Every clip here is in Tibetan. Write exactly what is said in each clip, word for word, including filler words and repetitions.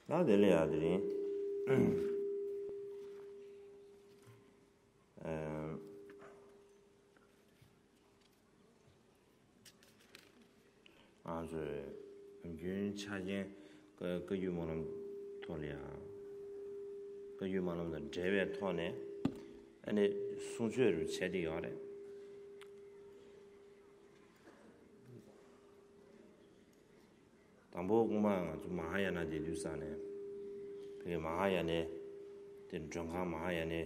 ད་དེ་ལ་ཡང་དེ་རིང་། ཨ། ང་ཚོས་རྒྱུན་ཆགས་ཅན་བཀའ་བཀའ་བརྒྱུད་སྨོན་ལམ་ཐོག་ལ་ཡང་། བཀའ་བརྒྱུད་སྨོན་ལམ་དང་འབྲེལ་བའི་ཐོག་ནས་ཨ་ནི་གསུང་ཆོས་རུ་བྱས་ཏེ་ཡོད་རེད། དང་པོ་སྔོན་མ་ང་ཚོ་མ་ཧཱ་ཡ་ན་སྡེ་དུས་ས་ནས། ཕ་གི་མ་ཧཱ་ཡ་ནའི་དེ་མགྲོན་ཁང་། མ་ཧཱ་ཡ་ནའི་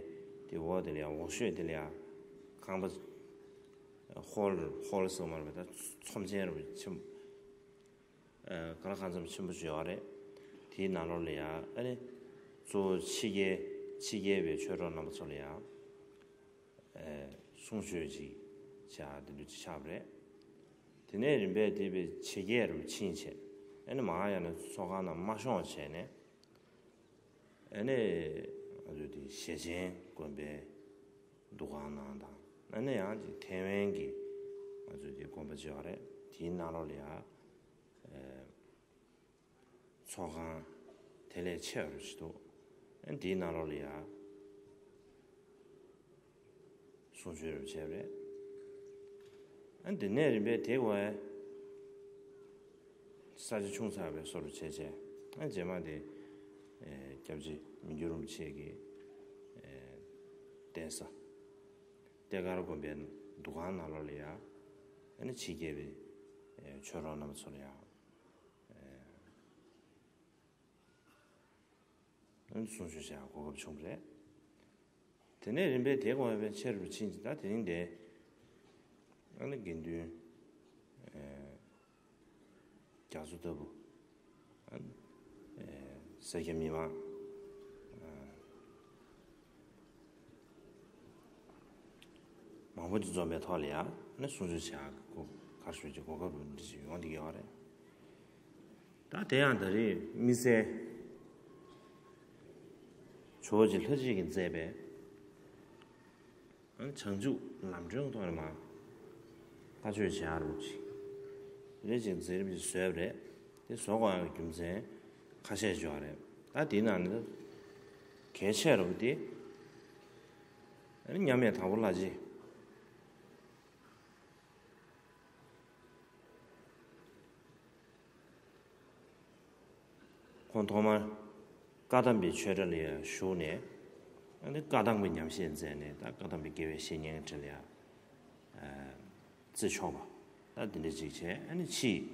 དེ་འོག་དེ་ལ་ཡང་འོག་ཤོད་དེ་ལ་ཡང་ཁང་པ། ཧོལ་ཧོལ་ཟེར་མ་རེད་པ། ད་ཚོམས་ཆེན་རུ་ཆེན་པོ། ཨ། ག་ལ་གང་འཚམ་ཆེན་པོ་ཅིག་ཡོད་རེད། དེའི་ནང་ལོགས་ལ་ཡང་ཨ་ནི་གཙོ་བོ་ཕྱི་རྒྱལ་ཕྱི་རྒྱལ་བའི་ཆོས་གྲོགས་རྣམ་པ་ཚོ་ལ་ཡང་། ཨ། གསུང་ཆོས་ཅིག་བྱ་དེ་འདྲ་ཅིག་ཆགས་པ་རེད། དེ་ནས་རིམ་པས་དེ་བའི་ཕྱི་རྒྱལ་རུ་ཕྱིན་བྱས། ཨ་ནི་མ་ཧཱ་ཡ་ན་ཚོགས་ཁང་ནང་མ་ཤོང་བྱས་ནས། ཨ་ནི་ང་ཚོ་དེ་ཞེ་ཆེན་དགོན་པའི་འདུ་ཁང་ནང་དང་། ཨ་ནི་ཡང་ཅིག་ཐེ་ཝན་གྱི་ང་ཚོ་དེ་དགོན་པ་ཅིག་ཡོད་རེད། དེའི་ནང་ལོགས་ལ་ཡང་། ཨ། ཚོགས་ཁང་དེ་ལས་ཆེ་བ་རུ་ཞིག་འདུག་ཨ། དེའི་ནང་ལོགས་ལ་ཡང་གསུང་ཆོས་རུ་བྱས་པ་རེད། ཨ། དེ་ནས་རིམ་པས་དེ་བས་ས་ཆ་ཆུང་ཚགས་པའི་བཟོ་རུ་བྱས་བྱས། ཨ། རྗེས་མ་དེ། ཨ། སྐྱབས་རྗེ་མི་འགྱུར་རིན་པོ་ཆེ་གི། ཨ། གདན་ས་ཏེ་དཀར་དགོན་པའི་འདུ་ཁང་ནང་ལོགས་ལ་ཡང་། ཨ་ནི་ཕྱི་རྒྱལ་བའི། ཨ། ཆོས་གྲོགས་རྣམ་པ་ཚོ་ལ་ཡང་། ཨ། གསུང་ཆོས་བྱ་གོ་སྐབས་བྱུང་བ་རེད། དེ་ནས་རིམ་པས་དེ་གོང་བའི་ཆེ་རུ་ཕྱིན་ཅིང་། ད་དེ་རིང་འདི་ཨ་ནི་དགེ་འདུན་རྒྱ་མཚོ་ལྟ་བུ། ཨ། སེར་སྐྱ་མི་མང་མང་པོ་ཅིག་འཛོམས་པའི་ཐོག་ལ་ཡང་ནི་གསུང་ཆོས་བྱ་གོ་གར་ཞུ་གི་གོ་སྐབས་འདི་ཞིག་ཡོང་བསྡད་ཀྱི་ཡོད་རེད། ད་དེ་ཡང་ད་རེས་དམིགས་བསལ་ཇོ་བོ་རྗེ་ལྷ་རྗེ་གིས་མཛད་པའི་བྱང་ཆུབ་ལམ་སྒྲོན་ཐོག་ནས་མར་བཀའ་ཆོས་བྱ་རོགས་ཅིག་རེ་ཅིག་མཛད་རིམ་ཞིག་བཟོས་པ་རེད། དེ་བཟོ་དགོས་ཡག་གི་རྒྱུ་མཚན་ཁ་ཤས་ཅིག་ཡོད་རེད། ད་དེའི་ནང་ནས་གལ་ཆེ་རུ་དེ་མཉམ་མེད་དྭགས་པོ་ལྷ་རྗེ། ཁོང་ཐོག་མར་བཀའ་གདམས་པའི་ཆོས་གྲྭ་ལ་ཡང་ཞུགས་ནས། ཨ་ནི་བཀའ་གདམས་པའི་ཉམས་བཞེས་མཛད་ནས། ད་བཀའ་གདམས་པའི་དགེ་བའི་བཤེས་གཉེན་གྲས་ལ་ཡང་། ཨ། བརྩི་ཆོག་པ། ད་འདི་འདྲ་ཅིག་བྱས། ཨ་ནི་ཕྱིས།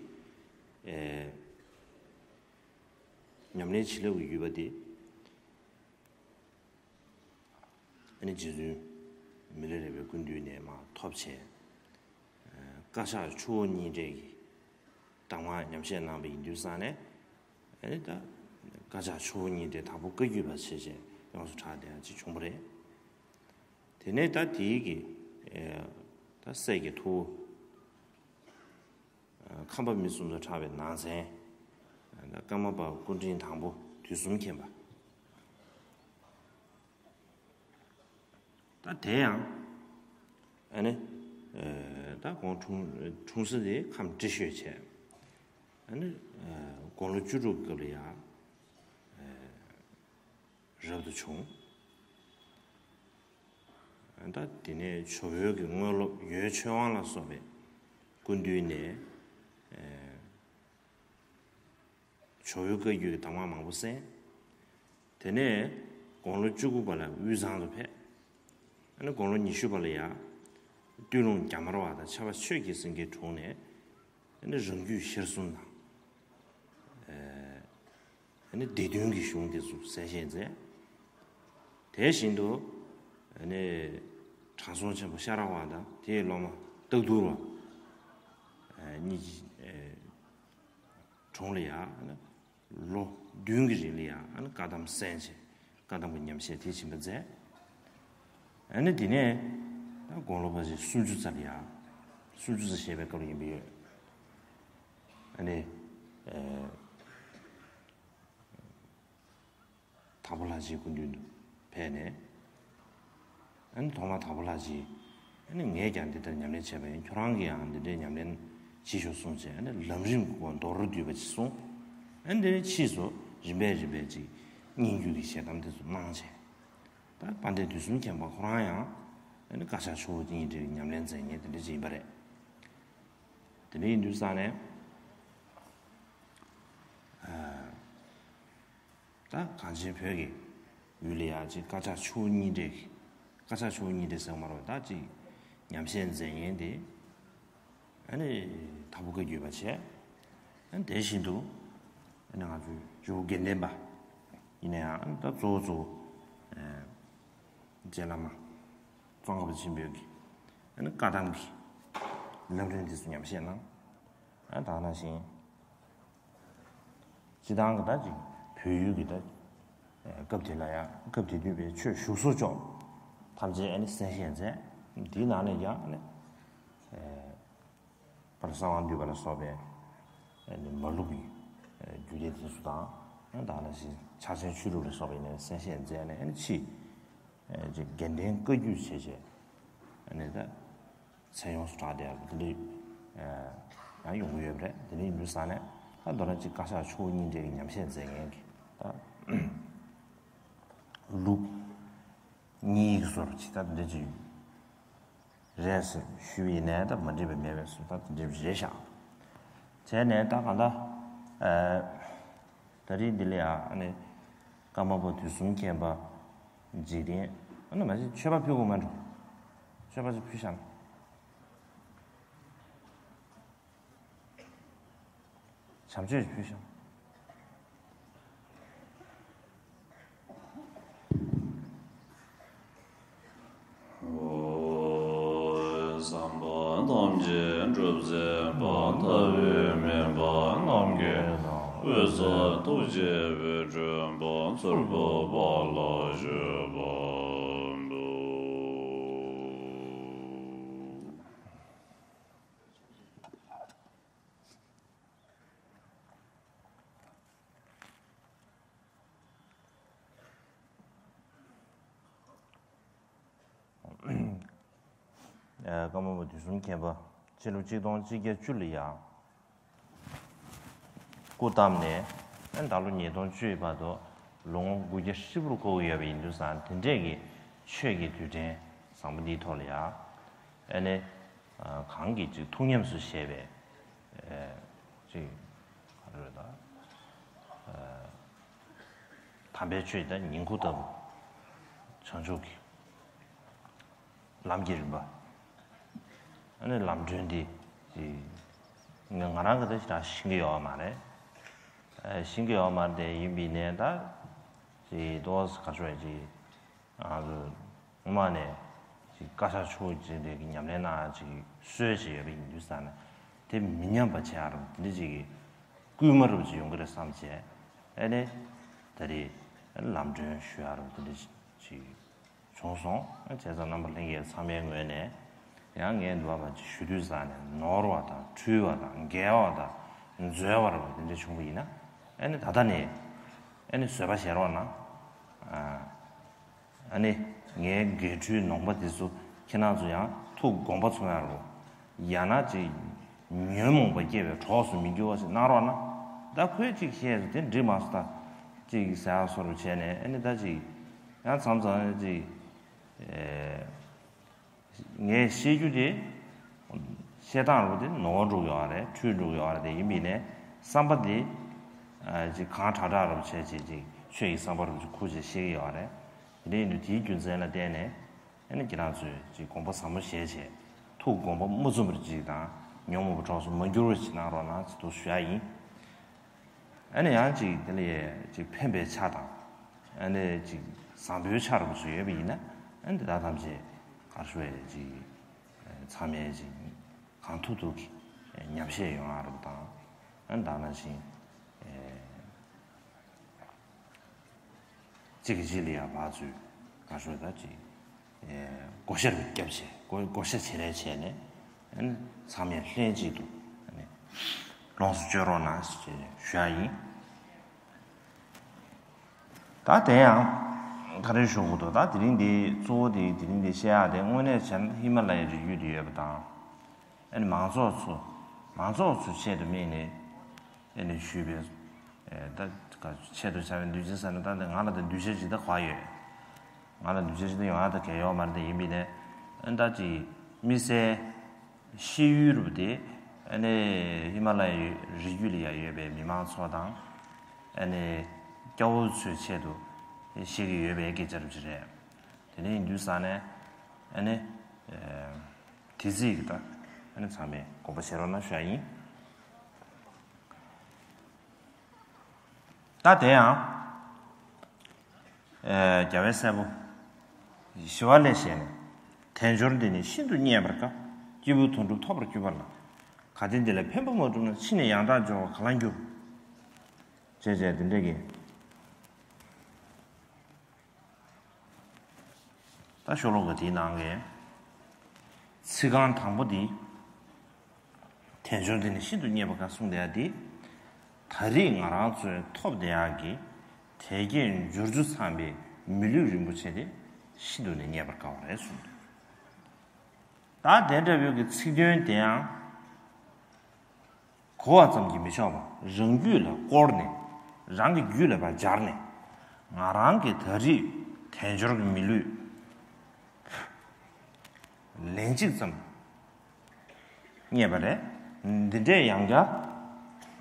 ཨེ། ཉམས་ལེན་བྱིན་རླབས་ཀྱི་བརྒྱུད་པ་དེ། ཨ་ནི་རྗེ་བཙུན་མི་ལ་རས་པའི་སྐུ་མདུན་ནས་མར་ཐོབ་བྱས། ཨ། བཀའ་ཕྱག་ཆུ་བོ་གཉིས་འདྲེས་ཀྱི་གདམས་ངག་ཉམས་བཞེས་གནང་བ་ཡིན་དུས་ཙང་ནས། ཨ་ནི་ད་བཀའ་ཕྱག་ཆུ་བོ་གཉིས་འདྲེས་དྭགས་པོ་བཀའ་བརྒྱུད་པ་བྱས་བྱས་ཡོངས་སུ་གྲགས་བསྡད་ཡག་ཅིག་བྱུང་བ་རེད། དེ་ནས་ད་དེའི་གི། ཨ། ད་སྲས་ཀྱི་ཐུ་བོ། ཨ། ཁམས་པ་མི་གསུམ་དུ་གྲགས་པའི་ནང་ཚན། ཨ། ད་ཀརྨ་པ་སྐུ་ཕྲེང་དང་པོ་དུས་གསུམ་མཁྱེན་པ། ད་དེ་ཡང་། ཨ་ནི། ཨ། ད་དགུང་འཁྲུངས་འཁྲུངས་ས་དེ་ཁམས་ཏྲེ་ཤོད་བྱས། ཨ་ནི། ཨ། དགུང་ལོ་བཅུ་དྲུག་སྐབས་ལ་ཡང་། ཨ། རབ་ཏུ་བྱུང་། ད་དེ་ནས་ཇོ་བོའི་གི་དངོས་སློབ་ཡོན་ཆོས་དབང་ལ་སོགས་པའི་སྐུ་མདུན་ནས། ཨ། ཇོ་བོའི་བཀའ་བརྒྱུད་ཀྱི་གདམས་ངག་མང་པོ་གསན། དེ་ནས་དགུང་ལོ་བཅུ་དགུ་པ་ལ་དབུས་གཙང་དུ་ཕེབས། ཨ་ནི་དགུང་ལོ་ཉི་ཤུ་པ་ལ་ཡང་སྟོད་ལུང་རྒྱ་དམར་བ་དང་ཕྱྭ་པ་ཆོས་ཀྱི་སེང་གེའི་དྲུང་ནས། ཨ་ནི་རང་རྒྱུད་གཞིར་བཟུང་དང་། ཨ། ཨ་ནི་སྡེ་བདུན་གྱི་གཞུང་དེ་ཚོ་གསན་བཞེས་མཛད། དེ་བཞིན་དུ། ཨ་ནི་དྲང་སྲོང་ཆེན་པོ་ཤ་ར་བ་དང་དེའི་སློབ་མ་སྟག་ཐུར་བ། ཨ། གཉིས་ཀྱི། ཨ། དྲུང་ལ་ཡང་ལོ་བདུན་གྱི་རིང་ལ་ཡང་། ཨ་ནི་བཀའ་གདམས་གསན་བྱས། བཀའ་གདམས་ཀྱི་ཉམས་བཞེས་དེ་བྱིན་པ་མཛད། ཨ་ནི་དེ་ནས་ད་དགུང་ལོ་ཕལ་ཆེར་སུམ་ཅུ་རྩ་ལ་ཡང་། སུམ་ཅུ་རྩ་བཞེས་པའི་སྐབས་ལ་ཡིན་པ་ཡོད། ཨ་ནི། ཨ། དྭགས་པོ་ལྷ་རྗེའི་སྐུ་མདུན་དུ་ཕེབས་ནས། ཨ་ནི་ཐོག་མར་དྭགས་པོ་ལྷ་རྗེས། ཨ་ནི་ངས་ཀྱང་འདི་ལྟར་ཉམས་ལེན་བྱས་པ་ཡིན། ཁྱོད་རང་གིས་ཡང་འདི་འདྲའི་ཉམས་ལེན་བྱེད་ཤོག་གསུངས་བྱས། ཨ་ནི་ལམ་རིམ་གྱི་སྐོར་མདོར་བསྡུས་པ་ཅིག་གསུངས། ཨ་ནི་དེ་ནས་ཕྱིས་སུ། རིམ་པས་རིམ་པས་ཅིག་སྙན་བརྒྱུད་ཀྱི་ཞལ་གདམས་དེ་ཚོ་གནང་བྱས། ད་དཔལ་ལྡན་དུས་གསུམ་མཁྱེན་པ་ཁོ་རང་ཡང་ཨ་ནི་བཀའ་ཕྱག་ཆུ་བོ་གཉིས་འདྲེས་ཀྱི་ཉམས་ལེན་མཛད་མཁན་དེ་འདྲ་ཅིག་ཡིན་པ་རེད། དེ་འདྲ་ཡིན་དུས་ཙང་ནས། ད་གངས་ཅན་བོད་ཀྱི་ཡུལ་ལ་ཡང་ཅིག་བཀའ་ཕྱག་ཆུ་བོ་གཉིས་འདྲེས་ཀྱི་བཀའ་ཕྱག་ཆུ་བོ་གཉིས་འདྲེས་ཟེར་བ་མ་རེད། ད་ཅིག་ཉམས་བཞེས་མཛད་མཁན་དེ་ཨ་ནི་དྭགས་པོ་བཀའ་བརྒྱུད་པ་བྱས། ཨ་ནི་དེ་བཞིན་དུ་ཨ་ནི་ང་ཚོའི་ཇོ་བོ་དགེ་ལྡན་པ་ཡིན་ན་ཡང་ཨ་ནི་ད་གཙོ་བོ་གཙོ་བོ་རྗེ་བླ་མ་ཙོང་ཁ་པ་ཆེན་པོའི་གི་ཨ་ནི་བཀའ་གདམས་ཀྱི་ལམ་རིམ་དེ་ཚོ་ཉམས་བཞེས་གནང་། ཨ་ད་ག་ནང་བཞིན། སྤྱི་བཏང་གི་ད་ཅིག་བོད་ཡུལ་གྱི་ད་སྐབས་དེ་ལ་ཡང་སྐབས་དེ་དུས་པའི་ཆོས་བཞུགས་སོ་ཅོག་ཐམས་ཅད་ཨ་ནི་གསན་བཞེས་མཛད། དེའི་ནང་ནས་ཀྱང་ཨ་ནི་པར་གསང་བ་འདུས་པ་ལ་སོགས་པའི་ཨ་ནི་མ་ལུག་གི་རྒྱུད་སྡེ་དེ་ཚོ་དང་ཨ་ནི་ད་ག་ནང་བཞིན་ཕྱག་ཆེན་ཆོས་དྲུག་ལ་སོགས་པའི་ནས་གསན་བཞེས་མཛད་ནས་ཨ་ནི་ཕྱིས། ཅིག་དགེ་ལྡན་བཀའ་བརྒྱུད་བྱས་བྱས་ཨ་ནི་ད་མཚན་ཡོངས་སུ་གྲགས་བསྡད་ཡག་དེ་འདྲ་ཡང་ཡོང་གི་ཡོད་པ་རེད། དེ་འདྲ་ཡིན་དུས་ཙང་ནས་ད་མདོར་ན་ཅིག་བཀའ་ཕྱག་ཆུ་བོ་གཉིས་འདྲེས་ཀྱི་ཉམས་བཞེས་མཛད་མཁན་གྱི་ད་ལུགས་གཉིས་ཀྱི་བཟོ་འདྲ་ཅིག་ད་དེ་འདྲ་ཅིག་རེད་ཟེར་ཞུས་པ་ཡིན་ནའི་ད་མ་འགྲིག་པ་མེད་པས་ཟེར། ད་དེ་འདྲ་རེད་ཤག་བྱས་ནས་ད་གང་ལྟར་ད་རིང་འདི་ལ་ཡང་ཨ་ནི། ཀརྨ་པ་དུས་གསུམ་མཁྱེན་པ། འཇིག་རྟེན། ཨ་ནི་མ་གཞི་མཆོད་པ་ཕུལ་དགོས་མ་འགྲོ། མཆོད་པ་ཅིག་ཕུལ་ཤག་ན། བྱམས་ཆོས་ཅིག་ཕུལ་ཤག་ན། བསམ་པ་ཐམས་ཅད་འགྲུབ་མཛད་པ། ལྟ་བའི་མོས་པ་རྣམས་ཀྱི་འོད་ཟེར་ཐུགས་རྗེའི་འོད་འཕྲོས་པ། ཚུར་འཕོས་པ་ལ་བཞུགས་པ་འབུལ། ཀརྨ་པ་དུས་གསུམ་མཁྱེན་པ་ཕྱི་ལོ་གཅིག་སྟོང་གཅིག་བརྒྱ་བཅུ་ལ་ཡང་སྐུ་བལྟམས་ནས་ད་ལོ་ཉིས་སྟོང་བཅུ་ཡི་བར་དུ་ལོ་ངོ་དགུ་བརྒྱ་ཧྲིལ་པོར་འཁོར་གྱི་ཡོད་པ་ཡིན་དུས་ཙང་དེ་འདྲས་ཀྱི་ཆོས་ཀྱི་དུས་དྲན་བཟང་པོ་འདིའི་ཐོག་ལ་ཡང་ཨ་ནི་གང་གིས་ཅིག་ཐུགས་ཉམས་སུ་བཞེས་པའི་ཅིག་ག་རེ་རེད་ད། དམ་པའི་ཆོས་དང་ཉིང་ཁུ་ལྟ་བུ། བྱང་ཆུབ་ཀྱི་ལམ་གྱི་རིམ་པ། ཨ་ནི་ལམ་སྒྲོན་འདི་ང་རང་གི་ད་ཞེ་དྲག་ཤེས་ཀྱི་ཡོད་མ་རེད། ཤེས་ཀྱི་ཡོད་མ་རེད་དེ་ཡིན་པའི་ནས་ད་ཅིག་ཏོག་ཙམ་ག་ཚོད་ཅིག་ང་ཚོ་སྔོན་མ་ནས་ཅིག་བཀའ་ཤག་ཆུ་བོ་གཅིག་འདྲེས་ཀྱི་ཉམས་ལེན་གནང་ཡག་ཅིག་སྲོལ་ཅིག་ཡོད་པ་ཡིན་དུས་ཙང་ནས་དེ་མི་ཉམས་པ་བྱེད་ཡག་རུ་དེ་འདྲ་ཅིག་གི་སྐུལ་མ་རུ་ཅིག་ཡོང་གི་རེད་བསམ་བྱས་ཨ་ནི་ད་རེས་ལམ་སྒྲོན་ཞུ་ཡག་རུ་དེ་འདྲ་ཅིག་བྱུང་སོང་། བྱས་ཙང་རྣམ་པ་ལྷན་རྒྱས་ཚང་མའི་ངོས་ནས་ཡང་ངས་འདུག་བ་ཅིག་ཞུ་དུས་ཙང་ནས་ནོར་བ་དང་འཁྲུལ་བ་དང་འགལ་བ་དང་འཛོལ་བ་རུ་དེ་འདྲ་བྱུང་བ་ཡིན་ན་ཨ་ནི་ད་ལྟ་ནས་ཨ་ནི་བཟོད་པ་བཞེས་རོགས་གནང་། ཨ་ནི་ངའི་འགལ་འཁྲུལ་ནོངས་པ་དེ་ཚོ་ཁྱེད་རང་ཚོ་ཡང་ཐུགས་དགོངས་པ་ཚོམ་ཡག་རུ། ཡང་ན་ཅིག་ཉོན་མོངས་པ་སྐྱེ་བའི་གྲོགས་སུ་མི་འགྱུར་བ་ཞིག་གནང་རོགས་གནང་། ད་ཁོས་ཅིག་བཤད་ཚོ་དེ་འགྲིག་མ་སོང་ད། ཅིག་ཟ་ཡག་སོ་རུ་བྱས་ནས་ཨ་ནི་ད་ཅིག་ཡང་མཚམས་མཚམས་ཅིག་ངས་བཤད་རྒྱུ་དེ་བཤད་སྟངས་རུ་དེ་ནོར་འགྲོ་གི་ཡོད་རེད། འཁྲུལ་འགྲོ་གི་ཡོད་རེད། དེ་ཡིན་པའི་ནས་བསམ་པ་དེ་ཅིག་གང་དྲག་དྲག་རུ་བྱས་བྱས་ཅིག་ཆོས་ཀྱི་བསམ་པ་རུ་ཅིག་ཁུར་བྱས་བཤད་ཀྱི་ཡོད་རེད། དེ་འདྲ་ཡིན་དུས་དེའི་རྒྱུ་མཚན་ལ་བརྟེན་ནས། ཨ་ནི་ཁྱེད་རང་ཚོས་ཅིག་དགོངས་པ་ཟབ་མོ་བཞེས་བྱས། ཐུགས་དགོངས་པ་མ་ཚོམ་པར་ཅིག་དང་ཉོན་མོངས་པའི་གྲོགས་སུ་མ་འགྱུར་བ་ཅིག་གནང་རོགས་གནང་ཅེས་འདུག་ཞུ་ཡག་ཡིན། ཨ་ནི་ཡང་ཅིག་དེ་ལ་ཡས་ཅིག་ཕན་པའི་ཆ་དང་། ཨ་ནི་ཅིག་བཟང་པོའི་ཆ་རུ་ཅིག་ཡོད་པ་ཡིན་ན་ཨ་ནི་དེ་དག་ཐམས་ཅད་གར་ཞུ་བའི་ཅིག་ཚང་མས་ཅིག་གང་ཐུབ་ཐུབ་ཀྱིས་ཉམས་བཞེས་ཡོང་ཡག་རུ་དང་། ཨ་ནི་ད་ནང་བཞིན། གཅིག་གིས་གཅིག་ལ་ཡང་བག་ཚོད་ག་ཤོད་ད་ཅིག་བགོ་བཤའ་རུ་བརྒྱབ་བྱས་བགོ་བགོ་བཤའ་བྱེད་རེས་བྱས་ནས་ཨ་ནི་ཚང་མས་ལྷན་ཅིག་ཏུ་ཨ་ནི་ལོངས་སུ་སྤྱོད་རོགས་གནང་ཞེས་ཞུ་ཡག་ཡིན། ད་དེ་ཡང་ག་རེ་ཞུ་དགོས་འདུག་ད་དེ་རིང་འདི་གཙོ་བོ་དེ་དེ་རིང་འདི་བཤད་ཡག་དེ་དངོས་གནས་བྱས་ན་ཧི་མ་ལ་ཡའི་རི་རྒྱུད་དུ་ཡོད་པ་དང་། ཨ་ནི་མང་ཚོགས་ཚོ་མང་ཚོགས་ཚོའི་ཆེད་དུ་དམིགས་ནས་ཨ་ནི་ཞུས་པའི་ ད་ཆེད་དུ་བྱ་བའི་འདུས་བྱས་ཟེར་ན་ད་ང་ལ་ད་འདུས་བྱས་ཅིག་ད་ག་ཡོད། ང་ལ་འདུས་བྱས་ཅིག་ད་ཡོང་ཡ་ད་གལ་ཡོད་མ་རེད། ད་ཡིན་པས་ནས་ཨ་ནི་ད་ཅིག་དམིགས་བསལ་ཤེས་ཡུལ་རུ་དེ་ཨ་ནི་ཧི་མ་ལ་ཡའི་རི་རྒྱུད་ལ་ཡ་ཡོད་པའི་མི་མང་ཚོ་དང་ཨ་ནི་སྐྱ་བོ་ཚོའི་ཆེད་དུ་བཤད་ཀྱི་ཡོད་པའི་སྐད་ཆ་རུ་ཅིག་རེད། དེ་ནས་ཡིན་དུས་ས་ནས་ཨ་ནི་དེ་ཚིག་གི་ད་ཨ་ནི་ཚང་མས་དགོངས་པ་བཞེས་རོགས་གནང་ཞུ་ཡ་ཡིན། ད་དེ་ཡང་རྒྱལ་བའི་སྲས་པོ་ཞི་བ་ལྷས་བཞེད་ནས། དལ་འབྱོར་འདི་ནི་ཤིན་ཏུ་རྙེད་པར་དཀའ། སྐྱེས་བུ་དོན་གྲུབ་ཐོབ་པར་གྱུར་པ་ལ། གལ་ཏེ་འདི་ལ་ཕན་པ་མ་བསྒྲུབས་ན། ཕྱིས་ནས་ཡང་དག་འབྱོར་བར་ག་ལ་འགྱུར། ཅེས་བྱས་དེ་འདྲས་ཀྱི། ད་ཤོ་ལོ་ཀ་དེའི་ནང་གི་ཚིག་རྐང་དང་པོ་འདི། དལ་འབྱོར་འདི་ནི་ཤིན་ཏུ་རྙེད་པར་དཀའ་གསུངས་བསྡད་ཡ་འདི། ད་རེས་ང་རང་ཚོས་ཐོབ་བསྡད་ཡ་གི་དལ་བརྒྱད་འབྱོར་རྒྱུ་ཚང་པའི་མི་ལུས་རིན་པོ་ཆེ་དེ་ཤིན་ཏུ་ནས་རྙེད་པར་དཀའ་བ་རེད་གསུངས་འདུག་ད་དེ་འདྲ་བོའི་གི་ཚིག་དོན་དེའང་། གོ་བ་ཙམ་གྱིས་མི་ཆོག་པ། རང་རྒྱུད་ལ་བསྐོར་ནས། རང་གི་རྒྱུད་ལ་ཕར་སྦྱར་ནས། ང་རང་གི་ད་རེས་དལ་འབྱོར་གྱི་མི་ལུས་ལན་གཅིག་ཙམ་རྙེད་པ་རེད། འདི་འདྲའི་ཡང་བསྐྱར་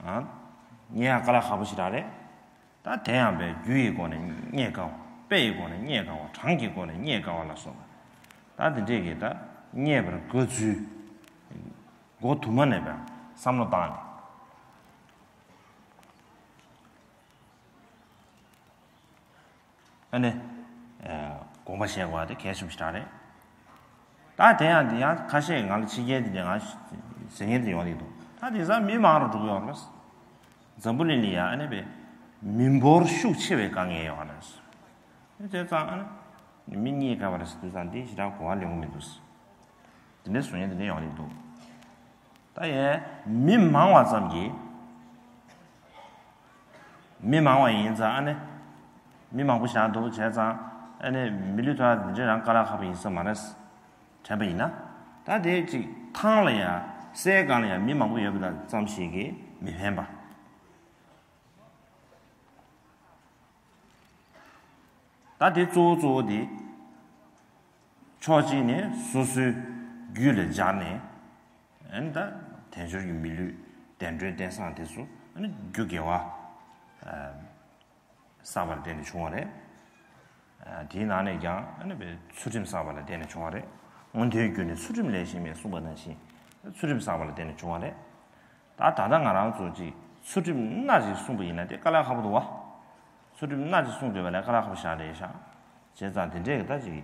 ཨ་རྙེད་ཡག་དཀའ་ལས་ཁག་པོ་ཞིག་རང་རེད། ད་དེ་ཡང་བས་རྒྱུ་ཡི་སྒོ་ནས་རྙེད་དཀའ་བ། དཔེ་ཡི་སྒོ་ནས་རྙེད་དཀའ་བ། གྲངས་ཀྱི་སྒོ་ནས་རྙེད་དཀའ་བ་ལ་སོགས་པ། ད་འདི་འདྲས་ཀྱི་ད་རྙེད་པར་དཀའ་ཚུལ། མགོ་དུ་མ་ནས་བས་བསམ་བློ་བཏང་ནས། ཨ་ནི། དགོངས་པ་བཞེས་དགོས་པ་དེ་གལ་ཆེན་པོ་ཞིག་རང་རེད། ད་དེ་ཡང་དེ་ཡང་ཁ་ཤས་ང་ལ་ཕྱི་རྒྱལ་དེ་འདྲས་ང་ཟེར་མཁན་དེ་ཡོང་གི་འདུག་ད་དེང་སང་མི་མང་རུ་འགྲོ་གི་ཡོད་རེད། འཛམ་བུ་གླིང་ལ་ཡ་ཨ་ནི་བས་མི་འབོར་ཤུགས་ཆེ་བའི་དཀའ་ངལ་ཡོད་རེད། བྱས་ཙང་ཨ་ནི་མི་རྙེད་དཀའ་བ་རེད་ཟེར་དུས་ཙང་འདི་ཞེ་དྲག་གོ་བ་ལེན་གི་མི་འདུག་དེ་འདྲའི་བཟོ་མཁན་དེ་འདྲ་ཡོང་གི་འདུག་ད་ཡང་མི་མང་བ་ཙམ་གྱིས། མི་མང་བ་ཡིན་ཙང་ཨ་ནི། མི་མང་པོ་ཞིག་འདུག་བྱས་ཙང་ཨ་ནི་མི་ལུས་ཐོག་འདི་འདྲའི་རང་དཀའ་ལས་ཁག་པོ་ཡིན་ས་མ་རེད། དྲན་པ་ཡིན་ན། ད་དེ་ཅིག་ཐང་ལ་ཡང་སའི་སྒང་ལ་ཡང་མི་མང་པོ་ཡོད་པ་ཙམ་ཞིག་གིས་མི་ཕན་པ། ད་དེ་གཙོ་བོ་གཙོ་བོ་དེ། ཕྱོགས་གཅིག་ནས་སོ་སོའི་རྒྱུད་ལ་སྦྱར་ནས། ཨ་ནི་ད་དལ་འབྱོར་གྱི་མི་ལུས་བདེ་འགྲོའི་རྟེན་བཟང་དེ་ཚོ་ཨ་ནི་རྒྱུ་དགེ་བ་བསགས་པ་ལ་བརྟེན་ནས་བྱུང་བ་རེད། དེའི་ནང་ནས་ཀྱང་ཨ་ནི་ཚུལ་ཁྲིམས་བསགས་པ་ལ་བརྟེན་ནས་བྱུང་བ་རེད། མངོན་མཐོའི་རྒྱུ་ནི་ཚུལ་ཁྲིམས་ལས་བཞེངས་མིན་གསུངས་པ་ནང་བཞིན་ཚུལ་ཁྲིམས་བསགས་པ་ལ་བརྟེན་ནས་བྱུང་བ་རེད། ད་ད་ལྟ་ང་རང་ཚོ་ཅིག་ཚུལ་ཁྲིམས་སྣ་ཅིག་སྲུང་པ་ཡིན་ན་དེ་དཀའ་ལས་ཁག་པོ་འདུག་བ། ཚུལ་ཁྲིམས་སྣ་ཅིག་སྲུང་དགོས་པ་ལས་དཀའ་ལས་ཁག་པོ་ཞེ་དྲག་རེད་ཤག་བྱས་ཙང་དེ་འདྲས་ཀྱི་ད་ཅིག་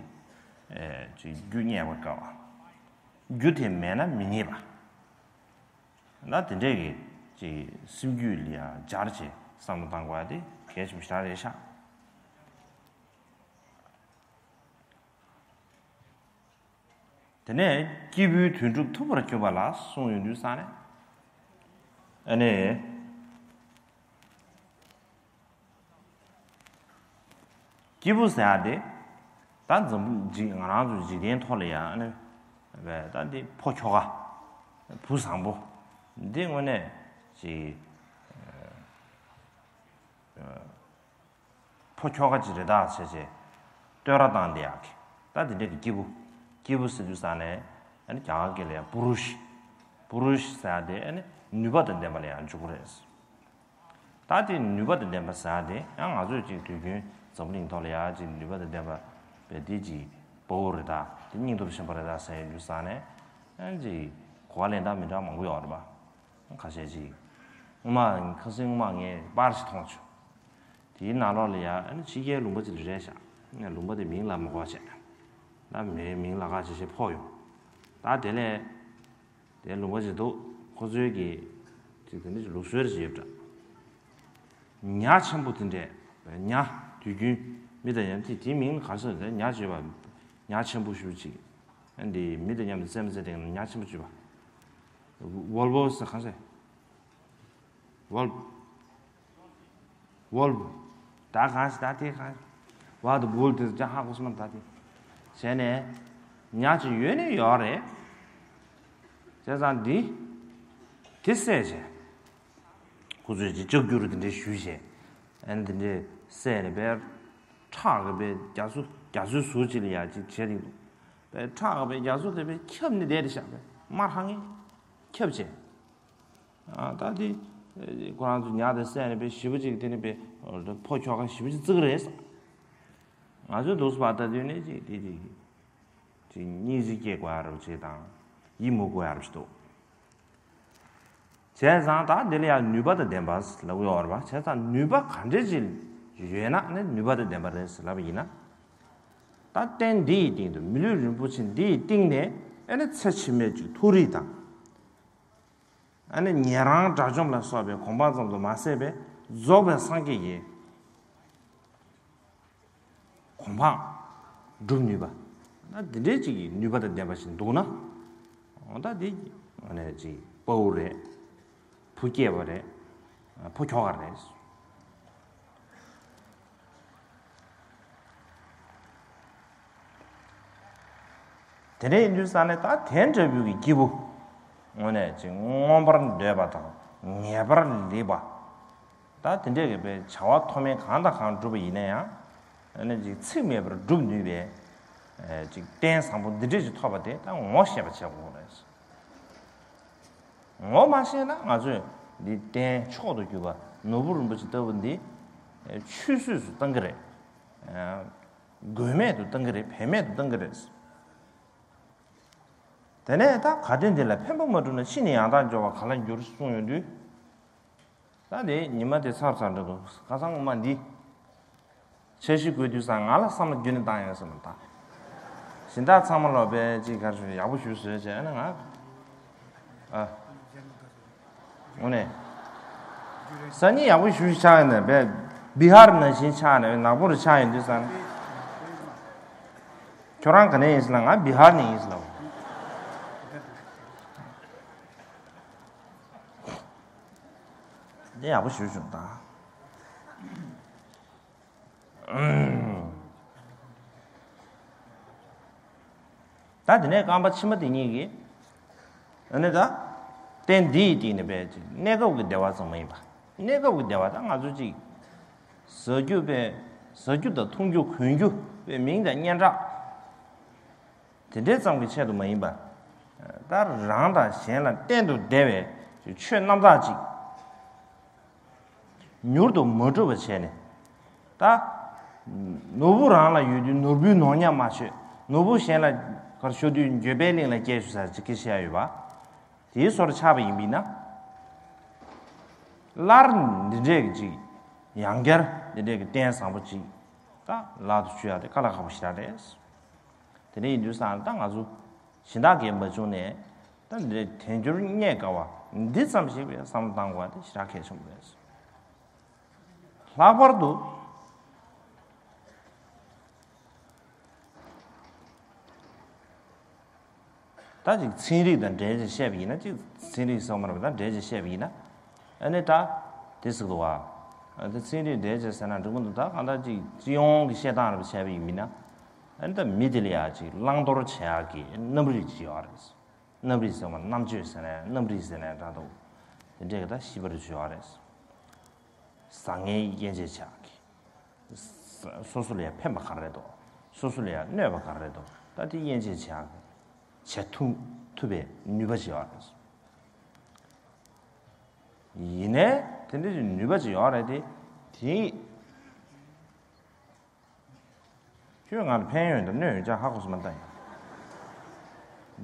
ཨེ་ཅིག་རྒྱུ་རྙེད་པར་དཀའ་བ། རྒྱུ་དེ་མེད་ན་མི་རྙེད་པ། ད་དེ་འདྲས་ཀྱི་ཅིག་སེམས་རྒྱུད་ལ་ཡང་སྦྱར་བྱས་བསམ་བློ་བཏང་དགོས་པ་དེ་གལ་ཆེན་པོ་ཞེ་དྲག་རེད་ཤག་དེ་ནས་སྐྱེས་བུའི་དོན་གྲུབ་ཐོབ་པར་གྱུར་པ་ལ་གསུངས་ཡོང་དུས་ཙང་ནས། ཨ་ནི། སྐྱེས་བུ་ཟེར་ཡ་དེ། ད་འཛམ་བུ་འཇིག་ང་རང་ཚོ་འཇིག་རྟེན་ཐོག་ལ་ཡ་ཨ་ནི། ད་འདི་ཕོ་ཁྱོ་ག་བུ་བཟང་པོ། འདི་དངོས་གནས་ཅིག་ཕོ་ཁྱོ་ག་ཅིག་རེད་ད་བྱས་བྱས། བསྟོད་ར་བཏང་བསྡད་ཡག་གི། ད་དེ་འདྲས་ཀྱི་སྐྱེས་བུ། སྐྱེས་བུ་ཟེར་དུས་ཙང་ནས་ཨ་ནི་རྒྱ་གར་སྐད་ལ་ཡང་པུ་རུཤ། པུ་རུཤ་ཟེར་ཡ་དེ་ཨ་ནི་ནུས་པ་དང་ལྡན་པ་ལ་ཡང་འཇུག་གི་རེད། ད་དེ་ནུས་པ་དང་ལྡན་པ་ཟེར་ཡ་དེ་ཡང་ང་ཚོས་ཅིག་དུས་རྒྱུན་འཛམ་བུ་གླིང་ཐོག་ལ་ཡ་ཅིག་ནུས་པ་དང་ལྡན་པ་བས་དེ་ཅིག་དཔའ་བོ་རེད་ད། དེ་སྙིང་སྟོབས་ཆེན་པོ་རེད་ད་ཟེར་ཡོང་དུས་ཙང་ནས་ཨ་ནི་ཅིག་གོ་བ་ལེན་སྟངས་མི་འདྲ་མང་པོ་ཡོད་རེད་པ། ཁ་ཤས་ཅིག་སྔོན་མ་ཁ་སང་སྔོན་མ་ངས་པར་ཞིག་མཐོང་བྱུང་། དེའི་ནང་ལོགས་ལ་ཡ་ཨ་ནི་ཕྱི་རྒྱལ་ལུང་པ་ཅིག་ལ་རེད་ཤག་ཨ་ནི་ལུང་པ་དེ་མིང་ལ་མ་གོ་བ་བྱས། ད་མིའི་མིང་ལ་ཁ་ཆེ་ཆེ་ཕོག་ཡོང་། ད་དེ་ལས། དེ་ལུང་པ་ཅིག་འདུག་ཁོ་ཚོའི་གི་ཅིག་དེ་འདྲ་ཅིག་ལུགས་སྲོལ་ཅིག་ཡོད་པ་འདྲ། ཉ་ཆེན་པོ་དེ་འདྲས། ཉ་དུས་རྒྱུན་མི་དང་མཉམ་དེ་དེའི་མིང་ག་རེ་ཟེར་ན་ཉ་ཅེས་པ། ཉ་ཆེན་པོ་ཞེ་པོ་ཅིག་ཨ་འདི་མི་དང་མཉམ་དུ་རྩེད་མོ་རྩེ་དེ་ཉ་ཆེན་པོ་ཅིག་པ། ཝོལ་བོ་ཟེར་ག་ཟེར། ཝོལ། ཝོལ་བོ། ད་གང་ཞིག་ད་དེ་གང་ཞིག་ཝ་དང་བུལ་དེ་ཅང་ཧ་གོ་སོང་མ་ད་དེ། བྱས་ནས་ཉ་ཅིག་ཡོད་ནི་ཡོད་རེད། བྱས་ཙང་འདི་དེ་བསད་བྱས། ཁོ་ཚོས་ཅིག་ལྕགས་འགྱུར་དེ་འདྲས་ཞུས་བྱས། ཨ་ནི་དེ་འདྲས་བསད་ནས་དཔེ་ཁྲག་གི་དཔེ་རྒྱ་མཚོ་རྒྱ་མཚོའི་ཟུར་ཅིག་ལ་ཡ་ཅིག་བྱས་རིང་དུ། དཔེ་ཁྲག་གི་དཔེ་རྒྱ་མཚོ་དེ་དཔེ་ཁྱབ་ནས་བསྡད་དེ་བཞག་པས་དམར་ཧ་ངེ་ཁྱབ་བྱས། ཨ་ད་དེ་ཁོ་རང་ཚོ་ཉ་དེ་བསད་ནས་དཔེ་ཞེ་པོ་ཅིག་དེ་ནས་དཔེ་ཕོ་ཁྱོ་ག་ཞེ་པོ་ཅིག་བརྩི་གི་རེད། ང་ཚོའི་འདུག་སེ་བ་ད་དུས་ནས་ཅིག་དེ་ཅིག་ཅིག་སྙིང་རྗེ་སྐྱེ་དགོས་ཡ་རབ་ཅིག་དང་ཡིད་མུག་དགོས་ཡ་རབ་ཅིག་འདུག་བྱས་ཙང་ད་འདི་ལ་ཡང་ནུས་པ་དང་ལྡན་པ་ལབ་ཡོད་རེད་པ། བྱས་ཙང་ནུས་པ་ག་འདྲས་ཅིག་ཡོད་ན་ནི་ནུས་པ་དང་ལྡན་པ་རེད་ཟེར་ལབ་པ་ཡིན་ན། ད་རྟེན་འདི་ཡི་སྟེང་དུ་མི་ལུས་རིན་པོ་ཆེ་འདི་ཡི་སྟེང་ནས་ཨ་ནི་ཚེ་ཕྱི་མའི་ཅིག་མཐོ་རིས་དང་། ཨ་ནི་ཉན་རང་དགྲ་བཅོམ་ལ་སོགས་པའི་གོ་འཕང་ཙམ་དུ་མ་ཟད་པའི་རྫོགས་པའི་སངས་རྒྱས་ཀྱི་གོ་འཕང་སྒྲུབ་ནུས་པ། ད་འདི་འདྲའི་ཅིག་གི་ནུས་པ་དང་ལྡན་པ་ཞིག་འདུག་ན། འོ་ད་འདི་ཨ་ནི་ཅིག་དཔའ་བོ་རེད། བུ་སྐྱེས་པ་རེད། ཕོ་ཁྱོ་ག་རེད། དེ་འདྲ་ཡིན་དུས་ཙང་ནས་ད་དེ་འདྲ་བོའི་གི་སྐྱེས་བུ། དངོས་གནས་ཅིག་མངོན་པར་འདོད་པ་དང་ངེས་པར་ལེགས་པ། ད་དེ་འདྲས་ཀྱི་དཔེ་བྱ་བ་མཐོ་དམན་གང་དང་གང་བསྒྲུབས་པ་ཡིན་ན་ཡང་། ཨ་ནི་ཅིག་ཚེགས་མེད་པར་བསྒྲུབ་ནུས་པའི་ཨ་ཅིག་རྟེན་བཟང་པོ་འདི་འདྲས་ཅིག་ཐོབ་པ་དེ་ད་ངོ་ཤེས་པ་བྱེད་དགོས་རེད། ངོ་མ་ཤེས་ན་ང་ཚོས་འདི་རྟེན་མཆོག་ཏུ་གྱུར་པ་ནོར་བུ་རིན་པོ་ཆེ་ལྟ་བུ་འདི་ཆུད་ཟོས་སུ་བཏང་གི་རེད། དགོས་མེད་དུ་བཏང་གི་རེད། བེད་མེད་དུ་བཏང་གི་རེད། དེ་ནས་ད་གལ་ཏེ་འདི་ལ་ཕན་པ་མ་བསྒྲུབས་ན་ཕྱིས་ནས་ཡང་དག་འབྱོར་བ་ག་ལ་འགྱུར་གསུངས་ཡོང་དུས། ད་དེ་ཉི་མ་དེ་ཚར་ཚར་འགྲོ་འདུག་ཁ་སང་ངོ་མ་འདི། འཆར་གཞི་བཀོད་དུས་སང་ང་ལ་བསམ་བློ་བརྒྱུད་ནས་བཏང་ཡོད་ཟེར་མ་ད། སྦྱིན་བདག་ཚང་མ་ལོག་པའི་ཅིག་གར་ཞུ་ཡག་པོ་ཞུ་བཟོས་བྱས་ཨ་ནི་ང་། ཨ། དངོས་གནས། སང་ཉིན་ཡག་པོ་ཞུ་ཆགས་ཡིན་ན་བས་བི་ཧར་ནང་བཞིན་ཆགས་ནས་ནག་པོ་རུ་ཆགས་ཡིན་དུས་སང་། ཁྱོད་རང་ག་ནས་ཡིན་ཟེར་ན་ང་བི་ཧར་ནས་ཡིན་ཟེར་ལབ། འདི་ཡག་པོ་ཞུ་བྱུང་ད། ད་དེ་ནས་རྐང་པ་ཕྱི་མ་དེ་གཉིས་ཀྱིས། ཨ་ནི་ད། རྟེན་འདི་ཡི་སྟེང་ནས་བས་ཀྱི་གནས་སྐབས་ཀྱི་བདེ་བ་ཙམ་མ་ཡིན་པ། གནས་སྐབས་ཀྱི་བདེ་བ་ད་ང་ཚོ་གཅིག་ཟ་རྒྱུ་བས། ཟ་རྒྱུ་དང་འཐུང་རྒྱུ་གོན་རྒྱུ་བས་མིང་དང་སྙན་གྲགས། དེ་འདྲའི་ཙམ་གྱི་ཆེད་དུ་མ་ཡིན་པ། ད་རང་དང་གཞན་ལ་གཏན་དུ་བདེ་བའི་ཆོས་རྣམ་དག་ཅིག་མྱུར་དུ་མ་འགྲུབ་པ་བྱས་ནས། ད། ནོར་བུ་རང་ལ་ཡོད་དུས་ནོར་བུའི་ནོར་ཉམས་མ་ཆོད། ནོར་བུ་གཞན་ལ་གར་ཤོར་དུས་འགྱོད་པའི་གླིང་ལ་སྐྱེལ་ཞུ་ས་ཅིག་གི་བཤད་ཡོད་པ། དེའི་སོར་ཆགས་པ་ཡིན་པས་ན། སླར་འདི་འདྲས་ཀྱི་ཅིག་ཡང་བསྐྱར་འདི་འདྲས་ཀྱི་རྟེན་བཟང་པོ་ཅིག་ད་ལག་ཏུ་ཆུད་ཡ་དེ་དཀའ་ལས་ཁག་པོ་ཞེ་དྲག་རེད། དེ་འདྲ་ཡིན་དུས་ཙང་ད་ང་ཚོ་སྦྱིན་བདག་གིས་མ་བྱུང་ནས་ད་འདི་དལ་འབྱོར་རྙེད་དཀའ་བ་འདི་ཙམ་ཞིག་བས་བསམ་བློ་བཏང་དགོས་པ་དེ་ཞེ་དྲག་གལ་ཆེན་པོ་རེད། ལྷག་པར་དུ་ད་ཅིག་ཚན་རིག་དང་འབྲེལ་ཅིག་བཤད་པ་ཡིན་ན་ཅིག་ཚན་རིག་སོགས་མ་རེད་པ་ད་འབྲེལ་ཅིག་བཤད་པ་ཡིན་ན་ཨ་ནི་ད་དེ་ཟེར་གི་འདུག་བ། ཨ་ད་ཚན་རིག་འབྲེལ་ཅིག་ཟེར་ན་འགྲིག་མི་འདུག་ད་གང་ལྟར་ཅིག་སྤྱི་ཡོངས་ཀྱི་བཤད་སྟངས་རེད་པ་བྱས་པ་ཡིན་མིན་ན་ཨ་ནི་ད་མི་དེ་ལ་ཡ་ཅིག་བླང་དོར་བྱེད་ཡག་གི་རྣམ་རིག་ཅིག་ཡོད་རེད། རྣམ་རིག་ཟེར་བ་རྣམ་དཔྱོད་ཟེར་ནས་རྣམ་རིག་ཟེར་ནས་འདྲ་འདུག་དེ་འདྲས་ཀྱི་ད་ཤེས་པར་བྱེད་ཡོད་རེད། བཟང་ངན་དབྱེ་འབྱེད་བྱེད་ཡག་གི། སོ་སོ་ལ་ཡང་ཕན་པ་ག་རེ་འདུག་སོ་སོ་ལ་ཡང་གནོད་པ་ག་རེ་འདུག་ད་དེ་དབྱེ་འབྱེད་བྱེད་ཡག་གི། བྱེད་ཐུབ་ཐུབ་པའི་ནུས་པ་ཅིག་ཡོད་རེད། ཡིན་ནའི་དེ་འདྲ་ཅིག་ནུས་པ་ཅིག་ཡོད་རེད་དེ། དེ། ཁྱོད་ང་ལ་ཕན་ཡོན་དང་གནོད་ཡོན་ཅག་ཧ་གོ་སོང་མ་ད་ཡིན།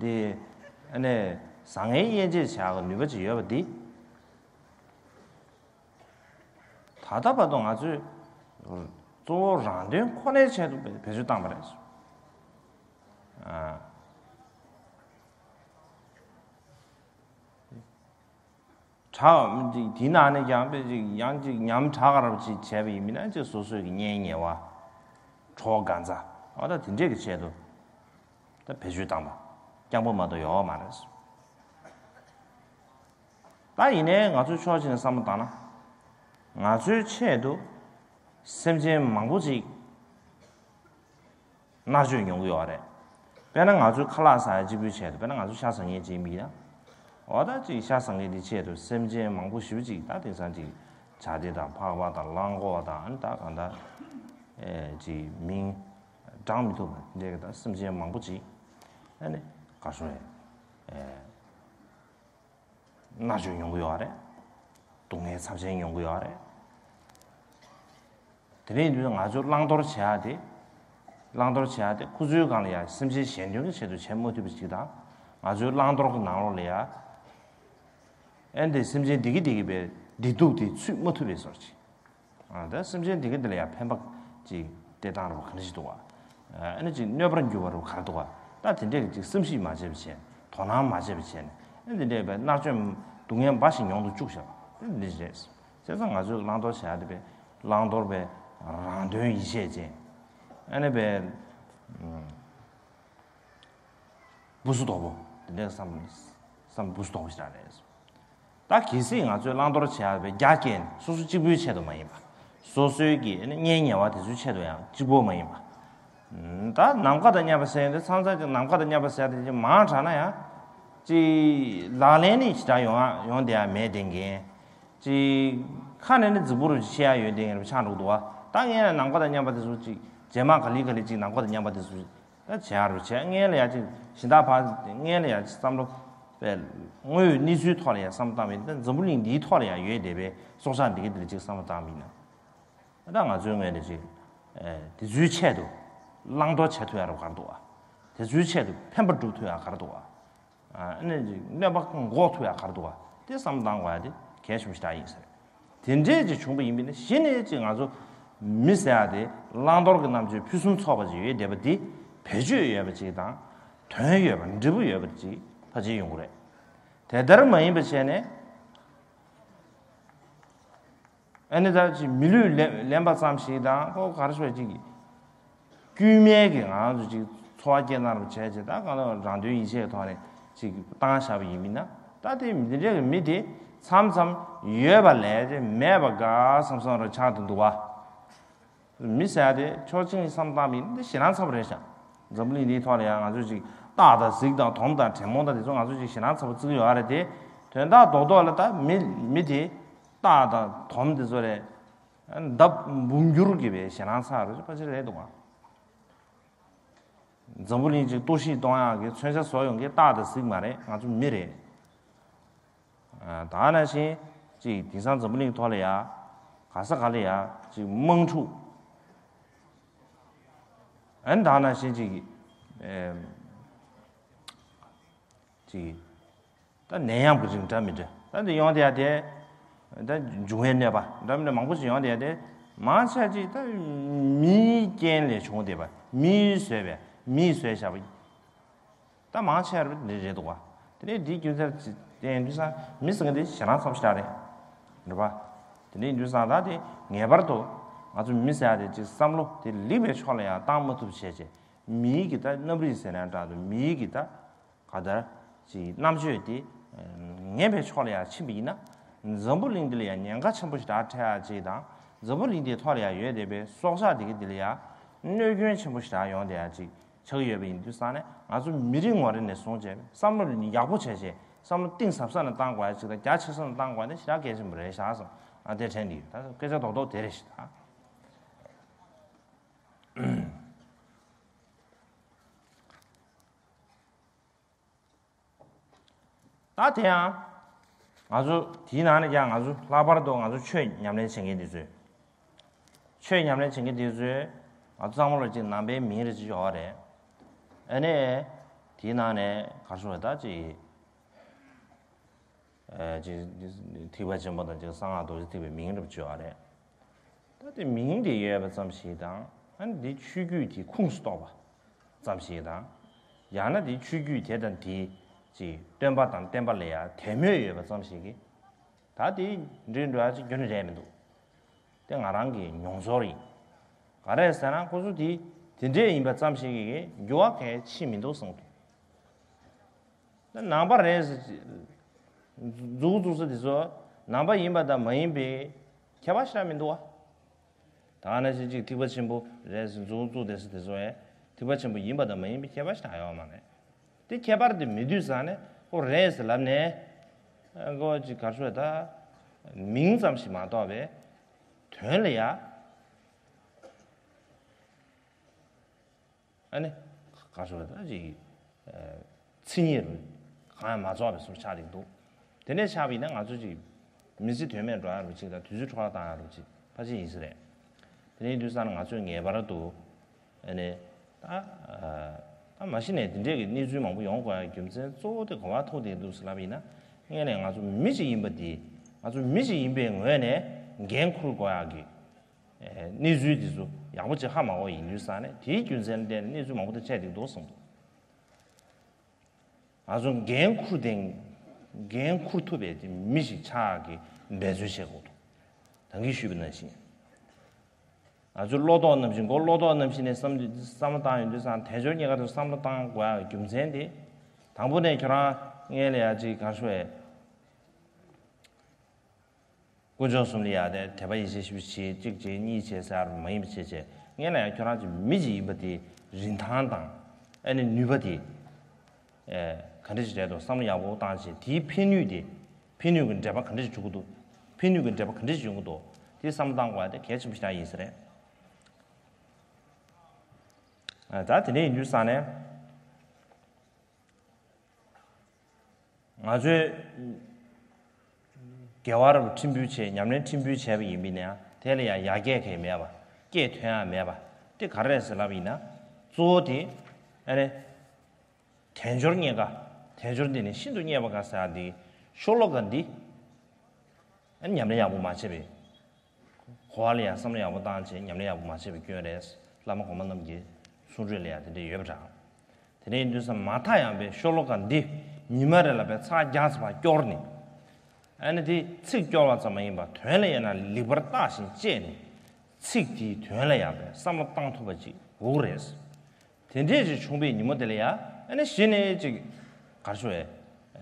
འདི་ཨ་ནི་བཟང་ངན་དབྱེ་འབྱེད་བྱ་གི་ནུས་པ་ཅིག་ཡོད་པ་འདི། ད་ལྟ་བར་དུ་ང་ཚོས་གཙོ་བོ་རང་དོན་ཁོ་ནའི་ཆེད་དུ་བེད་སྤྱོད་བཏང་པ་རེད། ཨ། དྲག་དེའི་ནང་ནས་ཀྱང་དཔེ་ཅིག་ཡང་ཅིག་ཉམས་དྲག་ག་རབ་ཅིག་བྱས་པ་ཡིན་མིན་ན་ཅིག་སོ་སོའི་གི་གཉེན་ཉེ་བ། གྲོགས་གང་ཟག་འོ་ད་དེ་འདྲས་ཀྱི་ཆེད་དུ་ད་བེད་སྤྱོད་བཏང་པ་རྐྱང་པ་མ་གཏོགས་ཡོད་མ་རེད། ད་ཡིན་ནའི་ང་ཚོའི་ཕྱོགས་གཅིག་ནས་བསམ་བློ་བཏང་ན། ང་ཚོའི་ཆེད་དུ་སེམས་ཅན་མང་པོ་ཅིག་མནར་གཅོད་མྱོང་གི་ཡོད་རེད། དཔེར་ན་ང་ཚོའི་ཁ་ལག་ཟ་ཡ་གཅིག་པུའི་ཆེད་དུ་དཔེར་ན་ང་ཚོ་ཤ་ཟ་མཁན་གཅིག་ཡིན་ན། འོ་ད་ཅིག་ཤ་ཟ་མཁན་དེ་ཆེད་དུ་སེམས་ཅན་མང་པོ་ཞེ་པོ་ཅིག་ད་དེང་སང་ཅིག་བྱ་དེ་དང་འཕགས་པ་དང་གླང་གོག་དང་ཨ་ནི་ད་གང་ད་ཨེ་ཅིག་མིང་བགྲང་མི་ཐུབ་པ་དེ་འདྲའི་ད་སེམས་ཅན་མང་པོ་ཅིག་ཨ་ནི་ག་སོང་ཨེ་མནར་གཅོད་མྱོང་གི་ཡོད་རེད། སྡུག་བསྔལ་ཚབས་ཆེན་མྱོང་གི་ཡོད་རེད། དེ་འདྲ་ཡིན་དུས་ང་ཚོས་བླང་དོར་བྱེད་ཡ་དེ། བླང་དོར་བྱེད་ཡ་དེ་ཁོ་ཚོའི་སྒང་ལ་ཡ་སེམས་ཅན་གཞན་དོན་གྱི་ཆེད་དུ་བྱེད་མ་ཐུབ་པ་ཞིག་དང་། ང་ཚོའི་བླང་དོར་གྱི་ནང་ལོགས་ལ་ཡ། ཨེ་འདི་སེམས་ཅན་བདེ་སྐྱིད་བདེ་སྐྱིད་པའི་བདེ་སྡུག་དེ་ཚུད་མ་ཐུབ་པའི་བཟོ་འདྲ་ཅིག་ཨ་ད་སེམས་ཅན་བདེ་སྐྱིད་དེ་ལ་ཡ་ཕན་པ་ཅིག་སྟེར་སྟངས་རོགས་ག་འདྲ་ཞིག་འདུག་བ། ཨ་ནི་ཅིག་གནོད་པར་འགྱུར་བ་རོགས་ག་རེ་འདུག་བ། ད་དེ་འདྲས་ཀྱི་ཅིག་བསམ་གཞིག་མ་བྱས་པ་བྱས་ནས་དོ་སྣང་མ་བྱས་པ་བྱས་ནས་ཨེ་འདི་འདྲས་པའི་མནར་གཅོད་སྡུག་བསྔལ་འབའ་ཞིག་མྱོང་དུ་བཅུག་བཞག་པ་འདི་འདྲས་རེད། བྱས་ཙང་ང་ཚོས་བླང་དོར་བྱ་ཡ་དེ་པའི་བླང་དོར་པའི་རང་དོན་ཡིད་ཆེས་ཅན། ཨ་ནི་པའི་བུ་སུ་དོག་པོ་དེ་འདྲའི་བསམ་བསམ་བུ་སུ་དོག་པོ་ཞིག་རང་རེད། ད་གལ་སྲིད་ང་ཚོས་བླང་དོར་བྱ་བའི་རྒྱ་བསྐྱེད་ནས་སོ་སོ་གཅིག་པུའི་ཆེད་དུ་མ་ཡིན་པ། སོ་སོའི་གི་ཨ་ནི་གཉེན་ཉེ་བ་དེ་ཚོའི་ཆེད་དུ་ཡང་གཅིག་པོ་མ་ཡིན་པ། ད་ནམ་མཁའ་དང་མཉམ་པ་ཟེར་ཡོང་དུས་མཚམས་མཚམས་ཀྱི་ནམ་མཁའ་དང་མཉམ་པ་ཟེར་དེ་ཅིག་མང་དྲགས་ན་ཡང་། ཅིག་ལག་ལེན་ནི་ཞེ་དྲག་ཡོང་ཡ་ཡོང་བསྡད་ཡ་མེད་བསྡད་མཁན། ཅིག་ཁ་ནས་ནི་རྫིག་པོ་རུ་ཅིག་བཤད་ཡ་ཡོད་བསྡད་མཁན་རུ་ཆགས་འགྲོ་གི་འདུག་བ། ད་ངས་ནི་ནམ་མཁའ་དང་མཉམ་པ་དེ་ཚོ་ཅིག་རྗེས་མ་ག་ལེ་ག་ལེ་ཅིག་ནམ་མཁའ་དང་མཉམ་པ་དེ་ཚོ་ད་བྱེད་ཡ་རུ་བྱས་ངས་ལ་ཡ་ཅིག་གཞན་དག་ཕར་ངས་ལ་ཡ་ཅིག་བསམ་བློ་དཔེ་དངོས་ཡོད་གནས་ཚུལ་ཐོག་ལ་ཡ་བསམ་བློ་བཏང་བ་ཡིན་ན། ད་འཛམ་བུ་གླིང་འདིའི་ཐོག་ལ་ཡ་ཡོད་བསྡད་པའི་སྲོག་ཆགས་འདི་ག་འདི་ལ་ཅིག་བསམ་བློ་བཏང་བ་ཡིན་ན། ད་ང་ཚོའི་ངོས་ནས་ཅིག་ཨེ་དེ་ཚོའི་ཆེད་དུ་བླང་དོར་བྱེད་ཐུབ་ཡ་རུ་ག་རེ་འདུག་བ། དེ་ཚོའི་ཆེད་དུ་ཕན་པ་སྒྲུབ་ཐུབ་ཡ་ག་རེ་འདུག་བ། ཨ་ནི་ཅིག་གནོད་པ་འགོག་ཐུབ་ཡ་ག་རེ་འདུག་བ། དེ་བསམ་བློ་བཏང་དགོས་ཡ་དེ་གལ་ཆེན་པོ་ཞེ་དྲག་ཡིན་ཟེར། དེ་འདྲས་ཅིག་བྱུང་པ་ཡིན་པས་ན་གཞི་ནས་ཅིག་ང་ཚོ་མི་ཟེར་ཡ་དེ་བླང་དོར་གྱི་རྣམ་དཔྱོད་ཕུན་སུམ་ཚོགས་པ་ཅིག་ཡོད་བསྡད་པ་འདི་བེད་སྤྱོད་ཡོད་པ་ཅིག་དང་། དོན་ཡོད་པ་འབྲས་བུ་ཡོད་པ་ཅིག་ཕལ་ཆེར་ཡོང་གི་རེད། དེ་ལྟར་མ་ཡིན་པ་བྱས་ནས། ཨ་ནི་ད་ཅིག་མི་ལུས་ལེན་ལེན་པ་ཙམ་ཞིག་དང་ཁོ་ག་རེ་ཞུ་བ་ཅིག་དཀྱུས་མའི་གི་ང་ཚོ་ཅིག་འཚོ་བ་སྐྱེལ་གནང་རོགས་བྱས་བྱས་ད་གང་ལྟར་རང་དོན་ཡིད་ཆེས་ཐོག་ནས་ཅིག་བཏང་བཞག་པ་ཡིན་མིན་ན། ད་དེ་མི་འདི་འདྲའི་གི་མི་དེ་མཚམས་མཚམས་ཡོད་པ་ལས་དེ་མེད་པ་དགའ་བསམ་བསམ་རོ་ཆགས་དུ་འདུག་བ། མི་ཟེར་ཡ་དེ་ཕྱོགས་གཅིག་ནས་བསམ་བཏང་མིན་འདི་ཞེ་སྡང་ཚ་པོ་རེད་ཤག་འཛམ་བུ་གླིང་འདིའི་ཐོག་ལ་ཡང་ང་ཚོ་ཅིག་སྟག་དང་གཟིག་དང་དོམ་དང་དྲེད་མོང་དང་དེ་ཚོ་ང་ཚོ་ཅིག་ཞེ་སྡང་ཚ་པོ་བརྩི་གི་ཡོད་རེད་དེ། དོན་དག་རྡོག་རྡོག་ལ་ད་མི་མི་དེ་སྟག་དང་དོམ་དེ་ཚོ་རེད། འདབ་འབུམ་འགྱུར་གྱི་བའི་ཞེ་སྡང་ཚ་རུ་ཕལ་ཆེར་རེད་འདུག་ཨ། འཛམ་བུ་གླིང་གཅིག་གཏོར་བཤིག་གཏོང་ཡག་གི་མཚོན་ཆ་བཟོ་ཡོང་མཁན་སྟག་དང་གཟིག་མ་རེད། ང་ཚོ་མི་རེད། ད་ནང་བཞིན་གཅིག་དེང་སང་འཛམ་བུ་གླིང་ཐོག་ལ་ཡ་ག་ས་ག་ལ་ཡ་གཅིག་དམག་འཁྲུག་ཨན་ད་ནང་བཞིན་གཅིག་གཅིག་ད་ནད་ཡམས་ཀྱི་རིགས་འདྲ་མི་འདྲ་ད་འདི་ཡོང་བསྡད་ཡ་དེ། ད་འབྱུང་བའི་གནོད་པ་འདྲ་མི་འདྲ་མང་པོ་ཞིག་ཡོང་བསྡད་ཡ་དེ། མང་ཆེ་ཅིག་ད་མིའི་རྐྱེན་ལས་བྱུང་བསྡད་པ། མིས་བཟོས་པའི་མིས་བཟོས་བཞག་པ། ད་མང་ཆེ་བ་འདི་རེད་འདུག་བ། དེ་ནས་འདིའི་རྒྱུ་མཚན་ཅིག་བསྟན་དུས་ཙང་མི་ཟེར་མཁན་དེ་ཞེ་སྡང་ཚ་པོ་ཞིག་རེད། རེད་པ། དེ་ནས་དུས་ཙང་ད་དེ་ངེས་པར་དུ་ང་ཚོ་མི་ཟེར་ཡ་དེ་ཅིག་བསམ་བློ་དེ་ལེགས་པའི་ཕྱོགས་ལ་ཡང་བཏང་མ་ཐུབ་བྱས་བྱས། མིའི་གི་ད་རྣམ་རིག་ཟེར་ན་འདྲ་འདུག་མིའི་གི་ད་ག་དར་གྱི་རྣམ་དཔྱོད་དེ་ངན་པའི་ཕྱོགས་ལ་ཡང་ཕྱིན་པ་ཡིན་ན། འཛམ་བུ་གླིང་འདི་ལ་ཡང་ཉེན་ཁ་ཆེན་པོ་ཞིག་འཕྲད་ཡ་ཅིག་དང་། འཛམ་བུ་གླིང་འདིའི་ཐོག་ལ་ཡང་ཡོད་བསྡད་པའི་སྲོག་ཆགས་འདི་གི་འདི་ལ་ཡང་གནོད་སྐྱོན་ཆེན་པོ་ཞིག་ཡོང་བསྡད་ཡ་ཅིག་ཆགས་ཀྱི་ཡོད་པ་ཡིན་དུས་ཙང་ནས། ང་ཚོ་མི་རིགས་ངོ་རེ་ནས་བཟུང་བྱས་བསམ་བློ་ཡག་པོ་བྱས་བྱས་བསམ་བློ་གཏིང་ཟབ་ས་ནས་བཏང་དགོས་ཡ་ཅིག་དང་རྒྱ་ཆེ་ས་ནས་བཏང་དགོས་ཡ་དེ་ཞེ་དྲག་གལ་ཆེན་པོ་རེད་ཤག་བསམ། ཨ་དེ་དྲན་གྱི་ཡོད། ད་སྐད་ཆ་རྡོག་རྡོག་དེ་རེད་ཤག་ད། ད་དེ་ཡང་ང་ཚོ་དེའི་ནང་ནས་ཀྱང་ང་ཚོ་ལྷག་པར་དུ་ང་ཚོ་ཆོས་ཉམས་ལེན་བྱེད་མཁན་དེ་ཚོས། ཆོས་ཉམས་ལེན་བྱེད་མཁན་དེ་ཚོས་ང་ཚོ་ཚང་མ་ལ་ཅིག་ནང་པའི་མིང་རེ་ཅིག་ཡོད་རེད། ཨ་ནི་དེའི་ནང་ནས་ག་རེ་ཞུ་དགོས་རེད། ད་ཅིག་ཨ་ཅིག་ཐེག་པ་ཆེན་པོ་དང་ཅིག་གསང་སྔགས་རྡོ་རྗེ་ཐེག་པའི་མིང་རེ་ཅིག་ཡོད་རེད། ད་དེ་མིང་དེ་ཡོད་པ་ཙམ་ཞིག་དང་། ཨ་ནི་དེ་ཆོས་བརྒྱུད་དེ་ཁུངས་སུ་གཏོགས་པ་ཙམ་ཞིག་དང་། ཡང་ན་དེ་ཆོས་བརྒྱུད་དེ་དང་དེའི་ཅིག་སྟོན་པ་དང་བསྟན་པ་ལ་ཡང་དད་མོས་ཡོད་པ་ཙམ་ཞིག་གིས། ད་དེ་འགྲིག་འགྲོ་ཡ་ཅིག་རྒྱུན་རེད་མི་འདུག་དེ་ང་རང་གི་མྱོང་ཚོར་ཡིན། ག་རེ་ཟེར་ན་ཁོ་ཚོ་དེ་དེ་འདྲས་ཡིན་པ་ཙམ་ཞིག་གིས་འགྱུར་བ་གལ་ཆེ་མི་འདུག་གསུངས་ཏེ། ནང་པ་རེད་ཟེར། མཛུབ་བཙུགས་ས་དེ་ཚོ་ནང་པ་ཡིན་པ་དང་མ་ཡིན་པའི་ཁྱད་པར་ཞེ་དྲག་མི་འདུག་བ། ད་ནང་བཞིན་གཅིག་ཐེག་པ་ཆེན་པོ་རེད་ཟེར་མཛུབ་བཙུགས་བསྡད་ས་དེ་ཚོ་ཡང་ཐེག་པ་ཆེན་པོ་ཡིན་པ་དང་མ་ཡིན་པའི་ཁྱད་པར་ཞེ་དྲག་ཡོད་མ་རེད། དེ་ཁྱད་པར་དེ་མེད་དུས་ཙང་ནས་ཁོ་རེད་ཟེར་ལབ་ནས་ ཨ་གོ་ཅིག་གར་ཤོད་ད། མིང་ཙམ་ཞིག་མ་གཏོགས་པའི་དོན་ལ་ཡ། ཨ་ནི་གར་ཤོད་ད་ཅིག་མཚན་ཉིད་རུ་གང་ཡང་མ་རྫོགས་པའི་བཟོ་ཆགས་ཀྱི་འདུག་དེ་འདྲའི་ཆགས་པ་ཡིན་ན་ང་ཚོ་ཅིག་མི་ཚེ་དོན་མེད་འགྲོ་ཡ་རུ་ཅིག་དང་དུས་ཚོད་འཕྲོ་བརླག་བཏང་ཡ་རུ་ཅིག་ཕལ་ཆེར་ཡིན་ས་རེད། དེ་ནས་དུས་སང་ང་ཚོས་ངེས་པར་དུ་ཨ་ནི་ད་ད་མ་གཞི་ནས་དེ་འདྲའི་གི་གནས་ཚུལ་མང་པོ་ཡོང་དགོས་ཡ་རྒྱུ་མཚན་གཙོ་བོ་དེ་གོ་བ་ཐོག་དེ་འདུག་ཟེར་ལབ་ཡིན་ན། སྔོན་ནས་ང་ཚོ་མི་ཞིག་ཡིན་པ་དེ། ང་ཚོ་མི་ཞིག་ཡིན་པའི་ངོས་ནས་འགན་འཁུར་དགོས་ཡ་གི་གནས་ཚུལ་དེ་ཚོ་ཡག་པོ་ཅིག་ཧ་མ་གོ་ཡིན་དུས་ཙང་ནས་དེའི་རྒྱུ་མཚན་ལ་བརྟེན་ནས་གནས་ཚུལ་མང་པོ་དེ་འཕྲད་ཀྱི་འདུག་གསུངས་འདུག་ང་ཚོ་འགན་འཁུར་དེ། འགན་འཁུར་ཐུབ་པའི་དེ་མི་ཞིག་ཆགས་ཀྱི་འབད་བརྩོན་བྱེད་དགོས་འདུག་ད་གིན་ཞུས་པ་ནང་བཞིན། ང་ཚོའི་བློ་ལྡོག་ནང་བཞིན་གོ་བློ་ལྡོག་ནང་བཞིན་ནས་བསམ་བསམ་བློ་བཏང་ཡོང་དུས་ཙང་དལ་འབྱོར་རྙེད་དཀའ་དེ་བསམ་བློ་བཏང་དགོས་ཡ་རྒྱུ་མཚན་དེ། དང་པོ་ནས་ཁྱོད་རང་སྔོན་ལ་ཡ་ཅིག་ག་རེ་ཞུ་ཡས། དཀོན་མཆོག་གསུམ་ལ་ཡ་དེ་དད་པ་ཡིད་ཆེས་ཞེ་པོ་བྱེད། གཅིག་བྱེད་གཉིས་བྱེད་ཟེར་བ་མ་ཡིན་པ་བྱེད་བྱེད། སྔོན་ལ་ཡ་ཁྱོད་རང་ཚོ་མི་ཅིག་ཡིན་པ་དེ་རིན་ཐང་དང་ཨ་ནི་ནུས་པ་དེ་ཨེ་ག་འདྲ་ཞིག་རེད་འདུག་བསམ་བློ་ཡག་པོ་བཏང་བྱས། དེའི་ཕན་ནུས་དེ་ཕན་ནུས་ཀྱི་འབྲས་བུ་ག་འདྲ་ཞིག་འབྱུང་གི་འདུག་ཕན་ནུས་ཀྱི་འབྲས་བུ་ག་འདྲ་ཞིག་ཡོང་གི་འདུག་དེ་བསམ་བློ་བཏང་དགོས་ཡ་དེ་གལ་ཆེན་པོ་ཞིག་ཡིན་ས་རེད། ཨ་ད་དེ་འདྲ་ཡིན་དུས་ཙང་ནས། ང་ཚོས་དགེ་བ་རབ་ཕྲན་བུ་བྱས། ཉམས་ལེན་ཕྲན་བུ་བྱས་པ་ཡིན་པ་ཡིན་ན་ཡང་དེ་ལ་ཡང་ཡར་རྒྱས་གང་ཡང་མེད་པ། སྐྱེད་ཐོན་ཡ་མེད་པ་དེ་ག་རེ་རེད་ཟེར་ལབ་པ་ཡིན་ན། གཙོ་བོ་དེ་ཨ་ནི་དལ་འབྱོར་རྙེད་དཀའ། དལ་འབྱོར་འདི་ནི་ཤིན་ཏུ་རྙེད་པ་དཀའ་ཟེར་ཡ་འདི་ཤོ་ལོ་ཀ་འདི་ཨ་ནི་ཉམས་ལེན་ཡག་པོ་མ་བྱས་པས། གོ་བ་ལ་ཡང་བསམ་བློ་ཡག་པོ་བཏང་བྱས་ཉམས་ལེན་ཡག་པོ་མ་བྱས་པའི་སྐྱོན་རེད། བླ་མ་གོང་མ་རྣམས་ཀྱི་གསུང་སྒྲོས་ལ་ཡང་དེ་འདྲ་ཡོད་པ་འདྲ། དེ་འདྲ་ཡིན་དུས་ཙང་མ་མཐའ་ཡང་པའི་ཤོ་ལོ་ཀ་འདི་ཉི་མ་རེ་ལ་པའི་ཚར་བརྒྱ་ཙམ་ཕར་སྐྱོར་ནས། ཨ་ནི་དེ་ཚིག་སྐྱོར་བ་ཙམ་མ་ཡིན་པར་དོན་ལ་ཡང་ན་ལེགས་པར་བརྟགས་ཤིང་དཔྱད་ནས། ཚིག་དེའི་དོན་ལ་ཡང་པའི་བསམ་བློ་བཏང་ཐུབ་པ་ཅིག་དགོས་རེད། དེ་འདྲས་ཅིག་བྱུང་བའི་ཉིན་མོ་དེ་ལ་ཡ། ཨ་ནི་གཞི་ནས་ཅིག་ག་རེ་ཞུ་བས།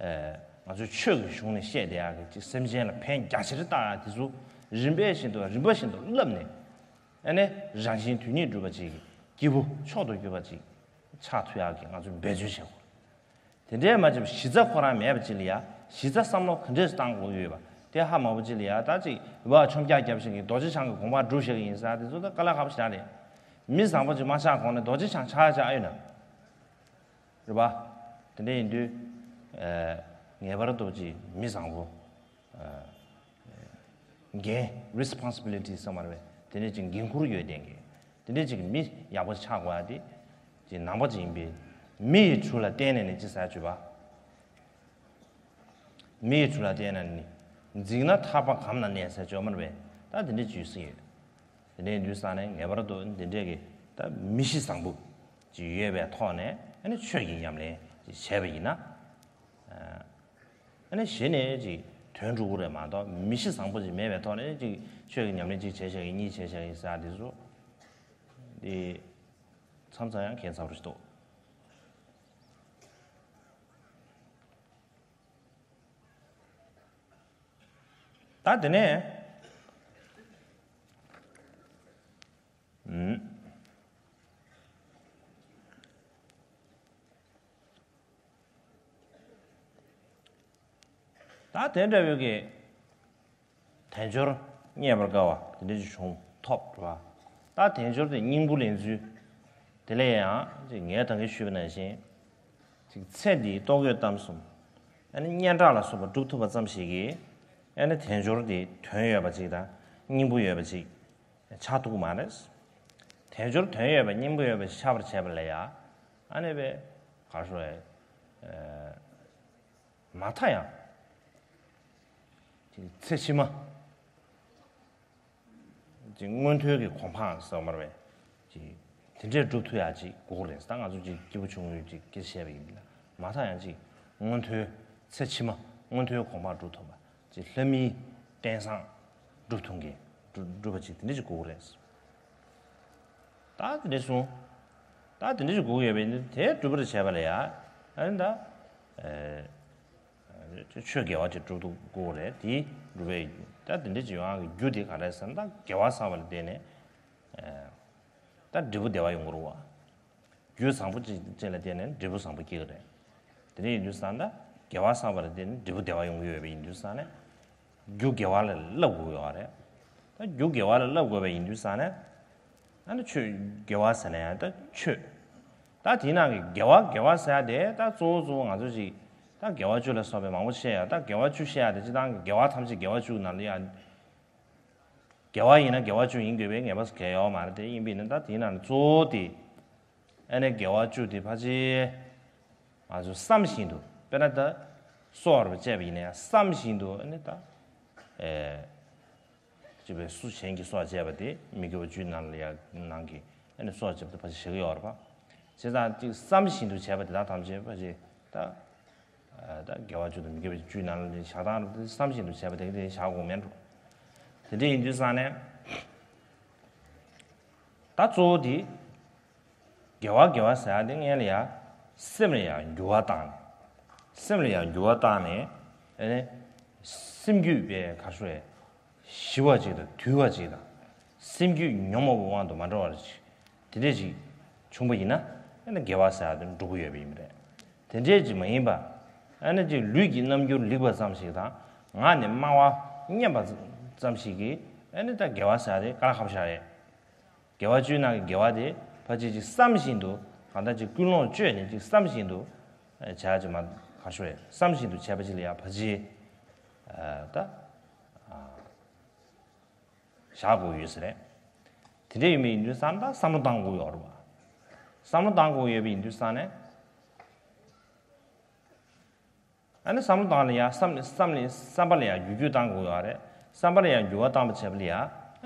ཨེ་ང་ཚོའི་ཆོས་ཀྱི་གཞུང་ནས་བཤད་བསྡད་ཡག་གི་ཅིག་སེམས་ཅན་ལ་ཕན་རྒྱ་ཆེར་བཏགས་ཡག་དེ་ཚོ་རིམ་པས་བཞིན་དུ་རིམ་པ་བཞིན་དུ་བསླབས་ནས། ཨ་ནི་རང་གཞན་དོན་གཉིས་འགྲུབ་པ་ཅིག་གི་སྐྱེས་བུ་མཆོག་ཏུ་གྱུར་པ་ཅིག་ཆགས་ཐུབ་ཡག་གི་ང་ཚོས་འབད་བརྩོན་བྱེད་དགོས། དེ་འདྲའི་མ་བྱས་པར་གཞི་རྩ་ཁོ་རང་མེད་པ་ཅིག་ལ་ཡ། གཞི་རྩ་བསམ་བློ་ག་འདྲས་བཏང་དགོས་ཡོད་པ་དེ་ཧ་མ་གོ་ཅིག་ལ་ཡ། ད་ཅིག་བ་ཆོམ་རྒྱག་རྒྱབ་བཞིན་གྱི་རྡོ་རྗེ་འཆང་གི་དགོངས་པ་སྒྲུབ་བཞག་གི་ཡིན་ཟེར་དེ་ཚོ་ད་དཀའ་ལས་ཁག་པོ་ཞིག་རེད། མི་བཟང་པོ་ཅིག་མ་ཆགས་གོང་ནས་རྡོ་རྗེ་འཆང་ཆགས་ཆགས་ཨེ་ཡོད་ན། རེད་པ། དེ་འདྲ་ཡིན་དུས། ཨེ་ངེས་པར་དུ་ཅིག་མི་བཟང་པོ། ཨེ་འགན་responsibility་བསམ་པ་རེད་པས། དེ་འདྲ་ཅིག་འགན་འཁུར་ཡོད་ལྡན་གྱི། དེ་འདྲ་ཅིག་མི་ཡག་པོ་ཆགས་དགོས་ཡ་དེ། ཅིག་ནང་པ་ཅིག་ཡིན་པས། མི་ཡི་གྲུ་ལ་བརྟེན་ནས་ནི་ཅི་ཟེར་བརྗོད་པ། མི་ཡི་གྲུ་ལ་བརྟེན་ནས་ནི། འཛིང་ན་ཐག་པ་གམ་ན་གནས་ཟེར་བརྗོད་མ་རེད་པས། ད་དེ་འདྲ་ཅིག་ཡོད་སྲིད་ཡོད། དེ་འདྲའི་དུས་ཙང་ནས་ངེས་པར་དུ་འདི་འདྲའི་གི་ད་མི་གཤིས་བཟང་པོ་ཅིག་ཡོད་པའི་ཐོག་ནས་ཨ་ནི་ཆོས་ཀྱི་ཉམས་ལེན་ཅིག་བྱས་པ་ཡིན་ན། ཨ་ནི་གཞི་ནས་ཅིག་དོན་འགྲུབ་ཀྱི་རེད་མ་གཏོགས། མི་གཤིས་བཟང་པོ་ཅིག་མེད་པའི་ཐོག་ནས་ཅིག་ཆོས་ཀྱི་ཉམས་ལེན་ཅིག་བྱས་བྱས་ཀྱི་གཉིས་བྱས་བྱས་ཀྱི་ཟེར་དེ་ཚོ་འདི་མཚམས་མཚམས་ཡང་ཁྱད་མཚར་པོ་ཞིག་འདུག་ད་དེ་ནས། ཨུམ། ད་དེ་འདྲ་བོའི་གི་དལ་འབྱོར་རྙེད་པར་དཀའ་བ་དེ་འདྲ་ཅིག་བྱུང་ཐོབ་རེད་པ། ད་དལ་འབྱོར་དེ་སྙིང་པོ་ལེན་ཚུལ་དེ་ལས་ཡང་ཅིག་ངས་ད་གིན་ཞུས་པ་ནང་བཞིན། ཅིག་ཚེ་འདིའི་ལྟོ་གོས་གཏམ་གསུམ། ཨ་ནི་སྙན་གྲགས་ལ་སོགས་པ་སྒྲུབ་ཐུབ་པ་ཙམ་ཞིག་གིས། ཨ་ནི་དལ་འབྱོར་འདི་དོན་ཡོད་པ་ཅིག་དང་སྙིང་པོ་ཡོད་པ་ཅིག་ཆགས་ཐུབ་ཀྱི་མ་རེད། དལ་འབྱོར་དོན་ཡོད་པ་སྙིང་པོ་ཡོད་པ་ཞིག་ཆགས་པར་བྱེད་པ་ལ་ཡ། ཨ་ནི་བས་ག་རེ་ཞུ་དགོས་རེད། ཨ་མ་མཐའ་ཡང་ཅིག་ཚེ་ཕྱི་མ། ཅིག་མངོན་མཐོའི་གི་གོ་འཕང་ཟེར་བ་མ་རེད་པས། ཅིག་དེ་འདྲས་སྒྲུབ་ཐུབ་ཡག་ཅིག་དགོས་རེད། ད་ང་ཚོ་ཅིག་སྐྱེས་བུ་ཆུང་ངུའི་ཅིག་སྐད་ཆ་བཤད་པ་ཡིན་ན། མ་མཐའ་ཡང་ཅིག་མངོན་མཐོའི་ཚེ་ཕྱི་མ་མངོན་མཐོའི་གོ་འཕང་སྒྲུབ་ཐུབ་པ། ཅིག་ལྷ་མིའི་རྟེན་བཟང་སྒྲུབ་ཐུབ་མཁན་སྒྲུབ་སྒྲུབ་པ་ཅིག་དེ་འདྲས་ཅིག་དགོས་རེད། ད་དེ་འདྲས་གསུངས། ད་དེ་འདྲས་ཅིག་དགོས་ཡོད་པས་ནི་དེ་སྒྲུབ་པར་བྱས་པ་ལ་ཡ། ཨ་ནི་ད། ཨེ། ཆོས་དགེ་བ་ཅིག་སྒྲུབ་ཐུབ་དགོས་རེད། དེ་སྒྲུབ་པའི་ད་དེ་འདྲ་ཅིག་ཡོང་ཡག་གི་རྒྱུ་དེ་ག་རེ་ཟེར་ན། ད་དགེ་བ་བསགས་པ་ལ་བརྟེན་ནས། ཨེ། ད་འབྲས་བུ་བདེ་བ་ཡོང་གི་རེད་པ། རྒྱུ་བཟང་པོ་ཅིག་ཅིག་ལ་བརྟེན་ནས་འབྲས་བུ་བཟང་པོ་སྐྱེ་གི་རེད། དེ་འདྲ་ཡིན་དུས་ཙང་ད་ དགེ་བ་བསགས་པ་ལ་བརྟེན་ནས་འབྲས་བུ་བདེ་བ་ཡོང་གི་ཡོད་པ་ཡིན་དུས་ཙང་ནས། རྒྱུ་དགེ་བ་ལ་བསླབ་དགོས་ཡོད་རེད། ད་རྒྱུ་དགེ་བ་ལ་བསླབ་དགོས་པ་ཡིན་དུས་ཙང་ནས། ཨ་ནི་ཆོས་དགེ་བ་ཟེར་ན་ཡང་ད་ཆོས། ད་དེའི་ནང་གི་དགེ་བ་དགེ་བ་ཟེར་ཡ་དེ་ད་གཙོ་བོ་གཙོ་བོ་ང་ཚོ་ཅིག་ད་དགེ་བ་བཅུ་ལ་སོགས་པའི་མང་པོ་བཤད་ཡ། ད་དགེ་བ་བཅུ་བཤད་ཡ་དེ་སྤྱིར་བཏང་གི་དགེ་བ་ཐམས་ཅད་དགེ་བ་བཅུ་ནང་ལ་ཡ། དགེ་བ་ཡིན་ན་དགེ་བ་བཅུ་ཡིན་དགོས་པའི་ངེས་པ་གལ་ཡོད་མ་རེད། དེ་ཡིན་པས་ན་ད་དེའི་ནང་ནས་གཙོ་བོ་དེ། ཨ་ནི་དགེ་བ་བཅུ་དེ་ཕལ་ཆེར་ང་ཚོ་བསམ་བཞིན་དུ། དཔེར་ན་ད་སྲོག་བཅད་པ་ཡིན་ན་ཡང་བསམ་བཞིན་དུ་ཨ་ནི་ད། ཨེ། ཅེས་པའི་སུ་གཞན་གྱིས་སྲོག་བཅད་པ་དེ་མི་དགེ་བ་བཅུའི་ནང་ལ་ཡང་ནང་གི་ཨ་ནི་སྲོག་བཅད་པ་དེ་ཕལ་ཆེར་བཞག་གི་ཡོད་རེད་པ། བྱས་ཙང་ཅིག་བསམ་བཞིན་དུ་བྱས་པ་དེ་དག་ཐམས་ཅད་ཕལ་ཆེར་ད། ད་དགེ་བ་བཅུ་དང་མི་དགེ་བ་བཅུའི་ནང་ལ་བཞག་སྟངས་རེད། བསམ་བཞིན་དུ་བྱས་པ་དེ་ག་དེ་བཞག་དགོས་མེད་འགྲོ། དེ་འདྲ་ཡིན་དུས་ཙང་ནས། ད་གཙོ་བོ་དེ། དགེ་བ་དགེ་བ་ཟེར་ཡ་དེ་སྔོན་ལ་ཡ། སེམས་ལ་ཡ་འགྱུར་བ་བཏང་ནས། སེམས་ལ་ཡ་འགྱུར་བ་བཏང་ནས། ཨ་ནི། སེམས་རྒྱུད་པའི་ག་ཤོ་ཡ། ཞི་བ་ཅིག་དང་དུལ་བ་ཅིག་དང་། སེམས་རྒྱུད་ཉོན་མོངས་པའི་དབང་དུ་མ་འགྲོ་བ་ཅིག་དེ་འདྲས་ཅིག་བྱུང་པ་ཡིན་ན། ཨ་ནི་དགེ་བ་ཟེར་ཡ་དེ་འགྲུབ་ཀྱི་ཡོད་པ་ཡིན་པ་རེད། དེ་འདྲས་ཅིག་མ་ཡིན་པ། ཨ་ནི་ཅིག་ལུས་ཀྱི་རྣམ་འགྱུར་ལེགས་པ་ཙམ་ཞིག་དང་། ངག་ནས་སྨྲ་བ་སྙན་པ་ཙམ་ཞིག་གིས་ཨ་ནི་ད་དགེ་བ་ཟེར་ཡ་དེ་དཀའ་ལས་ཁག་པོ་ཞིག་རེད། དགེ་བ་བཅུའི་ནང་གི་དགེ་བ་དེ་ཕལ་ཆེར་ཅིག་བསམ་བཞིན་དུ། གང་ལྟར་ཅིག་ཀུན་སློང་བཅོས་ནས་ཅིག་བསམ་བཞིན་དུ། ཨ། བྱ་ཡ་ཅིག་མ་ག་ཤོ་ཡ། བསམ་བཞིན་དུ་བྱས་པ་ཅིག་ལ་ཡ་ཕལ་ཆེར། ཨ། ད། ཨ། བཞག་དགོས་ཡོད་ས་རེད། དེ་འདྲ་ཡིན་པ་ཡིན་དུས་ཙང་ད་བསམ་བློ་བཏང་དགོས་ཡོད་རེད་པ། བསམ་བློ་བཏང་དགོས་ཡོད་པ་ཡིན་དུས་ཙང་ནས། ཨ་ནི་བསམ་བློ་བཏང་ལ་ཡ་བསམ་ནས་བསམ་ནས་བསམ་པ་ལ་ཡ་འགྱུར་འགྱུར་བཏང་དགོས་ཡོད་རེད། བསམ་པ་ལ་ཡ་འགྱུར་བ་བཏང་པ་བྱས་པ་ལ་ཡ།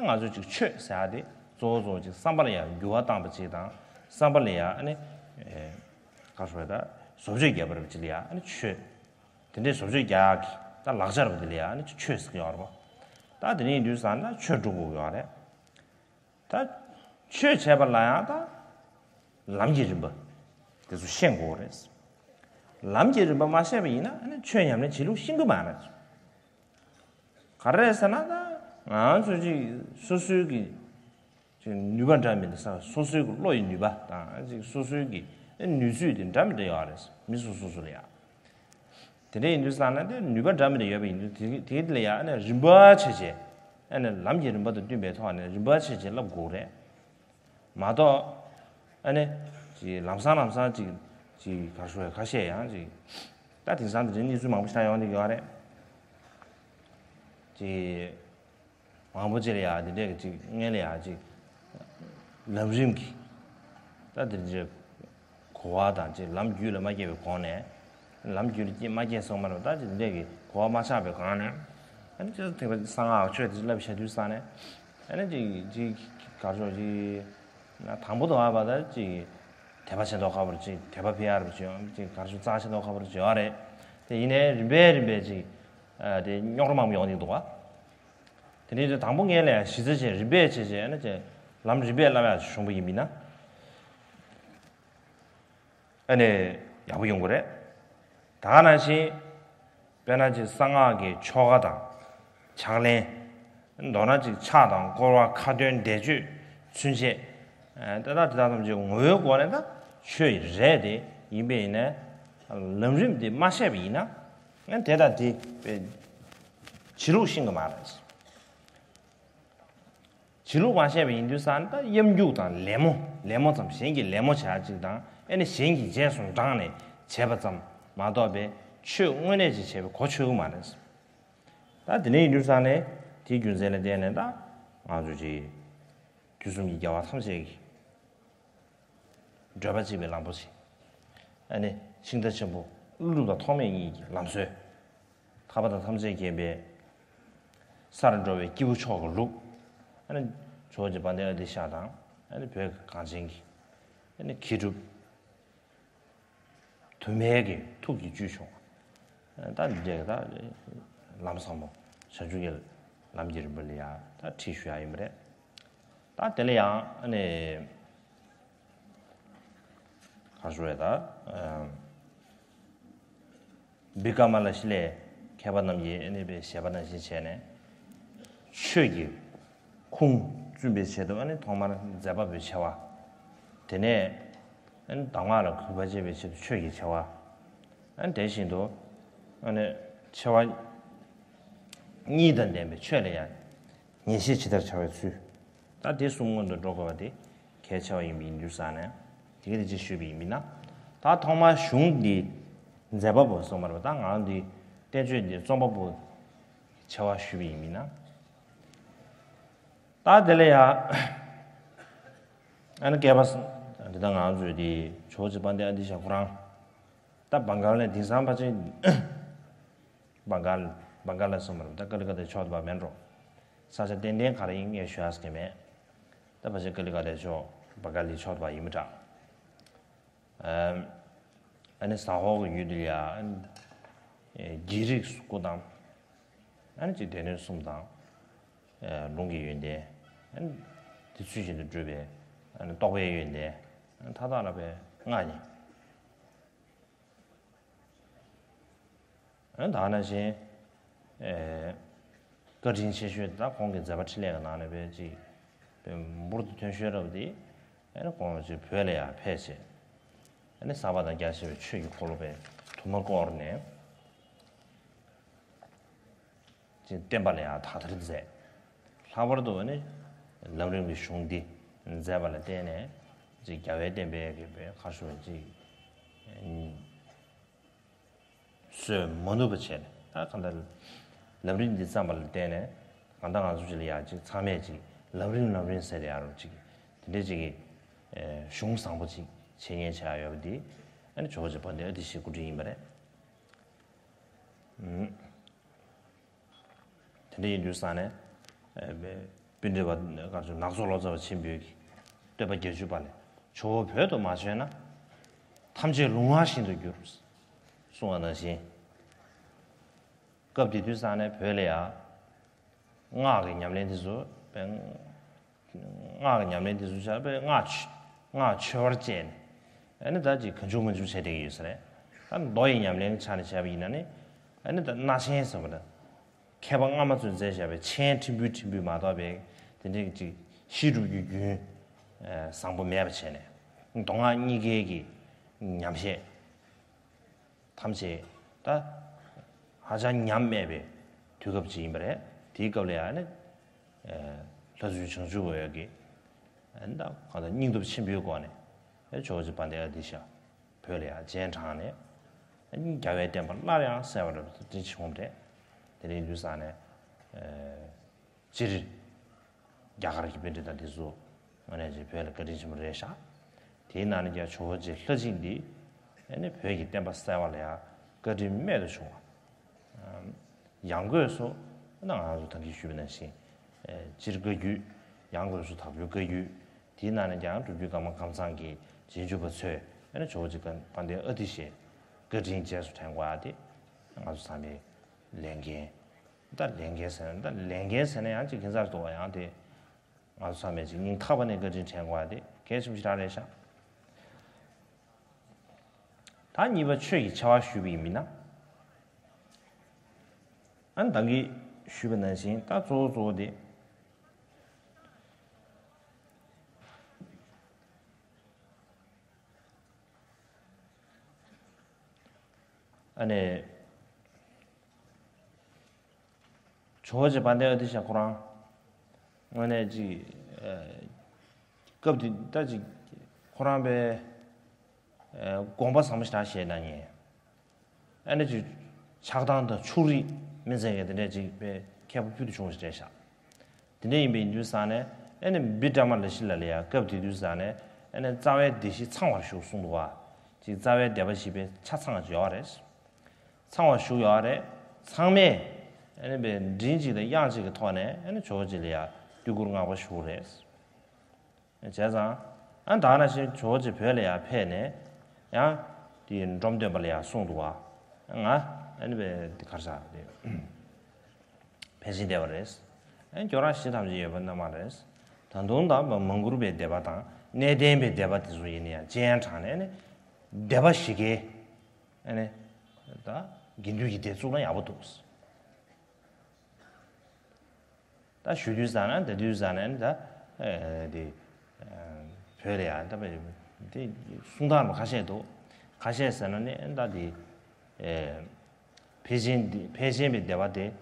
ང་ཚོས་ཅིག་ཆོས་ཟེར་ཡ་དེ་གཙོ་བོ་གཙོ་བོ་ཅིག་བསམ་པ་ལ་ཡ་འགྱུར་བ་བཏང་པ་ཅིག་དང་། བསམ་པ་ལ་ཡ་ཨ་ནི། ཨེ། ག་ཤོ་ཡ། ད་བཟོ་བཅོས་རྒྱག་པ་རེད་པ་ཅིག་ལ་ཡ་ཨ་ནི་ཆོས། དེ་འདྲའི་བཟོ་བཅོས་རྒྱག་གི་ད་ལག་ཆ་རེད་པ། དེ་ལ་ཡ་ཨ་ནི་ཆོས་ཟེར་གྱི་ཡོད་རེད་པ། ད་དེ་འདྲ་ཡིན་དུས་ཙང་ད་ཆོས་སྒྲུབ་དགོས་ཀྱི་ཡོད་རེད། ད་ཆོས་བྱས་པ་ལ་ཡང་ད་ལམ་གྱི་རིམ་པ་དེ་ཚོ་ཤེས་དགོས་རེད། ལམ་གྱི་རིམ་པ་མ་ཤེས་པ་ཡིན་ན་ཨ་ནི་ཆོས་ཉམས་ལེན་བྱེད་ལུགས་ཤེས་ཀྱི་མ་རེད། ག་རེ་རེད་ཟེར་ན། ད་ང་ཚོ་ཅིག་སོ་སོའི་གི་ཅིག་ནུས་པ་འདྲ་མི་འདྲ་ས། སོ་སོའི་གི་བློ་ཡི་ནུས་པ་དང་ཅིག་སོ་སོའི་གི་ནུས་ཚོད་དེ་འདྲ་མི་འདྲ་ཡོད་རེད། མི་སོ་སོ་སོ་ལ་ཡ། དེ་འདྲ་ཡིན་དུས་ཙང་ན་དེ་ནུས་པ་འདྲ་མི་འདྲ་ཡོད་པ་ཡིན་དུས། དེ་དེ་ལ་ཡ་ཨ་ནི་རིམ་པ་བྱས་བྱས། ཨ་ནི་ལམ་གྱི་རིམ་པ་དང་བསྟུན་པའི་ཐོག་ནས་རིམ་པ་བྱས་བྱས་བསླབ་དགོས་རེད། མ་གཏོགས། ཨ་ནི། ཅིག་ལམ་སང་ལམ་སང་ཅིག་ཅིག་ག་ཤོ་ཡ་ཁ་ཤས་ཡང་ཅིག་ད་དེང་སང་དེ་འདྲའི་གནས་ཚུལ་མང་པོ་ཞིག་ཡོང་བསྡད་ཡོད་རེད། ཅིག་མང་པོ་ཅིག་ལ་ཡ་དེ་འདྲས་ཀྱི་ཅིག་སྔོན་ལ་ཡ་ཅིག་ལམ་རིམ་གྱི་ད་དེ་འདྲའི་གོ་བ་དང་ཅིག་ལམ་རྒྱུད་ལ་མ་སྐྱེས་པའི་གོང་ནས། ལམ་རྒྱུད་ལ་སྐྱེས་མ་སྐྱེས་སོང་མ་རེད། ད་ཅིག་དེ་འདྲས་ཀྱི་གོ་བ་མ་ཆགས་པའི་གོང་ནས། ཨ་ནི་ཅིག་དེ་གསང་སྔགས་ཆོས་དེ་ཅིག་བསླབ་བྱས་དུས་ཙང་ནས། ཨ་ནི་ཅིག་ཅིག་ག་ཤོ་ཅིག་ན་དང་པོ་དང་བ་ད་ཅིག་དད་པ་བྱེད་མདོག་ཁ་པོ་ཅིག་དད་པ་འཕེལ་ཡ་རུ་ཅིག་ཅིག་ག་ཤོ་རྩ་ཆེ་མདོག་ཁ་པོ་ཅིག་ཡོད་རེད། དེ་ཡིན་ནའི་རིམ་པས་རིམ་པས་ཅིག་ཨ་དེ་རྙོག་དྲ་མང་པོ་ཡོང་གི་འདུག་བ། དེ་ནས་དང་པོ་ངས་ལས་གཞི་རྩ་བྱས་རིམ་པས་བྱས་བྱས་ཨ་ནི་ཅིག་ལམ་རིམ་པས་བསླབ་ཡ་བྱུང་པ་ཡིན་མིན་ན། ཨ་ནི་ཡག་པོ་ཡོང་གི་རེད། ད་ག་ནང་བཞིན། དཔེར་ན་ཅིག་གསང་སྔགས་ཀྱི་ཆོ་ག་དང་། ཕྱག་ལེན། མདོར་ན་ཅིག་ཕྱག་དང་བསྐོར་བ་ཁ་ཏོན་བཟླས་བརྗོད་ཚུན་ཆད། ཨ་ད་ལྟ་དེ་དག་ཐམས་ཅད་ངོ་བོའི་སྒོ་ནས་ད་ཆོས་རེད། དེ་ཡིན་པས་ཡིན་ནའི་ལམ་རིམ་དེ་མ་ཤེས་པ་ཡིན་ན། ཨ་དེ་དང་དེ་བྱེད་ལུགས་ཤེས་ཀྱི་མ་རེད། བྱེད་ལུགས་མ་ཤེས་པ་ཡིན་དུས་ཙང་ད་གཡམ་རྒྱུག་དང་ལད་མོ། ལད་མོ་ཙམ། གཞན་གྱིས་ལད་མོ་བྱེད་ཡ་ཅིག་དང་། ཨ་ནི་གཞན་གྱི་རྗེས་སུ་འབྲངས་ནས་བྱས་པ་ཙམ་མ་གཏོགས་པའི་ཆོས་དངོས་གནས་ཅིག་བྱས་པའི་གོ་ཆོད་ཀྱི་མ་རེད། ད་དེ་འདྲ་ཡིན་དུས་ཙང་ནས་དེའི་རྒྱུ་མཚན་ལ་བརྟེན་ནས་ད་ང་ཚོ་ཅིག་དུས་གསུམ་གྱི་རྒྱལ་བ་ཐམས་ཅད་ཀྱི་བགྲོད་པ་གཅིག་པའི་ལམ་པོ་ཆེ། ཨ་ནི་ཤིང་རྟ་ཆེན་པོ་ཀླུ་སྒྲུབ་དང་ཐོགས་མེད་གཉིས་ཀྱི་ལམ་སྲོལ། ཐར་པ་དང་ཐམས་ཅད་མཁྱེན་པའི་སར་འགྲོ་བའི་སྐྱེས་བུ་མཆོག་གི་ལུགས། ཨ་ནི་ཇོ་བོ་རྗེ་དཔལ་ལྡན་ཨ་ཏི་ཤ་དང་། ཨ་ནི་བོད་ཀྱི་གངས་ཅན་གྱི་ཨ་ནི་མཁས་གྲུབ་དུ་མའི་གི་ཐུགས་ཀྱི་བཅུད་ཤོག། ད་འདི་འདྲའི་ད་ལམ་ཟབ་མོ་བྱང་ཆུབ་ཀྱི་ལམ་གྱི་རིམ་པ་ལ་ཡང་ད་ཁྲིད་ཞུ་ཡ་ཡིན་པ་རེད། ད་དེ་ལ་ཡང་ཨ་ནི་ག་ཞུ་བས་ད་བི་ཀ་མ་ལ་ཤི་ལའི་མཁས་པ་རྣམས་ཀྱིས་ཨ་ནི་བཞེད་པ་ནང་བཞིན་བྱས་ནས། ཆོས་ཀྱི་ཁུངས་བཙུན་པའི་ཆེད་དུ་ཨ་ནི་ཐོག་མར་མཛད་པ་པོའི་ཆེ་བ། དེ་ནས་ཨ་ནི་གདམས་ངག་ལ་གུས་པ་བསྐྱེད་པའི་ཆེད་དུ་ཆོས་ཀྱི་ཆེ་བ། ཨ་ནི་དེ་བཞིན་དུ་ ཨ་ནི་ཆེ་བ་གཉིས་དང་ལྡན་པའི་ཆོས་ལ་ཡང་ངེས་ཤེས་ཇི་ལྟར་འཆར་བའི་ཚུལ། ད་དེ་གསུམ་སྔོན་དུ་འགྲོ་དགོས་པ་དེ་གལ་ཆེ་བ་ཡིན་པ་ཡིན་དུས་ཙང་ནས་དེ་ག་དེ་ཅིག་ཞུས་པ་ཡིན་མིན་ན། ད་ཐོག་མར་གཞུང་འདི་མཛད་པ་པོ་གསུངས་པ་རེད་པ། ད་ང་རང་འདི་བསྟན་བཅོས་འདི་རྩོམ་པ་པོ་ཆེ་བ་ཞུས་པ་ཡིན་མིན་ན། ད་དེ་ལ་ཡ་ཨ་ནི་སྐལ་པ་འདི་ད་ང་ཚོས་འདི་ཇོ་བོ་རྗེ་དཔལ་ལྡན་ཨ་ཏི་ཤ་ཁོ་རང་ད་བང་ག་ལ་ནས་དེང་སང་ཕལ་ཆེར་བང་ག་ལ་བང་ག་ལ་སོང་བར་ད་ཀ་ལི་ཀ་ཏའི་ཕྱོགས་དུ་བ་མེད་འགྲོ། ས་ཆ་ཏན་ཏན་ག་རེ་ཡིན་ངས་ཞུ་ཡག་གི་མེད། ད་ཕལ་ཆེར་ཀ་ལི་ཀ་ཏའི་ཕྱོགས་བང་ག་ལའི་ཕྱོགས་དུ་བ་ཡིན་མི་དྲག་ཨ་ནི་ཟ་ཧོར་གྱི་ཡུལ་དུ་ཡ་ཨ་ནི་རྒྱལ་རིགས་སུ་སྐུ་བལྟམས། ཨ་ནི་ཅིག་སྡེ་སྣོད་གསུམ་དང་ལུང་གི་ཡོན་ཏན། ཨ་ནི་དེ་ཚུལ་བཞིན་དུ་བསྒྲུབས་པའི་ཨ་ནི་རྟོགས་པའི་ཡོན་ཏན་མཐའ་དག་ལ་བའི་མངའ་ཡིན། ཨ་ནི་ད་ནང་བཞིན་ཨེ་བཀའ་དྲིན་ཆེ་ཤོས་དེ་དག་ཁོང་གི་མཛད་པ་འཕྲིན་ལས་ཀྱི་ནང་ནས་དཔེ་ཅིག་དཔེ་འབུར་དུ་ཐོན་ཤོས་རབ་དེ། ཨ་ནི་ཁོང་ཅིག་བོད་ལ་ཡང་ཕེབས་བྱས། ཨ་ནི་ཟབ་པ་དང་རྒྱ་ཆེ་བའི་ཆོས་ཀྱི་འཁོར་ལོ་དཔེ་དུ་མ་བསྐོར་ནས་ཅིག་བསྟན་པ་ལ་ཡང་དག་ཐེར་མཛད། ལྷག་པར་དུ་ཨ་ནི་ལམ་རིམ་གྱི་གཞུང་འདི་མཛད་པ་ལ་བརྟེན་ནས་ཅིག་རྒྱལ་བའི་བསྟན་པའི་གི་དཔེ་ཁ་ཤོ་ཅིག་སོས་མ་ནུབ་པ་བྱས་ནས། ད་གང་ལྟར་ལམ་རིམ་འདི་བརྩམས་པ་ལ་བརྟེན་ནས་གང་ལྟར་ང་ཚོ་ཅིག་ལ་ཡ་ཅིག་ཚང་མས་ཅིག་ལམ་རིམ་ལམ་རིམ་ཟེར་ཏེ་ཡ་རུ་ཅིག་དེ་འདྲའི་ཅིག་གི་གཞུང་བཟང་པོ་ཅིག་འཆད་ཉན་བྱས་ཡོད་པ་འདི་ཨ་ནི་ཇོ་བོ་རྗེ་དཔལ་ལྡན་ཨ་ཏི་ཤའི་སྐུ་དྲིན་ཡིན་པ་རེད། དེ་འདྲ་ཡིན་དུས་ཙང་ནས་ཨེ་པཎྜི་ཏ་བ་ག་ཚོད་ནག་ཚོ་ལོ་ཙཱ་བ་ཆེན་པོའི་གི་བསྟོད་པ་བརྒྱད་ཅུ་པ་ལས། ཇོ་བོ་བོད་དུ་མ་བྱོན་ན། ཐམས་ཅད་ལུང་བ་བཞིན་དུ་འགྱུར། གསུངས་པ་ནང་བཞིན། སྐབས་དེ་དུས་ཙང་ནས་བོད་ལ་ཡ་སྔགས་ཀྱི་ཉམས་ལེན་དེ་ཚོ་དཔེ། སྔགས་ཀྱི་ཉམས་ལེན་དེ་ཚོ་བྱས་པས་སྔགས་ཆོས་སྔགས་ཆོས་པར་བཅས་ནས། ཨ་ནི་ད་ཅིག་གང་བྱུང་མང་བྱུང་བྱས་བསྡད་ཀྱི་ཡོད་ས་རེད། ད་མདོ་ཡི་ཉམས་ལེན་གྱི་ཆ་ནས་བྱས་པ་ཡིན་ན་ནི། ཨ་ནི་ད་སྣ་ཆེན་ཟེར་བ་ན། མཁས་པ་སྔ་མ་ཚོས་མཛད་བཞག་པའི་མཆན་ཕྲན་བུ་ཕྲན་བུ་མ་གཏོགས་པའི་དེ་འདྲའི་ཅིག་བཤད་སྒྲུབ་ཀྱི་རྒྱུན་བཟང་པོ་མེད་པ་བྱས་ནས། མདོ་སྔགས་གཉིས་ཀའི་གི་ཉམས་བཞེས། ཐམས་ཅད་ད་ཧ་ཅང་ཉམས་དམས་པའི་དུས་སྐབས་ཅིག་ཡིན་པ་རེད། དེའི་སྐབས་ལ་ཡང་ནི་ལྷ་བཙུན་བྱང་ཆུབ་འོད་ཀྱིས་ད་གང་ལྟར་སྙིང་སྟོབས་ཆེན་པོའི་སྒོ་ནས་ཇོ་བོ་རྗེ་དཔལ་ལྡན་ཨ་ཏི་ཤ་བོད་ལ་ཡང་སྤྱན་དྲངས་ནས། རྒྱལ་བའི་བསྟན་པ་སླར་ཡང་གསལ་བར་བྱེད་པ་རེད། དེ་འདྲ་ཡིན་དུས་ཙང་ནས། སྤྱིར་རྒྱ་གར་གྱི་པཎྜི་ཏ་འདི་ཚོ་དངོས་གནས་ཀྱི་བོད་ལ་བཀའ་དྲིན་ཆེན་པོ་རེད་ཤག་དེའི་ནང་ནས་ཀྱང་ཇོ་བོ་རྗེ་ལྷ་སྦྱིན་འདི་ཨ་ནི་བོད་ཀྱི་བསྟན་པ་གསལ་བ་ལ་ཡང་བཀའ་དྲིན་རྨད་དུ་བྱུང་བ། ཡང་སྒོས་སུ་ང་ཚོ་ད་གིན་ཞུས་པ་ནང་བཞིན། སྤྱིར་བཀའ་བརྒྱུད། ཡང་སྒོས་སུ་དྭགས་པོའི་བཀའ་བརྒྱུད། དེའི་ནང་ནས་ཀྱང་སྒྲུབ་བརྒྱུད་ཀརྨ་ཀཾ་ཚང་གི་རྗེས་འཇུག་པ་ཚོས་ཨ་ནི་ཇོ་བོ་རྗེ་དཔལ་ལྡན་ཨ་ཏི་ཤའི་བཀའ་དྲིན་རྗེས་སུ་དྲན་དགོས་ཡ་དེ་ང་ཚོ་ཚང་མའི་ལས་འགན། ད་ལས་འགན་ཟེར་ན་ད་ལས་འགན་ཟེར་ན་ཡང་ཅིག་ཁྱད་མཚར་འདུག་པ། ཡང་དེ་ང་ཚོ་ཚང་མས་ཅིག་སྙིང་ཐག་པ་ནས་བཀའ་དྲིན་དྲན་དགོས་ཡ་དེ་གལ་ཆེན་པོ་ཞེ་དྲག་རེད་ཤག་ད་གཉིས་པ་ཆོས་ཀྱི་ཆེ་བ་ཞུས་པ་ཡིན་མིན་ན། ཨ་ནི་ད་གིན་ཞུས་པ་ནང་བཞིན་ད་གཙོ་བོ་གཙོ་བོ་དེ། ཨ་ནི། ཇོ་བོ་རྗེ་དཔལ་ལྡན་ཨ་ཏི་ཤ་ཁོ་རང་དངོས་གནས་ཅིག་ཨ་སྐབས་དེ་ད་ཅིག་ཁོ་རང་པའི་ཨ་དགོངས་པ་བཟང་པོ་ཞེ་དྲག་བཞེས་གནང་མཁན། ཨ་ནི་ཅིག་ཆགས་སྡང་དང་ཕྱོགས་རིས་མི་འཛིན་མཁན་དེ་འདྲས་ཅིག་པའི་མཁས་པ་ཕུལ་དུ་བྱུང་བ་ཞིག་རེད་ཤག་དེ་འདྲ་ཡིན་པ་ཡིན་དུས་ཙང་ནས་ཨ་ནི་བི་ཀྲ་མ་ལ་ཤཱི་ལ་ལ་ཡ་སྐབས་དེ་དུས་ཙང་ནས་ཨ་ནི་རྩ་བའི་སྡེ་བཞི་ཚང་བར་བཞུགས་གསུངས་འདུག་བ། ཅིག་རྩ་བའི་སྡེ་པ་བཞི་པའི་ཆ་ཚང་ཡོད་རེད། ཚང་བར་བཞུགས་ཡོད་རེད། ཚང་མས་ཨ་ནི་བའི་མགྲིན་གཅིག་དང་དབྱངས་གཅིག་གི་ཐོག་ནས་ཨ་ནི་ཇོ་བོ་རྗེ་ལ་ཡ་གུས་བཀུར་བསྔགས་པ་ཞུ་རེད། བྱས་ཙང་ཨ་ད་ནང་བཞིན་ཇོ་བོ་རྗེ་བོད་ལ་ཡ་ཕེབས་ནས་ཡང་དེའི་འབྲོམ་སྟོན་པ་ལ་ཡ་གསུངས་འདུག་བ། ང་ཨ་ནི་བའི་དེ་གར་བཞག་དེ། ཕལ་ཆེར་བསྡད་པ་རེད། ཨ་ནི་ཁྱོད་རང་ཞི་ཐམས་ཅད་ཡོད་པ་རྣམ་པ་རེད། ད་དུང་ད་མ་མ་གུར་པའི་སྡེ་པ་དང་གནས་བརྟན་པའི་སྡེ་པ་དེ་ཚོ་ཡིན་ན་ཡང་སྤྱན་དྲངས་ནས་ནི་སྡེ་པ་བཞི་ཀའི་ཨ་ནི་ད་དགེ་འདུན་གྱི་སྡེ་བཙུགས་ན་ཡག་པོ་འདུག་ད་ཞུ་དུས་ཙ་ན་ད་དུས་ཙ་ན་ནི་ད་ཨེ་དེ་བོད་ལ་ཡང་ད་དེ་གསུང་སྟངས་ཁ་ཤས་འདུག་ཁ་ཤས་ཟེར་ན་ནི་ད་དེ་ཨེ། ཕལ་ཆེན་འདི་ཕལ་ཆེན་པའི་སྡེ་པ་དེ་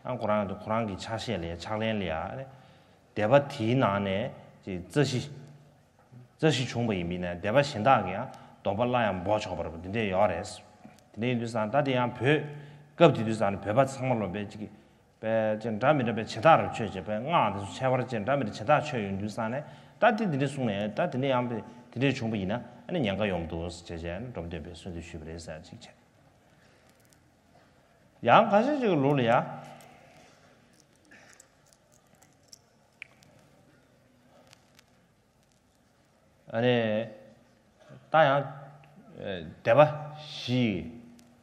ཨ་ཁོ་རང་ཁོ་རང་གི་ཕྱག་བཞེས་ལ་ཡ་ཕྱག་ལེན་ལ་ཡ་སྡེ་པ་དེའི་ནང་ནས་ཅིག་རྩ་བཞི་རྩ་བཞི་བྱུང་བ་ཡིན་པས་ན་སྡེ་པ་གཞན་དག་གིས་ཡང་སྡོམ་པ་སླར་ཡང་འབོག་ཆོག་པ་རེད་པ། འདི་འདྲས་ཡོད་རེད། དེ་འདྲས་ཡིན་དུས་ཙང་ད་དེ་ཡང་བོད་སྐབས་དེ་དུས་ཙང་ནས་བོད་པ་ཚང་མ་ལོ་པའི་ཅིག་པའི་ཅིག་འདྲ་མི་འདྲ་པའི་བྱེ་བྲག་རུ་ཆོད་བྱས་པའི་སྔགས་དེ་ཚོ་ཁྱད་པར་ཅན་འདྲ་མི་འདྲ་བྱེ་བྲག་ཆོད་ཡོང་དུས་ཙང་ནས་ད་དེ་འདི་འདྲས་གསུངས་ནས་ད་དེ་འདྲས་ཡང་དེ་འདྲས་བྱུང་བ་ཡིན་ན་ཨ་ནི་ཉེན་ཁ་ཡོང་གི་འདུག་ཟེར་བྱས་བྱས་ནས་འབྲོམ་སྟོན་པས་གསོལ་འདེབས་ཞུས་པ་རེད་ཟེར་ཅིག་བྱས། ཡང་ཁ་ཤས་ཅིག་གི་ལུགས་ལ་ཡ། ཨ་ནི། ད་ཡང་། སྡེ་པ་བཞི།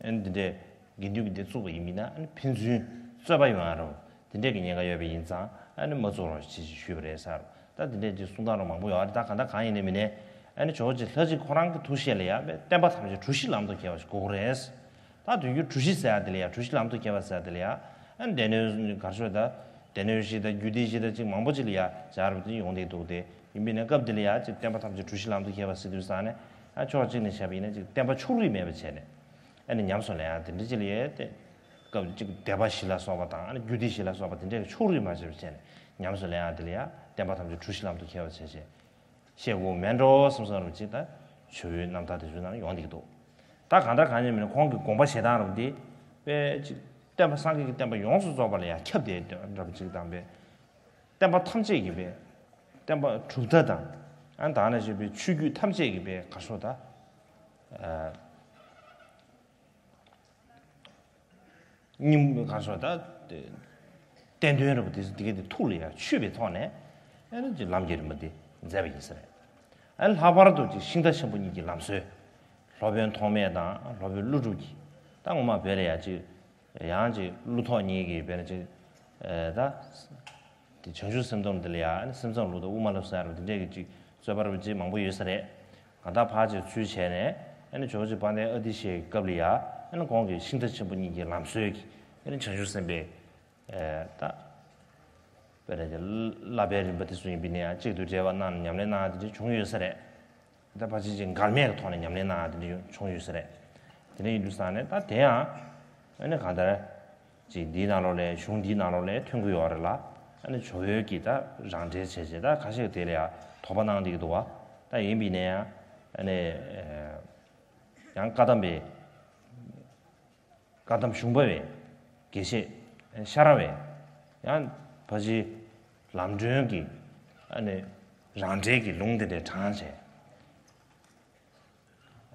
ཨ་ནི་འདི་འདྲའི་དགེ་འདུན་གྱི་སྡེ་བཙུགས་པ་ཡིན་མིན་ན་ཨ་ནི་ཕན་ཚུན་རྩོད་པ་ཡོང་ཡ་རུ་འདི་འདྲའི་གི་ཉེན་ཁ་ཡོད་པ་ཡིན་ཙང་ཨ་ནི་མ་བཙུགས་རོགས་ཞེས་ཞུས་པ་རེད་ཟེར། ད་འདི་འདྲའི་ཅིག་གསུང་སྟངས་རུ་མང་པོ་ཡོད་རེད། ད་གང་ལྟར་གང་ཡིན་ནའི་མིན་ནའི་ཨ་ནི་ཇོ་བོ་རྗེ་ལྷ་གཅིག་ཁོ་རང་གི་ཐུགས་བཞེད་ལ་ཡ་བསྟན་པ་ཐམས་ཅད་གྲུ་བཞི་ལམ་དུ་འཁྱེལ་བ་ཞིག་དགོས་ཀྱི་རེད། ད་དུས་རྒྱུན་གྲུ་བཞི་ཟེར་ཡ་དེ་ལ་ཡ་གྲུ་བཞི་ལམ་དུ་འཁྱེལ་བ་ཟེར་ཡ་དེ་ལ་ཡ་ཨ་ནི་སྡེ་སྣོད་གར་ཤོག་ད་སྡེ་སྣོད་བཞི་ད་རྒྱུད་སྡེ་བཞི་ད་ཅིག་མང་པོ་ཅིག་ལ་ཡ་སྦྱར་བ་དེ་ཡོང་བསྡད་འདུག་སྟེ། ཡིན་པས་ན་སྐབས་འདི་ལ་ཡ་ཅིག་བསྟན་པ་ཐམས་ཅད་གྲུ་བཞི་ལམ་དུ་འཁྱེལ་བ་ཟེར་དུས་ཙང་ནས་ཨ་ཕྱོགས་གཅིག་ནས་བཤད་པ་ཡིན་ན་ཅིག་བསྟན་པ་ཕྱོགས་རིས་མེད་པ་བྱས་ནས་ཨ་ནི་ཉམས་སུ་ལེན་ཡ་དེ་འདྲ་ཅིག་ལ་ཡ་སྟེ། སྐབས་ཅིག་སྡེ་པ་བཞི་ལ་སོགས་པ་དང་ཨ་ནི་རྒྱུད་སྡེ་བཞི་ལ་སོགས་པ་དེ་འདྲའི་ཕྱོགས་རིས་མ་བྱས་པ་བྱས་ནས་ཉམས་སུ་ལེན་ཡ་དེ་ལ་ཡ་བསྟན་པ་ཐམས་ཅད་གྲུ་བཞི་ལམ་དུ་འཁྱེལ་བ་བྱས་བྱས། བཤད་དགོས་མེད་འགྲོ་བསམ་བསམ་རུ་ཅིག་ད་ཇོ་བོའི་རྣམ་ཐར་དེ་ཚོའི་ནང་ཡོང་བསྡད་ཀྱི་འདུག་ད་གང་ལྟར་གང་ཡིན་མིན་ན་ཁོང་གི་དགོངས་པ་བཞེས་སྟངས་རུ་འདི་དཔེ་ཅིག་བསྟན་པ་སངས་རྒྱས་ཀྱི་བསྟན་པ་ཡོངས་སུ་རྫོགས་པ་ལ་ཡང་ཁྱབ་བསྡད་འདྲ་པོ་ཅིག་དང་པས། བསྟན་པ་ཐམས་ཅད་ཀྱི་པས་བསྟན་པ་གྲུབ་མཐའ་དང་ཨ་ནི་ད་ནང་བཞིན་པའི་ཆོས་བརྒྱུད་ཐམས་ཅད་ཀྱི་པས་ག་སོ་ད། སྙིང་གང་སོགས་ད། བསྟན་དོན་རེད་པ་དེ་དེ་ག་དེ་ཐུགས་ལ་ཡང་ཆུད་པའི་ཐོག་ནས་ཨ་ནི་ཅིག་ལམ་གྱི་རིམ་པ་དེ་མཛད་པ་ཡིན་ས་རེད། ཨ་ནི་ལྷག་པར་དུ་ཅིག་ཤིང་རྟ་ཆེན་པོ་གཉིས་ཀྱི་ལམ་སྲོལ། སློབ་དཔོན་ཐོགས་མེད་དང་སློབ་དཔོན་ཀླུ་སྒྲུབ་ཀྱིས་ད་ངོ་མ་བོད་ལ་ཡང་ཅིག་ཡང་ཅིག་ཀླུ་ཐོགས་གཉིས་ཀྱིས་བོད་ལ་ཅིག་ད། དེ་བྱང་ཆུབ་སེམས་སྡོམ་འདི་ལ་ཡང་སེམས་ཙམ་ལུགས་དང་དབུ་མ་ལ་སོགས་ཡ་རུ་དེ་འདྲས་ཀྱི་ཅིག་རྩོད་པ་རུ་ཅིག་མང་པོ་ཡོད་ས་རེད། གང་ལྟར་ཕར་ཅིག་ཚུལ་བྱས་ནས་ཨ་ནི་ཇོ་བོ་རྗེ་དཔལ་ལྡན་ཨ་ཏི་ཤའི་སྐབས་ལ་ཡང་ཨ་ནི་ཁོང་གིས་ཤིང་རྟ་ཆེན་པོ་གཉིས་ཀྱི་ལམ་སྲོལ་གྱིས་ཨ་ནི་བྱང་ཆུབ་སེམས་དཔའི་ད་དཔེར་ན་ཅིག་བསླབ་པའི་རིམ་པ་དེ་ཚོ་ཡིན་པས་ན་ཡང་གཅིག་ཏུ་འབྲེལ་བ་གནང་ནས་ཉམས་ལེན་གནང་ཡ་དེ་འདྲས་བྱུང་ཡོད་ས་རེད། ད་ཕལ་ཆེར་ཅིག་འགལ་མེད་ཀྱི་ཐོག་ནས་ཉམས་ལེན་གནང་ཡ་དེ་འདྲ་ཡོང་བྱུང་ཡོད་ས་རེད། དེ་འདྲ་ཡིན་དུས་ཙང་ནས་ད་དེ་ཡང་ཨ་ནི་གང་ལྟར་ཅིག་འདིའི་ནང་ལོགས་ལ་གཞུང་འདིའི་ནང་ལོགས་ལ་ཐོན་གྱི་ཡོད་རེད་ལ། ཨ་ནི་ཇོ་བོའི་གི་ད་རང་འགྲེལ་བྱས་བྱས་ད་ཁ་ཤས་ཀྱི་དེ་ལ་ཡང་དོགས་པ་གནང་བསྡད་ཀྱི་འདུག་བ། ད་ཡིན་པས་ན་ཡང་ཨ་ནི་ཡང་བཀའ་གདམས་པའི་བཀའ་གདམས་གཞུང་པ་བའི་དགེ་བཤེས་ཤ་ར་བས་ཡང་ཕལ་ཆེར་ལམ་སྒྲོན་གྱི་ཨ་ནི་རང་འགྲེལ་གྱི་ལུང་དེ་འདྲ་དྲངས་བྱས།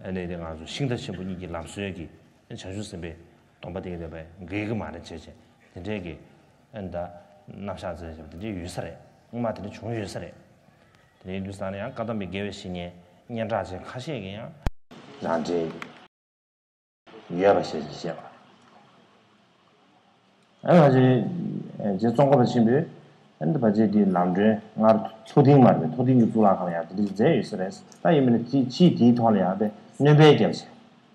ཨ་ནི་དེ་ང་ཚོ་ཤིང་རྟ་ཆེན་པོ་གཉིས་ཀྱི་ལམ་སྲོལ་གྱི་བྱང་ཆུབ་སེམས་དཔའི་སྡོམ་པ་དེ་གི་དེ་བས་འགལ་གྱི་མ་རེད་བྱས་བྱས་དེ་འདྲས་ཀྱི་ཨ་ནི་ད་རྣམ་གཞག་མཛད་བྱས་དེ་འདྲས་ཡོད་ས་རེད། སྔོན་མ་དེ་འདྲས་བྱུང་ཡོད་ས་རེད། དེ་ནས་ཡིན་དུས་ཙང་ནས་ཡང་བཀའ་གདམས་པའི་དགེ་བའི་བཤེས་གཉེན་སྙན་གྲགས་ཅན་ཁ་ཤས་ཀྱིས་ཡང་རང་འགྲེལ་ཡོད་པ་ཞེས་བཤད་པ། ཨ་ཕལ་ཆེར་རྗེ་ཙོང་ཁ་པ་ཆེན་པོས་ཨ་ནི་ཕལ་ཆེར་འདི་ལམ་སྒྲོན་སྔར་མཐོ་ལྡིང་མ་རེད་པས་མཐོ་ལྡིང་གི་གཙུག་ལག་ཁང་ལ་ཡང་དེ་འདྲ་མཛད་ཡོད་ས་རེད། ད་ཡིན་མིན་ན་དེ་ཕྱིས་དེའི་ཐོག་ལ་ཡང་དེ་སྣོན་པའི་རྒྱབ་བྱས་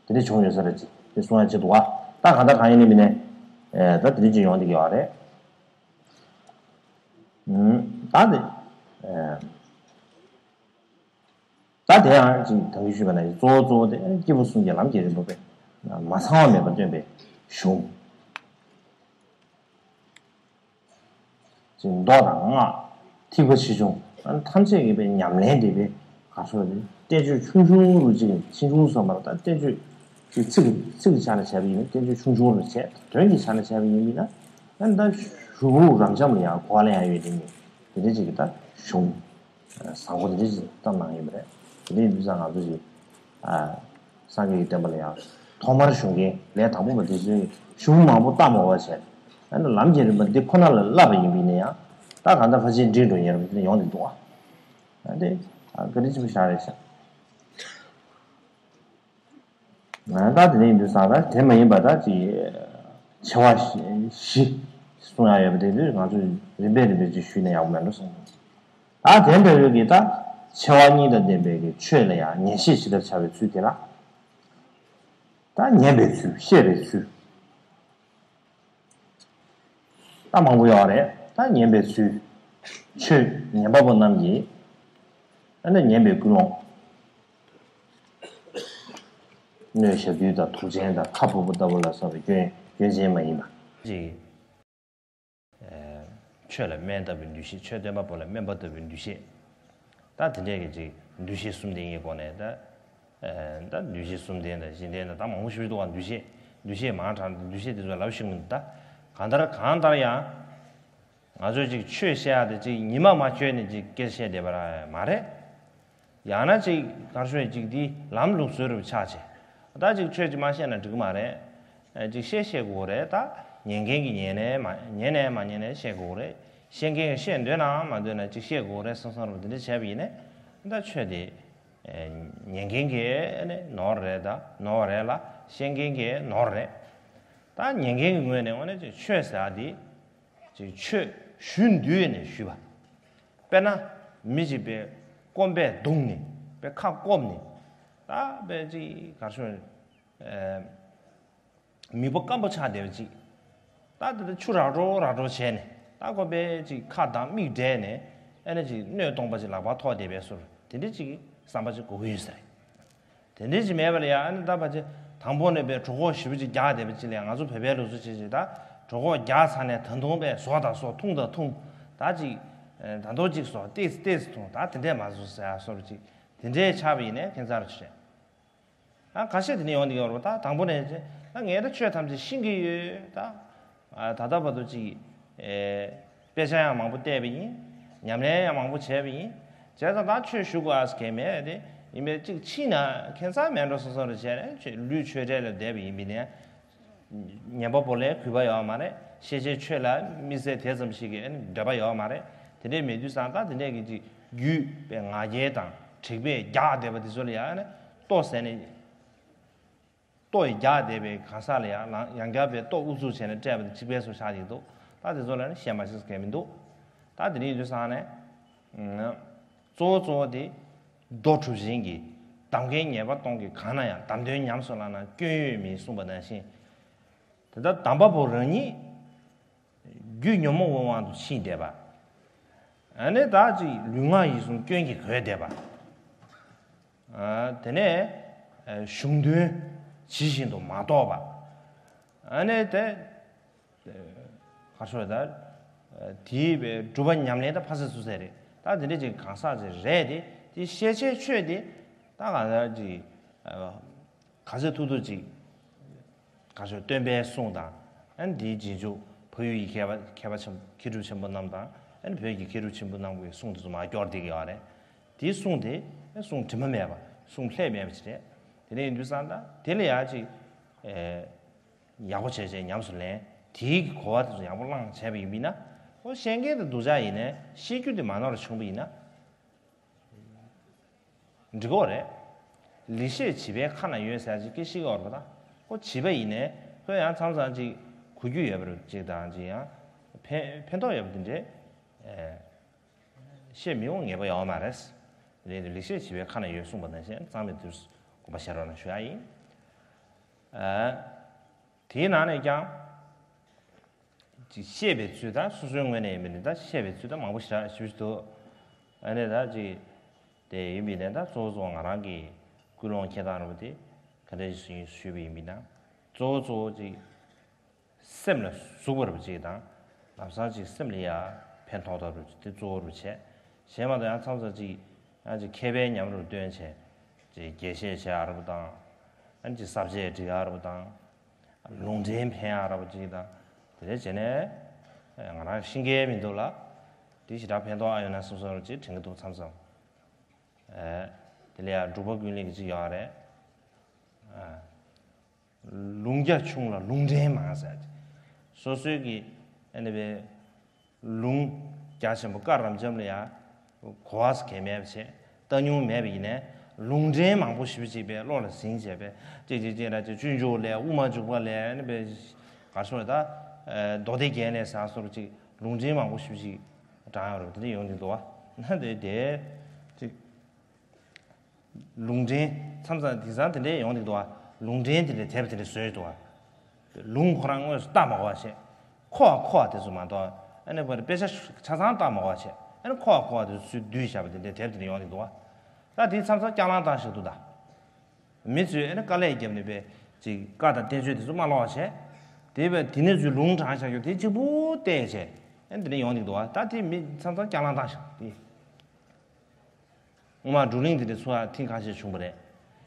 དེ་འདྲ་བྱུང་ཡོད་ས་རེད་ཅེས་དེ་གསུང་ཡ་ཆེད་དུ་བ། ད་གང་ལྟར་གང་ཡིན་ནའི་མིན་ནའི་ད་དེ་འདྲ་ཅིག་ཡོང་བསྡད་ཀྱི་ཡོད་རེད། ད་དེ། ད་དེ་ཡང་ཅིག་ད་གིན་ཞུས་པ་ནང་བཞིན་གཙོ་བོ་གཙོ་བོ་དེ་སྐྱེས་བུ་གསུམ་གྱི་ལམ་གྱི་རིམ་པ་པས་མ་ཚང་བ་མེད་པར་སྟོན་པའི་གཞུང་། ཅིག་མདོ་དང་སྔགས་ཐེག་པ་ཆེ་ཆུང་ཐམས་ཅད་ཀྱི་པའི་ཉམས་ལེན་དེ་པའི་ག་ཚོད་དེ་བསྟན་བཅོས་ཆུང་ཆུང་རུ་ཅིག་ཆེ་ཆུང་སོགས་མ་རེད། ད་བསྟན་བཅོས་ཅིག་ཚིག་ཚིག་གི་ཆ་ནས་བྱས་པ་ཡིན་ན་བསྟན་བཅོས་ཆུང་ཆུང་རུ་བྱས་དོན་གྱི་ཆ་ནས་བྱས་པ་ཡིན་ན་ད་ད་གཞུང་ལུགས་རབ་འབྱམས་ལ་ཡང་གོ་བ་ལེན་ཡ་ཡོད་དེ་ནི་དེ་འདྲ་ཅིག་གི་ད་གཞུང་། བཟང་པོ་དེ་འདྲ་ཞིག་བཏབ་གནང་ཡོད་པ་རེད། དེ་འདྲ་ཡིན་དུས་ཙང་ང་ཚོ་ཞིག་ཨ། སངས་རྒྱས་ཀྱི་བསྟན་པ་ལ་ཡང་ཐོག་མར་ཞུགས་མཁན་ལས་དང་པོ་པ་དེ་ཚོས་གཞུང་མང་པོ་བལྟ་མ་དགོས་པ་བྱས། ཨ་ནི་ལམ་གྱི་རིམ་པ་འདི་ཁོ་ན་ལ་བསླབ་པ་ཡིན་པས་ན་ཡང་ད་གང་ལྟར་ཕལ་ཆེར་འགྲིག་འགྲོ་ཡོད་རེད་པ། དེ་འདྲ་ཡོང་གི་འདུག་ཨ། ཨ་དེ་ཨ་བཀའ་དྲིན་ཆེན་པོ་ཞིག་རེད་ཤག་ད་དེ་འདྲ་ཡིན་དུས་ཙང་ད་དེ་མ་ཡིན་པ་ད་ཅིག་ཆེ་བ་བཞི་གསུང་ཡ་ཡོད་པ་དེ་དུས་ང་ཚོས་རིམ་པས་རིམ་པས་ཅིག་ཞུས་ན་ཡག་པོ་མེད་འགྲོ་བསམ་གྱི། ད་དེ་འདྲ་བོའི་གི་ད་ཆེ་བ་གཉིས་དང་ལྡན་པའི་གི་ཆོས་ལ་ཡང་ཉན་བཤད་ཇི་ལྟར་བྱ་བའི་ཚུལ་དེ་ལ། ད་ཉན་པའི་ཚུལ་བཤད་པའི་ཚུལ། ད་མང་པོ་ཡོད་རེད། ད་ཉན་པའི་ཚུལ། ཆོས་ཉན་པ་པོ་རྣམས་ཀྱིས་ཨ་ནི་ཉན་པའི་ཀུན་སློང་། སྣོད་ཞབས་རྡུལ་དང་དུག་ཅན་དང་ཁ་ཕུབ་པ་ལྟ་བུ་ལ་སོགས་པའི་སྐྱོན། སྐྱོན་ཅན་མ་ཡིན་པ། ཅིག་ཆོས་ལ་སྨན་ལྟ་བུའི་འདུ་ཤེས། ཆོས་སྟོན་པ་པོ་ལ་སྨན་པ་ལྟ་བུའི་འདུ་ཤེས། ད་དེ་འདྲས་ཀྱི་ཅིག་འདུ་ཤེས་གསུམ་ལྡན་གྱི་སྒོ་ནས་ད། ད་འདུ་ཤེས་གསུམ་ལྡན་དང་བཞི་ལྡན་དང་ད་མང་པོ་ཞིག་འདུག་ག་འདུ་ཤེས་འདུ་ཤེས་མང་དྲགས་འདུ་ཤེས་དེ་ཚོ་ལབ་ཤེས་མི་འདུག་ད་གང་ལྟར་གང་ལྟར་ཡང་། ང་ཚོས་ཅིག་ཆོས་བཤད་ཡག་དེ་ཅིག་ཉི་མ་མ་འཁྱོལ་ནས་ཅིག་སྐད་བཤད་བསྡད་པ་ར་མ་རེད། ཡང་ན་ཅིག་གར་ཤོད་ཅིག་འདི་ལམ་ལུགས་སྲོལ་རུ་ཆགས་བྱས། ད་ཅིག་ཆོས་ཅིག་མ་བཤད་ན་འགྲིག་གི་མ་རེད། ཨ་ཅིག་བཤད་བཤད་དགོས་རེད། ད་ཉན་མཁན་གྱིས་ཉན་ནས་མ་ཉན་ནས་མ་ཉན་ནས་བཤད་དགོས་རེད། བཤད་མཁན་གྱིས་བཤད་འདོད་ནའང་མ་འདོད་ན་ཅིག་བཤད་དགོས་རེད་བསམ་བསམ་རུ་དེ་འདྲ་བྱས་པ་ཡིན་ནས། ད་ཆོས་དེ་ཨ་ཉན་མཁན་གྱིས་ནི་ནོར་རེད། ད་ནོར་བ་རེད་ལ་བཤད་མཁན་གྱིས་ནོར་རེད། ད་ཉན་མཁན་གྱི་ངོས་ནས་འོ་ན་ཅིག་ཆོས་ཟེར་བ་དེ། ཅིག་ཆོས་ཞུ་འདོད་ནས་ཞུས་པ། དཔེར་ན། མི་ཅིག་པའི་སྐོམ་པས་གདུངས་ནས་པའི་ཁ་སྐོམ་ནས། ད་པའི་ཅིག་གར་ཤོར། ཨེ། མིག་པ་སྐམ་པོ་ཆགས་བསྡད་པ་ཅིག་ད་དེ་ད་ཆུ་རག་འགྲོ་རག་འགྲོ་བྱས་ནས་ད་ཁོ་པའི་ཅིག་ཁ་དང་མིག་བསྒྲད་ནས་ཨེ་ནས་ཅིག་སྣོད་སྟོང་པ་ཅིག་ལག་པར་ཐོགས་བསྡད་པའི་ཟུར་དེ་འདྲ་ཅིག་བསམ་པ་ཅིག་དགོས་ཀྱི་ཡོད་ས་རེད། དེ་འདྲ་ཅིག་མེད་པ་ལ་ཡང་ཨ་ནི་ད་ཕལ་ཆེར་དང་པོ་ནས་པའི་གྲོད་ཁོག་ཞེ་པོ་ཅིག་རྒྱགས་བསྡད་པ་ཅིག་ལ་ཡང་ང་ཚོ་བོད་པའི་ལུགས་སྲོལ་ཅིག་ཅིག་ད་གྲོད་ཁོག་རྒྱགས་ཚར་ནས་ད་དུང་པའི་ཟོག་དང་ཟོག་འཐུང་དང་འཐུང་ད་ཅིག་ད་དུང་ཅིག་ཟོག་ཏེས་ཏེས་འཐུང་ད་དེ་འདྲས་མ་བཟོ་ཟེར་ཡ་སོགས་ཅིག་དེ་འདྲས་ཆགས་པ་ཡིན་ནའི་ཁྱད་མཚར་ཆེ། ད་ཁ་ཤས་དེ་ནས་ཡོང་དེ་ཡོད་རེད་པ། ད་དང་པོ་ནས་ད་ངས་ད་ཆོས་ཐམས་ཅད་ཤེས་ཀྱི་ཡོད་ད། ད་ལྟ་བར་དུ་ཅིག་དཔེ་ཆ་ཡང་མང་པོ་བལྟས་པ་ཡིན། ཉམས་ལེན་ཡང་མང་པོ་བྱས་པ་ཡིན། བྱས་ཙང་ད་ཆོས་ཞུ་དགོས་ཨ་ཟེར་གྱི་མེད་དེ། ཡིན་པས་ཅིག་ཕྱིན་ན་ཁྱད་མཚར་མེད་འགྲོ་སོང་སོང་རེ་བྱས་ནས་ཆོས་ལུས་ཆོས་འབྲེལ་ལ་བསྡད་པ་ཡིན་པས་ནས། ཉན་པ་པོ་ལ་གུས་པ་ཡོད་མ་རེད། ཤེས་བྱའི་ཆོས་ལ་དམིགས་བསལ་དེ་ཙམ་ཞིག་གི་འདོད་པ་ཡོད་མ་རེད། དེ་འདྲས་མེད་དུས་ཙང་ད་དེ་འདྲས་ཀྱི་ཅིག་རྒྱུད་པའི་ང་རྒྱལ་དང་དྲེགས་པས་རྒྱགས་བསྡད་པ་དེ་ཚོ་ལ་ཡང་ནས་ལྟོ་ཟས་ནས། ལྟོ་ཡི་རྒྱགས་བསྡད་པའི་གང་ཟག་ལ་ཡང་ལང་ཡང་བསྐྱར་པའི་ལྟོ་ཨུ་ཚུགས་བྱས་ནས་སྤྲད་པ་དེ་གཅིག་པའི་སོ་ཆགས་ཀྱི་འདུག་ད་དེ་ཚོ་ལ་ནི་ཞེན་པ་ཞིག་གས་མི་འདུག་ད་དེ་རིང་ཡིན་དུས་ཙང་ནས། གཙོ་བོ་གཙོ་བོ་དེ། རྡོ་གྲུབ་ཆེན་གྱི་གདམས་ངག་ཉེས་པ་སྟོང་གི་གང་ན་ཡང་གདམས་དོན་ཉམས་སུ་བླངས་ན་སྐྱོན་ཡོད་མིན་གསུངས་པ་ནང་བཞིན། དེ་ལྟར་གདམས་པ་པོ་རང་ཉིད་རྒྱུད་ཉོན་མོངས་པའི་དབང་དུ་ཕྱིན་བསྡད་པ། ཨ་ནི་ད་ཅིག་ལུས་ངག་ཡིད་གསུམ་སྐྱོན་གྱིས་གོས་བསྡད་པ། ཨ་དེ་ནས་གཞུང་དོན་ཇི་བཞིན་དུ་མ་རྟོགས་པ། ཨ་ནི་དེ། ག་ཤོད་ད། དེའི་བའི་སྒྲུབ་པ་ཉམས་ལེན་ད་ཕ་སི་སུ་ཟེར་རེད། ད་དེ་འདྲ་ཅིག་གང་ཟག་ཅིག་རེད་དེ། དེ་ཤེས་བྱའི་ཆོས་དེ། ད་གང་ཟག་ཅིག་ག་ཚོད་ཐུབ་ཐུབ་ཅིག་ག་ཤོད་སྟོན་པའི་གསུང་དང་། ཨ་ནི་དེའི་རྗེས་འཇུག་ཕ་ཡུལ་གྱི་མཁས་པ་མཁས་པ་ཆེན་མཁས་གྲུབ་ཆེན་པོ་རྣམས་དང་། ཨ་ནི་བོད་ཀྱི་མཁས་གྲུབ་ཆེན་པོ་རྣམས་ཀྱི་གསུང་དེ་ཚོ་མར་སྐྱོར་བསྡད་ཀྱི་ཡོད་རེད། དེའི་གསུང་དེ་གསུང་དྲི་མ་མེད་པ་གསུང་ལྷད་མེད་པ་ཅིག་རེད། དེ་འདྲ་ཡིན་དུས་ཙང་ད་དེ་ལ་ཡང་ཅིག་ཡག་པོ་བྱས་བྱས་ཉམས་སུ་ལེན། དེའི་གི་གོ་བ་དེ་ཚོ་ཡག་པོ་བླངས་བྱས་པ་ཡིན་པ་ཡིན་ན། ཨོ་བཤད་མཁན་དེ་སྡུག་ཅག་ཡིན་ནའི་བཤད་རྒྱུ་དེ་མ་ནོར་བྱུང་བ་ཡིན་ན་འགྲིག་གོ་རེད། ལེགས་བཤད་བྱིས་པའི་ཁ་ན་ཡོད་ཟེར་ཅིག་སྐད་ཤེས་ཀྱི་ཡོད་རེད་པ། ད་ཁོ་བྱིས་པ་ཡིན་ནའི་ཁོས་ཡང་མཚམས་མཚམས་ཅིག་གོ་རྒྱུ་ཡོད་པ་རེད་ཅིག་དང་ཅིག་ཡང་ཕན་ཕན་ཐོགས་ཡོད་པ་དེ་འདྲས། བཤད་མི་འོང་ངེས་པ་ཡོད་མ་རེད། རེད་དེ་ལེགས་བཤད་བྱིས་པའི་ཁ་ན་ཡོད་གསུངས་པ་ནང་བཞིན་གཙང་མའི་དུས་སུ་དགོངས་པ་བཞེས་རོགས་གནང་ཞུ་ཡ་ཡིན། ཨ། དེའི་ནང་ནས་ཀྱང་། ཅིག་བཤད་པའི་ཚུལ་དང་སོ་སོའི་ངོས་ནས་ཡིན་པ་ནི་ད་བཤད་པའི་ཚུལ་དང་མང་པོ་ཞེ་དྲག་ཞུ་ཞུ་འདུག་ཨ་ནི་ད་ཅིག་དེ་ཡིན་པའི་ནས་ད་གཙོ་བོ་གཙོ་བོ་ང་རང་གི་ཀུན་སློང་འཁྱེར་སྟངས་རེད་པ་དེ་ག་འདྲ་ཞིག་ཞུས་པ་ཡིན་པ་ཡིན་ན། གཙོ་བོ་གཙོ་བོ་ཅིག་སེམས་ལ་ཟུག་པ་རེད་པ་ཅིག་དང་། ལམ་སང་ཅིག་སེམས་ལ་ཡ་ཕན་ཐོགས་ཐོགས་རེད་པ་ཅིག་དེ་གཙོ་བོ་རེད་པ་བྱས། གཞན་མ་གཏོགས་ཡང་མཚམས་མཚམས་ཅིག་ཡང་ཅིག་མཁས་པའི་ཉམས་རེ་བཏོན་བྱས། ཅིག་རྒྱས་བཤད་བྱེད་ཨ་རེད་པ་དང་། ཡང་ཅིག་ས་བཅད་འབྲི་ཨ་རེད་པ་དང་། ལུང་འདྲེན་ཕན་ཨ་རེད་པ་ཅིག་དང་། དེ་འདྲ་བྱས་ནས་ང་རང་ཤེས་ཀྱི་མི་འདུག་ལ། དེ་ཞེ་དྲག་ཕན་ཐོགས་ཨ་ཡོད་ན་བསམ་བསམ་རེ་ཅིག་དྲན་གྱི་འདུག་མཚམས་མཚམས། ཨེ། དེ་ལ་ཡང་འབྲུག་པ་ཀུན་ལེགས་ཀྱི་ཅིག་ཡོད་རེད། ཨ། ལུང་རྒྱ་ཆུང་ལ་ལུང་འདྲེན་མང་ཟེར། སོ་སོའི་གི་ཨ་ནི་བའི་ལུང་རྒྱ་ཆེན་པོ་བཀའ་རབ་འབྱམས་ལ་ཡང་གོ་བ་གལ་མེད་པ་བྱས། ལྟ་མྱོང་མེད་པ་ཡིན་ནའི་ལུང་འདྲེན་མང་པོ་ཞེ་པོ་ཅིག་པའི་བློ་ལ་ཟིན་བྱས་པའི་ཅིག་ཅིག་ཅིག་ལ་ཅིག་སྤྱོད་འཇུག་ལས་དབུ་མ་འཇུག་པ་ལས་ཨ་ནི་བའི་ག་རེ་ཟེར་ད། མདོ་སྡེ་རྒྱན་ལས་ཟེར་སོགས་ཅིག་ལུང་འདྲེན་མང་པོ་ཞེ་པོ་ཅིག་དྲངས་ཡོད་རེད། དེ་འདྲ་ཡོང་གི་འདུག་བ། ན་དེ་དེ་ཅིག་ལུང་འདྲེན་མཚམས་མཚམས་དེང་སང་དེ་འདྲས་ཡོང་གི་འདུག་བ། ལུང་འདྲེན་དེ་འདྲས་དེབ་དེ་འདྲས་བཟོས་འདུག་བ། ལུང་ཁོ་རང་དངོས་སུ་བལྟ་མ་དགོས་པ་བྱས། འཁོར་བ་འཁོར་བ་དེ་ཚོ་མ་གཏོགས་ཨ་ནི་བར་དཔེ་ཆ་ཆ་ཚང་བལྟ་མ་དགོས་པ་བྱས། ཨ་ནི་འཁོར་བ་འཁོར་བ་དེ་ཚོ་ཚུར་བསྡུས་བཞག་པ་དེ་འདྲས་དེབ་དེ་འདྲས་ཡོང་གི་འདུག་བ། ད་དེ་མཚམས་མཚམས་སྐྱག་ལང་བཏང་བཞག་འདུག་ད། མི་ཚོས་ཨ་ནི་དཀའ་ལས་བརྒྱབ་ནས་པའི་ཅིག་བཀའ་དང་བསྟན་བཅོས་དེ་ཚོ་མ་ཀློག་པ་བྱས། དེ་བས་དེ་ནས་ཚུར་ལུང་དྲངས་བཞག་རྒྱུ་དེ་གཅིག་པུ་བལྟས་བྱས། ཨ་ནི་དེ་ནས་ཡོང་འདུག་འདུག་བ། ད་དེ་མི་མཚམས་མཚམས་སྐྱག་ལང་བཏང་ཤག་དེ། སྔོན་མ་བགྲོ་གླེང་དེ་འདྲ་ཚོ་ཐེངས་ཁ་ཤས་བྱུང་བ་རེད།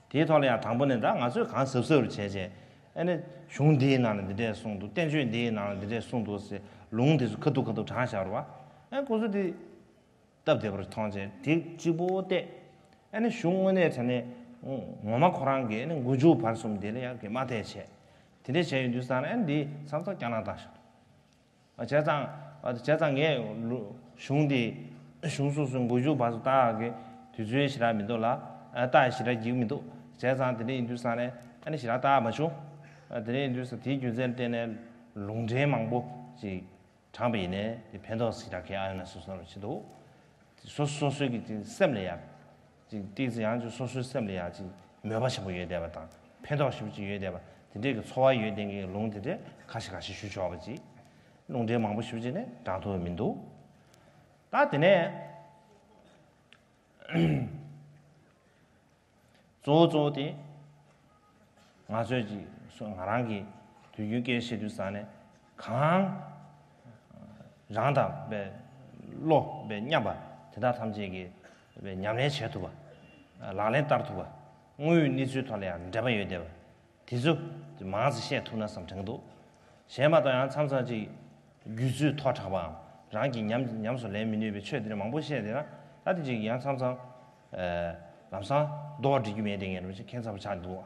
དེའི་ཐོག་ལ་ཡང་དང་པོ་ནས་ད་ང་ཚོས་གང་གཟབ་གཟབ་རུ་བྱས་བྱས། ཨ་ནི་གཞུང་འདིའི་ནང་ལ་འདི་འདྲས་གསུངས་འདུག་བསྟན་བཅོས་འདིའི་ནང་ལ་འདི་འདྲས་གསུངས་འདུག་ཟེར་ལུང་དེ་ཚོ་ཁ་ཐུག་ཁ་ཐུག་དྲངས་བཞག་རུ་བ། ཨ་ནི་ཁོ་ཚོ་དེ་སྟབས་བདེ་བར་མཐོང་བྱས་དེ་གཅིག་པོ་བལྟས། ཨ་ནི་གཞུང་དངོས་གནས་དྲང་གནས་ངོ་མ་ཁོ་རང་གི་ཨ་ནི་མགོ་མཇུག་བར་གསུམ་དེ་ལ་ཡང་གི་མ་བལྟས་བྱས། དེ་འདྲས་བྱས་ཡོང་དུས་ཙང་ཨ་ནི་འདི་མཚམས་མཚམས་སྐྱག་ལང་བཏང་ཤག་བྱས་ཙང་། བྱས་ཙང་ངས་ལོ་གཞུང་འདི་གཞུང་སོ་སོའི་མགོ་མཇུག་བར་དུ་ལྟ་གི་དུས་ཚོད་ཞེ་དྲག་མི་འདུག་ལ། ལྟ་ཞེ་དྲག་འགྱིག་མི་འདུག་བྱས་ཙང་དེ་འདྲ་ཡིན་དུས་ཙང་ནས་ཨ་ནི་ཞེ་དྲག་ལྟ་མ་བྱུང་། དེ་འདྲ་ཡིན་དུས་ཙང་དེའི་རྒྱུ་མཚན་བརྟེན་ནས་ལུང་འདྲེན་མང་པོ་ཅིག་དྲངས་པ་ཡིན་ནའི་དེ་ཕན་ཐོགས་ཞེ་དྲག་གང་ཡང་ཡོད་ན་སོ་སོར་ཅི་འདུག་སོ་སོ་སོའི་གི་ཅིག་སེམས་ལ་ཡང་ཅིག་ཏོག་ཙམ་ཡང་ཅིག་སོ་སོའི་སེམས་ལ་ཡང་ཅིག་མོས་པ་ཆེན་པོ་ཡོད་བསྡད་པ་དང་ཕན་ཐོགས་ཞེ་པོ་ཅིག་ཡོད་བསྡད་པ་དེ་འདྲའི་གི་ཚོར་བ་ཡོད་བསྡད་མཁན་གྱི་ལུང་དེ་འདྲའི་ཁ་ཤས་ཁ་ཤས་ཞུ་ཆོག་པ་ཅིག་ལུང་འདྲེན་མང་པོ་ཞེ་པོ་ཅིག་ནས་དྲངས་ཐུབ་པ་མི་འདུག་ད་དེ་ནས་གཙོ་བོ་གཙོ་བོ་དེ་ང་ཚོས་ཅིག་སོ་ང་རང་གི་དུས་རྒྱུན་སྐད་བཤད་དུས་ཙང་ནས་གང་རང་དང་པའི་བློ་པའི་མཉམ་པ་དེ་དག་ཐམས་ཅད་ཀྱིས་པའི་ཉམས་ལེན་བྱེད་ཐུབ་པ། ལག་ལེན་བསྟར་ཐུབ་པ། དངོས་ཡོད་གནས་ཚུལ་ཐོག་ལ་ཡང་འབྲེལ་བ་ཡོད་བསྡད་པ། དེ་ཚོ་མང་ཙམ་བཤད་ཐུབ་ན་བསམ་དྲན་གྱི་འདུག་གཞན་མ་གཏོགས་ཡང་མཚམས་མཚམས་ཅིག་རྒྱུད་ཚོད་མཐོ་དྲགས་པའམ་རང་གིས་ཉམས་ཉམས་སུ་ལེན་མི་ནུས་པའི་ཆོས་དེ་འདྲ་མང་པོ་བཤད་བསྡད་ན་ད་དེ་ཅིག་ཡང་མཚམས་མཚམས་ལམ་སང་ལྡོག་འགྲིག་རྒྱུ་མེད་དེ་ངས་རུ་ཅིག་ཁྱད་མཚར་པོ་ཆགས་འདུག་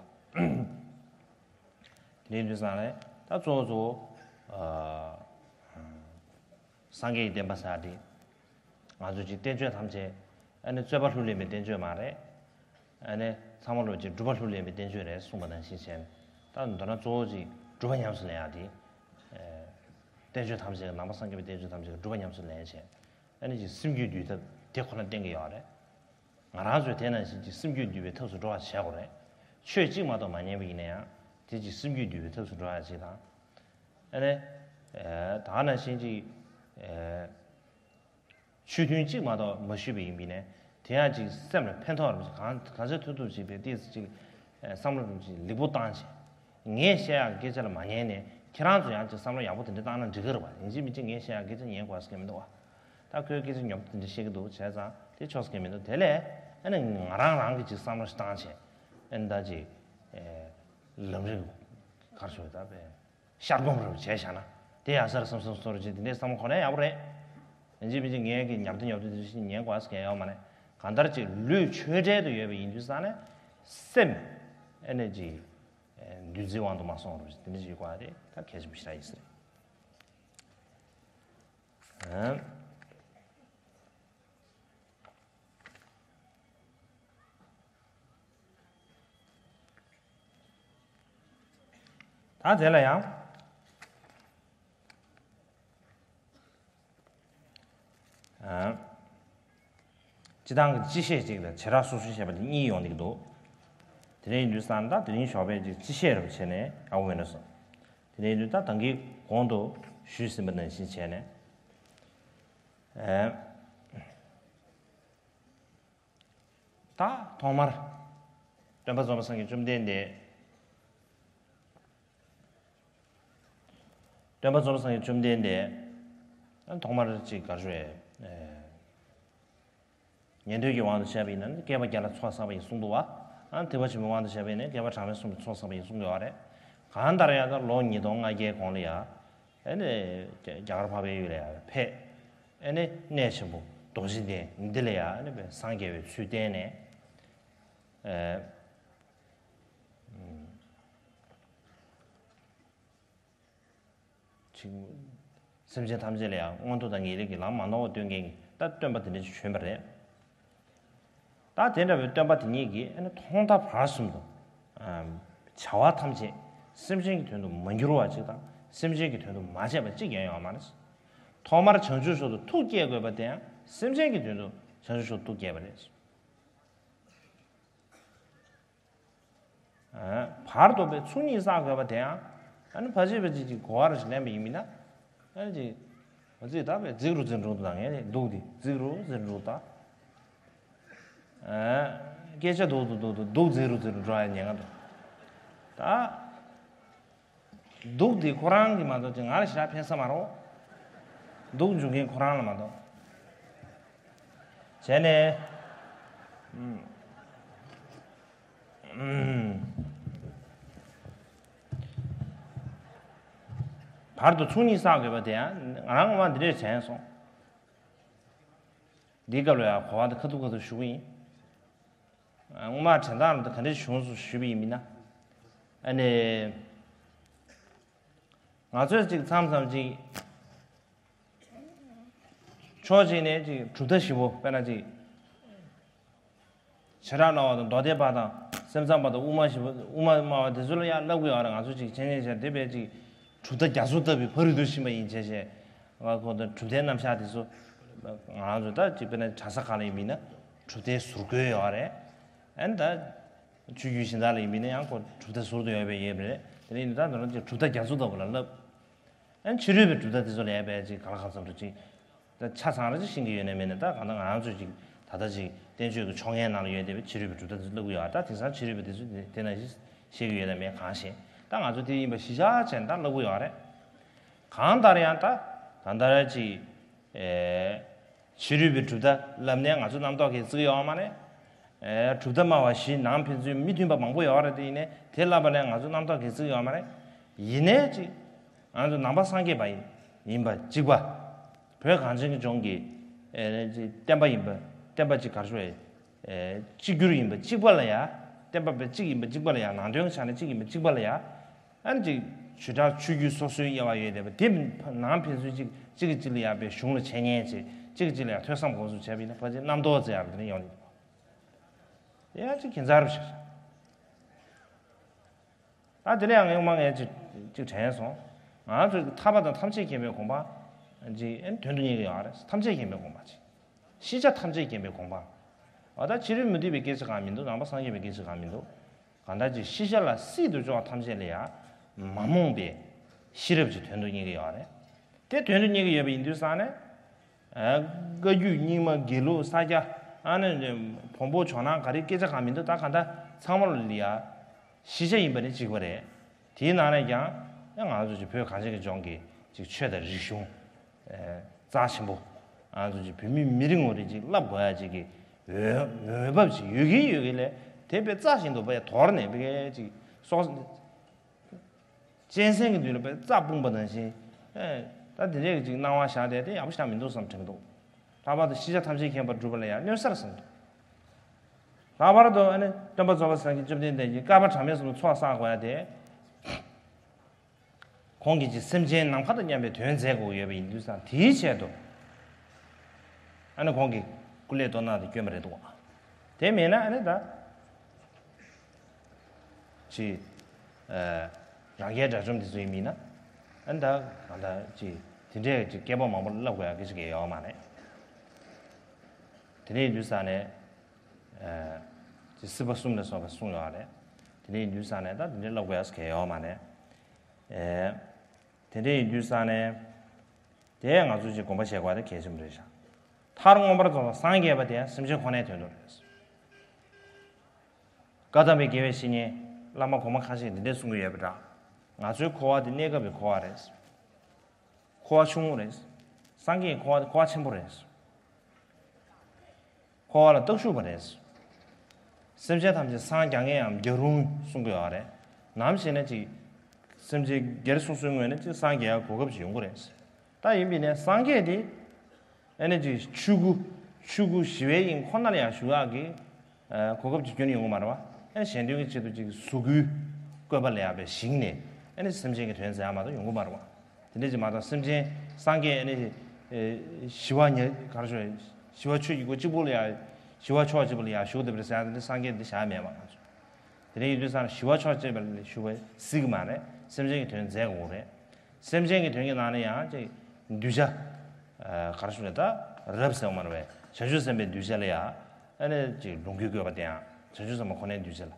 དེ་འདྲའི་དུས་ཙང་ལས་ད་གཙོ་བོ་གཙོ་བོ་སངས་རྒྱས་ཀྱི་བསྟན་པ་ཟེར་དེ། ང་ཚོ་ཅིག་བསྟན་བཅོས་ཐམས་ཅད་ཨ་ནི་རྩོད་པ་ལྷུར་ལེན་པའི་བསྟན་བཅོས་མ་རེད། ཨ་ནི་ཚང་མ་ལོ་ཅིག་སྒྲུབ་པ་ལྷུར་ལེན་པའི་བསྟན་བཅོས་རེད་གསུངས་པ་ནང་བཞིན་བྱས་ནས་ད་མདོར་ན་གཙོ་བོ་ཅིག་སྒྲུབ་པ་ཉམས་སུ་ལེན་ཡག་དེ། བསྟན་བཅོས་ཐམས་ཅད་ནང་པ་སངས་རྒྱས་པའི་བསྟན་བཅོས་ཐམས་ཅད་སྒྲུབ་པ་ཉམས་སུ་ལེན་བྱས་ཨ་ནི་ཅིག་སེམས་རྒྱུད་འདུལ་ཐབས་དེ་ཁོ་ན་བསྟན་གྱི་ཡོད་རེད། ང་རང་ཚོས་དེ་ནང་བཞིན་ཅིག་སེམས་རྒྱུད་འདུལ་བའི་ཐབས་སུ་འགྲོ་བ་བྱེད་དགོས་རེད། ཆོས་གཅིག་མ་གཏོགས་མ་ཉན་པ་ཡིན་ན་ཡང་དེ་ཅིག་སེམས་རྒྱུད་འདུལ་བའི་ཐབས་སུ་འགྲོ་ཡག་ཅིག་དང་། ཨ་ནི། ད་ནང་བཞིན་ཅིག་ཆོས་མཐུན་གཅིག་མ་གཏོགས་མ་ཞུས་པ་ཡིན་པས་ནས་དེ་ཡང་ཅིག་སེམས་ལ་ཕན་ཐོགས་རུ་གང་གང་ཆེ་ཐུབ་ཐུབ་ཅིག་པའི་ཏིས་ཅིག་བསམ་བློ་རུ་ཅིག་ལེགས་པོ་བཏང་བྱས། ངས་བཤད་ཡག་སྐད་ཆ་ལ་མ་ཉན་ནས་ཁྱེད་རང་ཚོ་ཡང་ཅིག་བསམ་བློ་ཡག་པོ་དེ་འདྲ་བཏང་ན་འགྲིག་གི་རེད་བ། ཡིན་གཅིག་མིན་གཅིག་ངས་བཤད་ཡག་སྐད་ཆ་ཉན་དགོས་ཟེར་མཁན་མི་འདུག་བ། ད་ཁོས་སྐད་ཆ་ཉོབ་དེ་འདྲ་བཤད་ཀྱི་འདུག་བྱས་ཙང་དེ་ཆོག་ཟེར་མཁན་མི་འདུག་དེ་ལས་ཨ་ནི་ང་རང་རང་གིས་ཅིག་བསམ་བློ་ཞིག་བཏང་བྱས་ཨ་ནི་ད་ཅིག་ལམ་རིམ་གར་ཞུ་ད་པས། ཤར་སྒོམ་རུ་བྱས་བཞག་ན་དེ་ཡག་ས་རེད་བསམ་བསམ་སོ་རུ་ཅིག་དེ་འདྲའི་བསམ་བློ་འཁོར་ན་ཡག་པོ་རེད། ཡིན་གཅིག་མིན་གཅིག་ངས་ཀྱི་ཉབ་ཏུ་ཉབ་ཏུ་དེ་ཚོ་ཞིག་ཉན་དགོས་ཟེར་མཁན་ཡོད་མ་རེད། གང་ལྟར་ཅིག་ལུས་ཆོས་འབྲེལ་དུ་ཡོད་པ་ཡིན་དུས་ཙང་ནས་སེམས་ཨེ་ནས་ཅིག་འདུ་འཛིའི་དབང་དུ་མ་སོང་རུ་ཅིག་དེ་འདྲ་ཞིག་དགོས་རེད། ད་གལ་ཆེན་པོ་ཞིག་རག་ཡིན་ཟེར། ད་དེ་ལ་ཡང་། སྤྱི་བཏང་གི་སྤྱི་བཤད་ཅིག་དང་བྱེ་བྲག་སོ་སོའི་བཤད་པ་དེ་གཉིས་ཡོང་གི་འདུག་དེ་རིང་ཡིན་དུས་ཙང་ད་དེ་རིང་ཞོགས་པའི་ཅིག་སྤྱི་བཤད་རུ་བྱས་ནས་ཨ་འོ་ཡིན་ན་སོང་། དེ་རིང་ཡིན་དུས་ད་ད་གིན་གོང་དུ་ཞུས་ཟིན་པ་ནང་བཞིན་བྱས་ནས། ད་ཐོག་མར་སྟོན་པ་རྫོགས་པ་སངས་རྒྱས་བཅོམ་ལྡན་འདས། སྟོན་པ་རྫོགས་པ་སངས་རྒྱས་བཅོམ་ལྡན་འདས་ཐོག་མར་ཅིག་ག་རེ་ཞུ་ཡ། ཉན་ཐོས་ཀྱི་དབང་དུ་བྱས་པ་ཡིན་ན་བསྐལ་པ་བརྒྱ་ལ་ཚོགས་བསགས་པ་ཡིན་གསུངས་འདུག་བ། ཨ་ཐེག་པ་ཆེན་པོའི་དབང་དུ་བྱས་པ་ཡིན་ན་བསྐལ་པ་གྲངས་མེད་གསུམ་གྱི་ཚོགས་བསགས་པ་ཡིན་གསུངས་ཡོད་རེད། གང་ལྟར་ཡང་ད་ལོ་ཉིས་སྟོང་ལྔ་བརྒྱའི་གོང་ལ་ཡ། ཨ་ནི་རྒྱ་གར་འཕགས་པའི་ཡུལ་ལ་ཡང་ཕེབས། ཨ་ནི་གནས་ཆེན་པོ་རྡོ་རྗེ་གདན་འདི་ལ་ཡང་ཨ་ནི་སངས་རྒྱས་པའི་ཚུལ་བསྟན་ནས། ཨ་ཅིག་སེམས་ཅན་ཐམས་ཅད་ལ་ཡང་མངོན་མཐོ་དང་ངེས་ལེགས་ཀྱི་ལམ་མ་ནོར་བ་སྟོན་མཁན་གྱི་ད་སྟོན་པ་དེ་འདྲ་ཞིག་བྱོན་པ་རེད། ད་དེ་འདྲ་བའི་སྟོན་པ་དེ་ཉིད་ཀྱིས་ཨ་ནི་ཐོག་མཐའ་བར་གསུམ་དུ། བྱ་བ་ཐམས་ཅད་སེམས་ཅན་གྱི་དོན་དུ་མ་འགྱུར་བ་ཅིག་དང་སེམས་ཅན་གྱི་དོན་དུ་མ་བྱས་པ་གཅིག་ཀྱང་ཡོད་མ་རེད། ཐོག་མར་བྱང་ཆུབ་མཆོག་ཏུ་ཐུགས་བསྐྱེད་དགོས་པ་དེ་ཡང་སེམས་ཅན་གྱི་དོན་དུ་བྱང་ཆུབ་མཆོག་ཏུ་ཐུགས་བསྐྱེད་པ་རེད། བར་དོ་པའི་ཚུལ་གཉིས་བསགས་དགོས་པ་དེ་ཡང་ཨ་ནི་ཕ་ཆེ་ཕ་ཆེ་ཅིག་གོ་བ་རུ་ཞིག་ལེན་པ་ཡིན་མིན་ན་ཨ་ནི་ཅིག་འོ་ཙི་ད་པའི་རྫིག་རུ་རྫིག་འགྲོ་འདུག་ད་ངས་ནི་འདུག་དེ་རྫིག་རུ་རྫིག་འགྲོ་ད། སྐད་ཆ་འདུག་འདུག་འདུག་འདུག་འདུག་རྫིག་རུ་རྫིག་རུ་འགྲོ་ཡ་ཉེན་ཁ་འདུག་ད། སྡུག་འདི་ཁོ་རང་གི་མ་གཏོགས་ཅིག་ང་ལ་ཞེ་དྲག་ཕན་ས་མ་རེད། སྡུག་འབྱུང་མཁན་ཁོ་རང་ལ་མ་གཏོགས། བྱས་ནས། བར་དུ་ཚོགས་གཉིས་བསགས་དགོས་པ་དེ་ཡང་ང་རང་ངོ་མ་འདི་འདྲས་དྲན་སོང་། འདིའི་སྐབས་ལ་ཡང་གོ་བ་འདི་ཁ་ཐུག་ཁ་ཐུག་ཞུ་གི་ཡིན། སྔོན་མ་དྲན་སྟངས་ལ་ག་འདྲས་བྱུང་སོང་ཞུས་པ་ཡིན་མིན་ན། ཨ་ནི། ང་ཚོས་ཅིག་མཚམས་མཚམས་ཅིག་ཕྱོགས་གཅིག་ནས་ཅིག་གྲུབ་མཐའ་ཞིབ་པོ་དཔེར་ན་ཅིག་བྱེ་བྲག་སྨྲ་བ་དང་མདོ་སྡེ་པ་དང་སེམས་ཙམ་པ་དང་དབུ་མ་ཞིབ་པོ་དབུ་མ་སྨྲ་བ་དེ་ཚོ་ལ་ཡང་བསླབ་ཀྱི་ཡོད་རེད། ང་ཚོ་ཅིག་འཆད་ཉན་བྱས་དེ་བས་ཅིག་གྲུབ་མཐའ་རྒྱ་མཚོ་ལྟ་བུའི་ཕ་རོལ་ཏུ་ཕྱིན་པ་ཡིན་བྱས་བྱས་ང་ཁོ་དང་གྲུབ་མཐའི་རྣམ་གཞག་དེ་ཚོ་ང་རང་ཚོ་ད་ཅིག་དཔེར་ན་གྲྭ་ས་གང་ལ་ཡིན་མིན་ན་གྲུབ་མཐའི་ཟུར་བཀོད་ཡོད་རེད། ཨ་ནི་ད་ཆོས་བརྒྱུད་གཞན་དག་ལ་ཡིན་མིན་ན་ཡང་ཁོ་གྲུབ་མཐའ་ཟུར་དུ་ཡོད་པའི་ཡོད་པ་རེད། དེ་ནས་ཡིན་ད་ད་རུང་ཅིག་གྲུབ་མཐའ་རྒྱ་མཚོ་ལྟ་བུ་ལ་བསླབ། ཨ་ནི་ཕྱི་རོལ་པའི་གྲུབ་མཐའ་དེ་ཚོ་ལ་ཡང་དཔེ་ཅིག་གང་ལ་གང་འཚམ་རུ་ཅིག་ད་ཆ་ཚང་ར་ཅིག་ཤེས་ཀྱི་ཡོད་ན་མེད་ན་ད་གང་ལྟར་ང་རང་ཚོས་ཅིག་ད་ལྟ་ཅིག་བསྟན་བཅོས་ཀྱི་ཕྱོགས་སྔའི་ནང་ལ་ཡོད་བསྡད་པའི་ཕྱི་རོལ་པའི་གྲུབ་མཐའ་དེ་ཚོ་བསླབ་ཀྱི་ཡོད་ཨ། ད་དེང་སང་ཕྱི་རོལ་པ་དེ་ཚོས་དེ་དེ་ནང་བཞིན་ཤེས་ཀྱི་ཡོད་ན་མེད་གང་ཤེས། ད་ང་ཚོ་དེ་ཡིན་པ་གཞི་བཞག་བྱས་ནས་ད་བསླབ་ཀྱི་ཡོད་རེད། གང་ལྟར་ཡང་ད་ད་ལྟ་ཅིག་ཨེ། ཕྱི་རོལ་པའི་གྲུབ་མཐའ་བསླབ་ནས་ང་ཚོ་རྣམ་རྟོག་གིས་བརྩི་གི་ཡོད་མ་རེད། ཨེ། གྲུབ་མཐའ་སྨྲ་བ་བཞི་ནང་ཕན་ཚུན་མི་མཐུན་པ་མང་པོ་ཡོད་རེད། དེ་ཡིན་ནའི་དེ་བསླབ་པ་ལས་ང་ཚོ་རྣམ་རྟོག་གིས་བརྩི་གི་ཡོད་མ་རེད། ཡིན་ནའི་ཅིག་ང་ཚོ་ནང་པ་སངས་རྒྱས་པ་ཡིན་པ་གཅིག་པ། བོད་གངས་ཅན་གྱི་ལྗོངས་ཀྱི་ཨེ་ཅིག་བསྟན་པ་ཡིན་པ་བསྟན་པ་ཅིག་ག་རེ་ཞུ་དགོས་རེད། ཨེ་གཅིག་གྱུར་ཡིན་པ་གཅིག་པ་ལ་ཡ། བསྟན་པ་པའི་གཅིག་ཡིན་པ་གཅིག་པ་ལ་ཡ། ནང་དོན་གྱི་ཆ་ནས་གཅིག་ཡིན་པ་གཅིག་པ་ལ་ཡ། ཨ་ནི་ཅིག་ཞུ་དག་ཆོས་བརྒྱུད་སོ་སོའི་དབྱེ་བ་ཡོད་བསྡད་པ་དེ་ནང་ཕན་ཚུན་གཅིག་གཅིག་གིས་གཅིག་ལ་ཡ་པའི་གཞུང་ལ་འཆད་ཉན་བྱེད་གཅིག་གིས་གཅིག་ལ་ཡ་ཐོས་བསམ་སྒོམ་གསུམ་བྱས་པ་ཡིན་ན་ཕལ་ཆེར་རྣམ་རྟོག་ཟེར་ཡག་དེ་ནས་ཡོང་གི་འདུག་དེ་ཡང་ཅིག་ཁྱད་མཚར་རུ་ཞིག་རེད། ད་དེ་ནས་ཡང་ངས་ངོ་མ་ངས་ཅིག་ཅིག་དྲན་སོང་། ང་ཚོས་ཐར་པ་དང་ཐམས་ཅད་མཁྱེན་པའི་དགོངས་པ་ཅིག་ཨེ་དོན་དུ་གཉེར་གྱི་ཡོད་རེད། ཐམས་ཅད་མཁྱེན་པའི་དགོངས་པ་ཅིག་ཤེས་བྱ་ཐམས་ཅད་མཁྱེན་པའི་དགོངས་པ། འོ་ད་ཕྱི་རོལ་མུ་སྟེགས་པའི་སྐད་ཆ་གང་མི་འདུག་ནང་པ་སངས་རྒྱས་པའི་སྐད་ཆ་གང་མི་འདུག་གང་ལྟར་ཅིག་ཤེས་བྱ་ལ་སྲིད་དུ་སྐྱོ་བ་ཐམས་ཅད་ལ་ཡང་མ་རྨོངས་པའི་ཤེས་རབ་ཀྱི་དོན་དུ་གཉེར་གྱི་ཡོད་རེད། དེ་དོན་དུ་གཉེར་གྱི་ཡོད་པ་ཡིན་དུས་ཙང་ནས། བཀའ་བརྒྱུད་རྙིང་མ་དགེ་ལུགས་ས་སྐྱ་ཨ་ནི་བོན་པོ་ཇོ་ནང་ག་རེ་སྐད་ཆ་གང་མི་འདུག་ད་གང་ལྟར་ཚང་མ་ལ་ཡ་ཤེས་བྱ་ཡིན་པ་ནི་གཅིག་པ་རེད། དེའི་ནང་ནས་ཀྱང་ཡང་ང་ཚོ་ཅིག་བོད་གངས་ཅན་གྱི་ལྗོངས་ཀྱི་ཅིག་ཆོས་དང་རིག་གཞུང་རྩ་ཆེན་པོ་ང་ཚོ་ཅིག་བོད་མི་མི་རེ་ངོ་རེ་ཅིག་བསླབ་དགོས་ཡ་ཅིག་གི་འོས་འོས་བབ་ཅིག་ཡོད་ཀྱི་ཡོད་ཀྱི་ལས་དེ་བས་རྩ་བཞིན་དུ་བས་དོར་ནས་བས་ཅིག་སོགས། གཅན་གཟན་གྱི་མདུན་ལ་བས་རྩྭ་སྤུངས་པ་ནང་བཞིན། ཨེ། ད་དེ་འདྲས་ཀྱི་ཅིག་སྣང་བ་བཞག་བསྡད་དེ་ཡག་པོ་ཞིག་མི་འདུག་བསམ་དྲན་གྱི་འདུག་ལྷག་པར་དུ་ཤེས་བྱ་ཐམས་ཅད་མཁྱེན་པར་བསྒྲུབ་པ་ལ་ཡང་གནོད་ས་རེད་བསམ་འདུག་ལྷག་པར་དུ་ཨ་ནི་སྟོན་པ་རྫོགས་པ་སངས་རྒྱས་བཅོམ་ལྡན་འདས་ཀྱིས་བསྐལ་པ་གྲངས་མེད་གསུམ་ཚོགས་བསགས་དགོས་ཡ་དེ། ཁོང་གིས་ཅིག་སེམས་ཅན་ནམ་མཁའ་དང་མཉམ་པའི་དོན་མཛད་དགོས་ཡོད་པ་ཡིན་དུས་ཙང་དེའི་ཆེད་དུ། ཨ་ནི་ཁོང་གིས་སྐུ་ལས་བཏོན་གནང་དེ་བསྐྱོན་པ་རེད་འདུག་དེ་མིན་ན་ཨ་ནི་ད། ཅིག་ཨ། རང་རྒྱལ་དགྲ་བཅོམ་དེ་ཚོ་ཡིན་མིན་ན། ཨ་ནི་ད་གང་ལྟར་ཅིག་དེ་འདྲས་ཀྱི་སྐད་པ་མང་པོ་བསླབ་དགོས་ཡག་གི་ཅིག་ཡོད་མ་རེད། དེ་འདྲས་ཡིན་དུས་ཙང་ནས། ཨ། ཅིག་སྲིད་པ་གསུམ་ལ་སོགས་པ་གསུངས་ཡོད་རེད། དེ་འདྲས་ཡིན་དུས་ཙང་ནས་ད་དེ་འདྲས་བསླབ་དགོས་ཡག་གི་ཡོད་མ་རེད། ཨེ། དེ་འདྲས་ཡིན་དུས་ཙང་ནས། དེ་ང་ཚོ་ཅིག་དགོངས་པ་བཞེས་དགོས་དེ་གལ་ཆེན་པོ་རེད་ཤག་མཐར་མངོན་པར་རྫོགས་པར་སངས་རྒྱས་པ་དེ་ཡང་སེམས་ཅན་ཁོ་ནའི་དོན་དུ་རེད། བཀའ་གདམས་པའི་དགེ་བའི་བཤེས་གཉེན་བླ་མ་གོང་མ་ཁ་ཤས་འདི་འདྲས་གསུང་གི་ཡོད་པ་འདྲ། ང་ཚོའི་འཁོར་བ་འདི་གནས་སྐབས་ཀྱི་འཁོར་བ་རེད། འཁོར་བ་ཆུང་ངུ་རེད། སངས་རྒྱས་ཀྱི་འཁོར་བ་འཁོར་བ་ཆེན་པོ་རེད། འཁོར་བ་ལ་རྟག་ཞུགས་པ་རེད། སེམས་ཅན་ཐམས་ཅད་སངས་རྒྱ་ངེས་ཡང་རྒྱ་རུང་གསུང་གི་ཡོད་རེད། ནམ་ཞེ་ན་ཅིག་སེམས་ཅན་སྒེར་སོ་སོའི་ངོས་ནས་ཅིག་སངས་རྒྱ་གོ་སྐབས་ཅིག་ཡོང་གི་རེད། ད་ཡིན་པས་ན་སངས་རྒྱས་དེ། ཨ་ནི་ཅིག་ཆོས་སྐུ། ཆོས་སྐུ་ཞི་བའི་དབྱིངས་ཁོ་ན་ལ་ཡང་བཞུགས་ཡག་གི་ཨ། གོ་སྐབས་ཅིག་སྐྱོན་ཡོང་གི་མ་རེད་བ། ཨ་ནི་གཞན་དོན་གྱི་ཆེད་དུ་ཅིག་གཟུགས་སྐུའི་བཀོད་པ་ལ་ཡང་བས་ཞིག་ནས་ཨ་ནི་སེམས་ཅན་གྱི་དོན་མཛད་ཡག་མ་གཏོགས་ཡོང་གི་མ་རེད་བ། དེ་འདྲ་ཅིག་མ་གཏོགས་སེམས་ཅན་སངས་རྒྱས་ཨ་ནི་ཨ། ཞི་བ་ཉེ་ག་རེ་ཞུ། ཞི་བ་ཆོས་ཀྱི་སྒོ་གཅིག་པུ་ལ་ཡང་ཞི་བ་ཕྱོགས་གཅིག་པུ་ལ་ཡང་བཞུགས་བསྡད་པ་རེད་ཟེར་ཡག་དེ་འདྲ་སངས་རྒྱས་འདི་བཞག་མེད་པ་ང་ཚོ། དེ་འདྲ་ཡིན་དུས་ཙང་ཞི་བ་ཕྱོགས་གཅིག་པ་ལ་བཞུགས་པ་སྲིད་ཀྱི་མ་རེད། སེམས་ཅན་གྱི་དོན་མཛད་དགོས་རེད། སེམས་ཅན་གྱི་དོན་གྱི་ནང་ནས་ཡང་ཅིག་གདུལ་བྱ། ཨ། ག་རེ་ཞུ་རེད་ད། རབ་ཟེར་བ་མ་རེད་པས། བྱང་ཆུབ་སེམས་དཔའི་གདུལ་བྱ་ལ་ཡང་ཨ་ནི་ཅིག་ལོངས་སྐུའི་བཀོད་པ་དེ་ཡང་བྱང་ཆུབ་སེམས་དཔའ་ཁོ་ནའི་གདུལ་བྱ་ལ།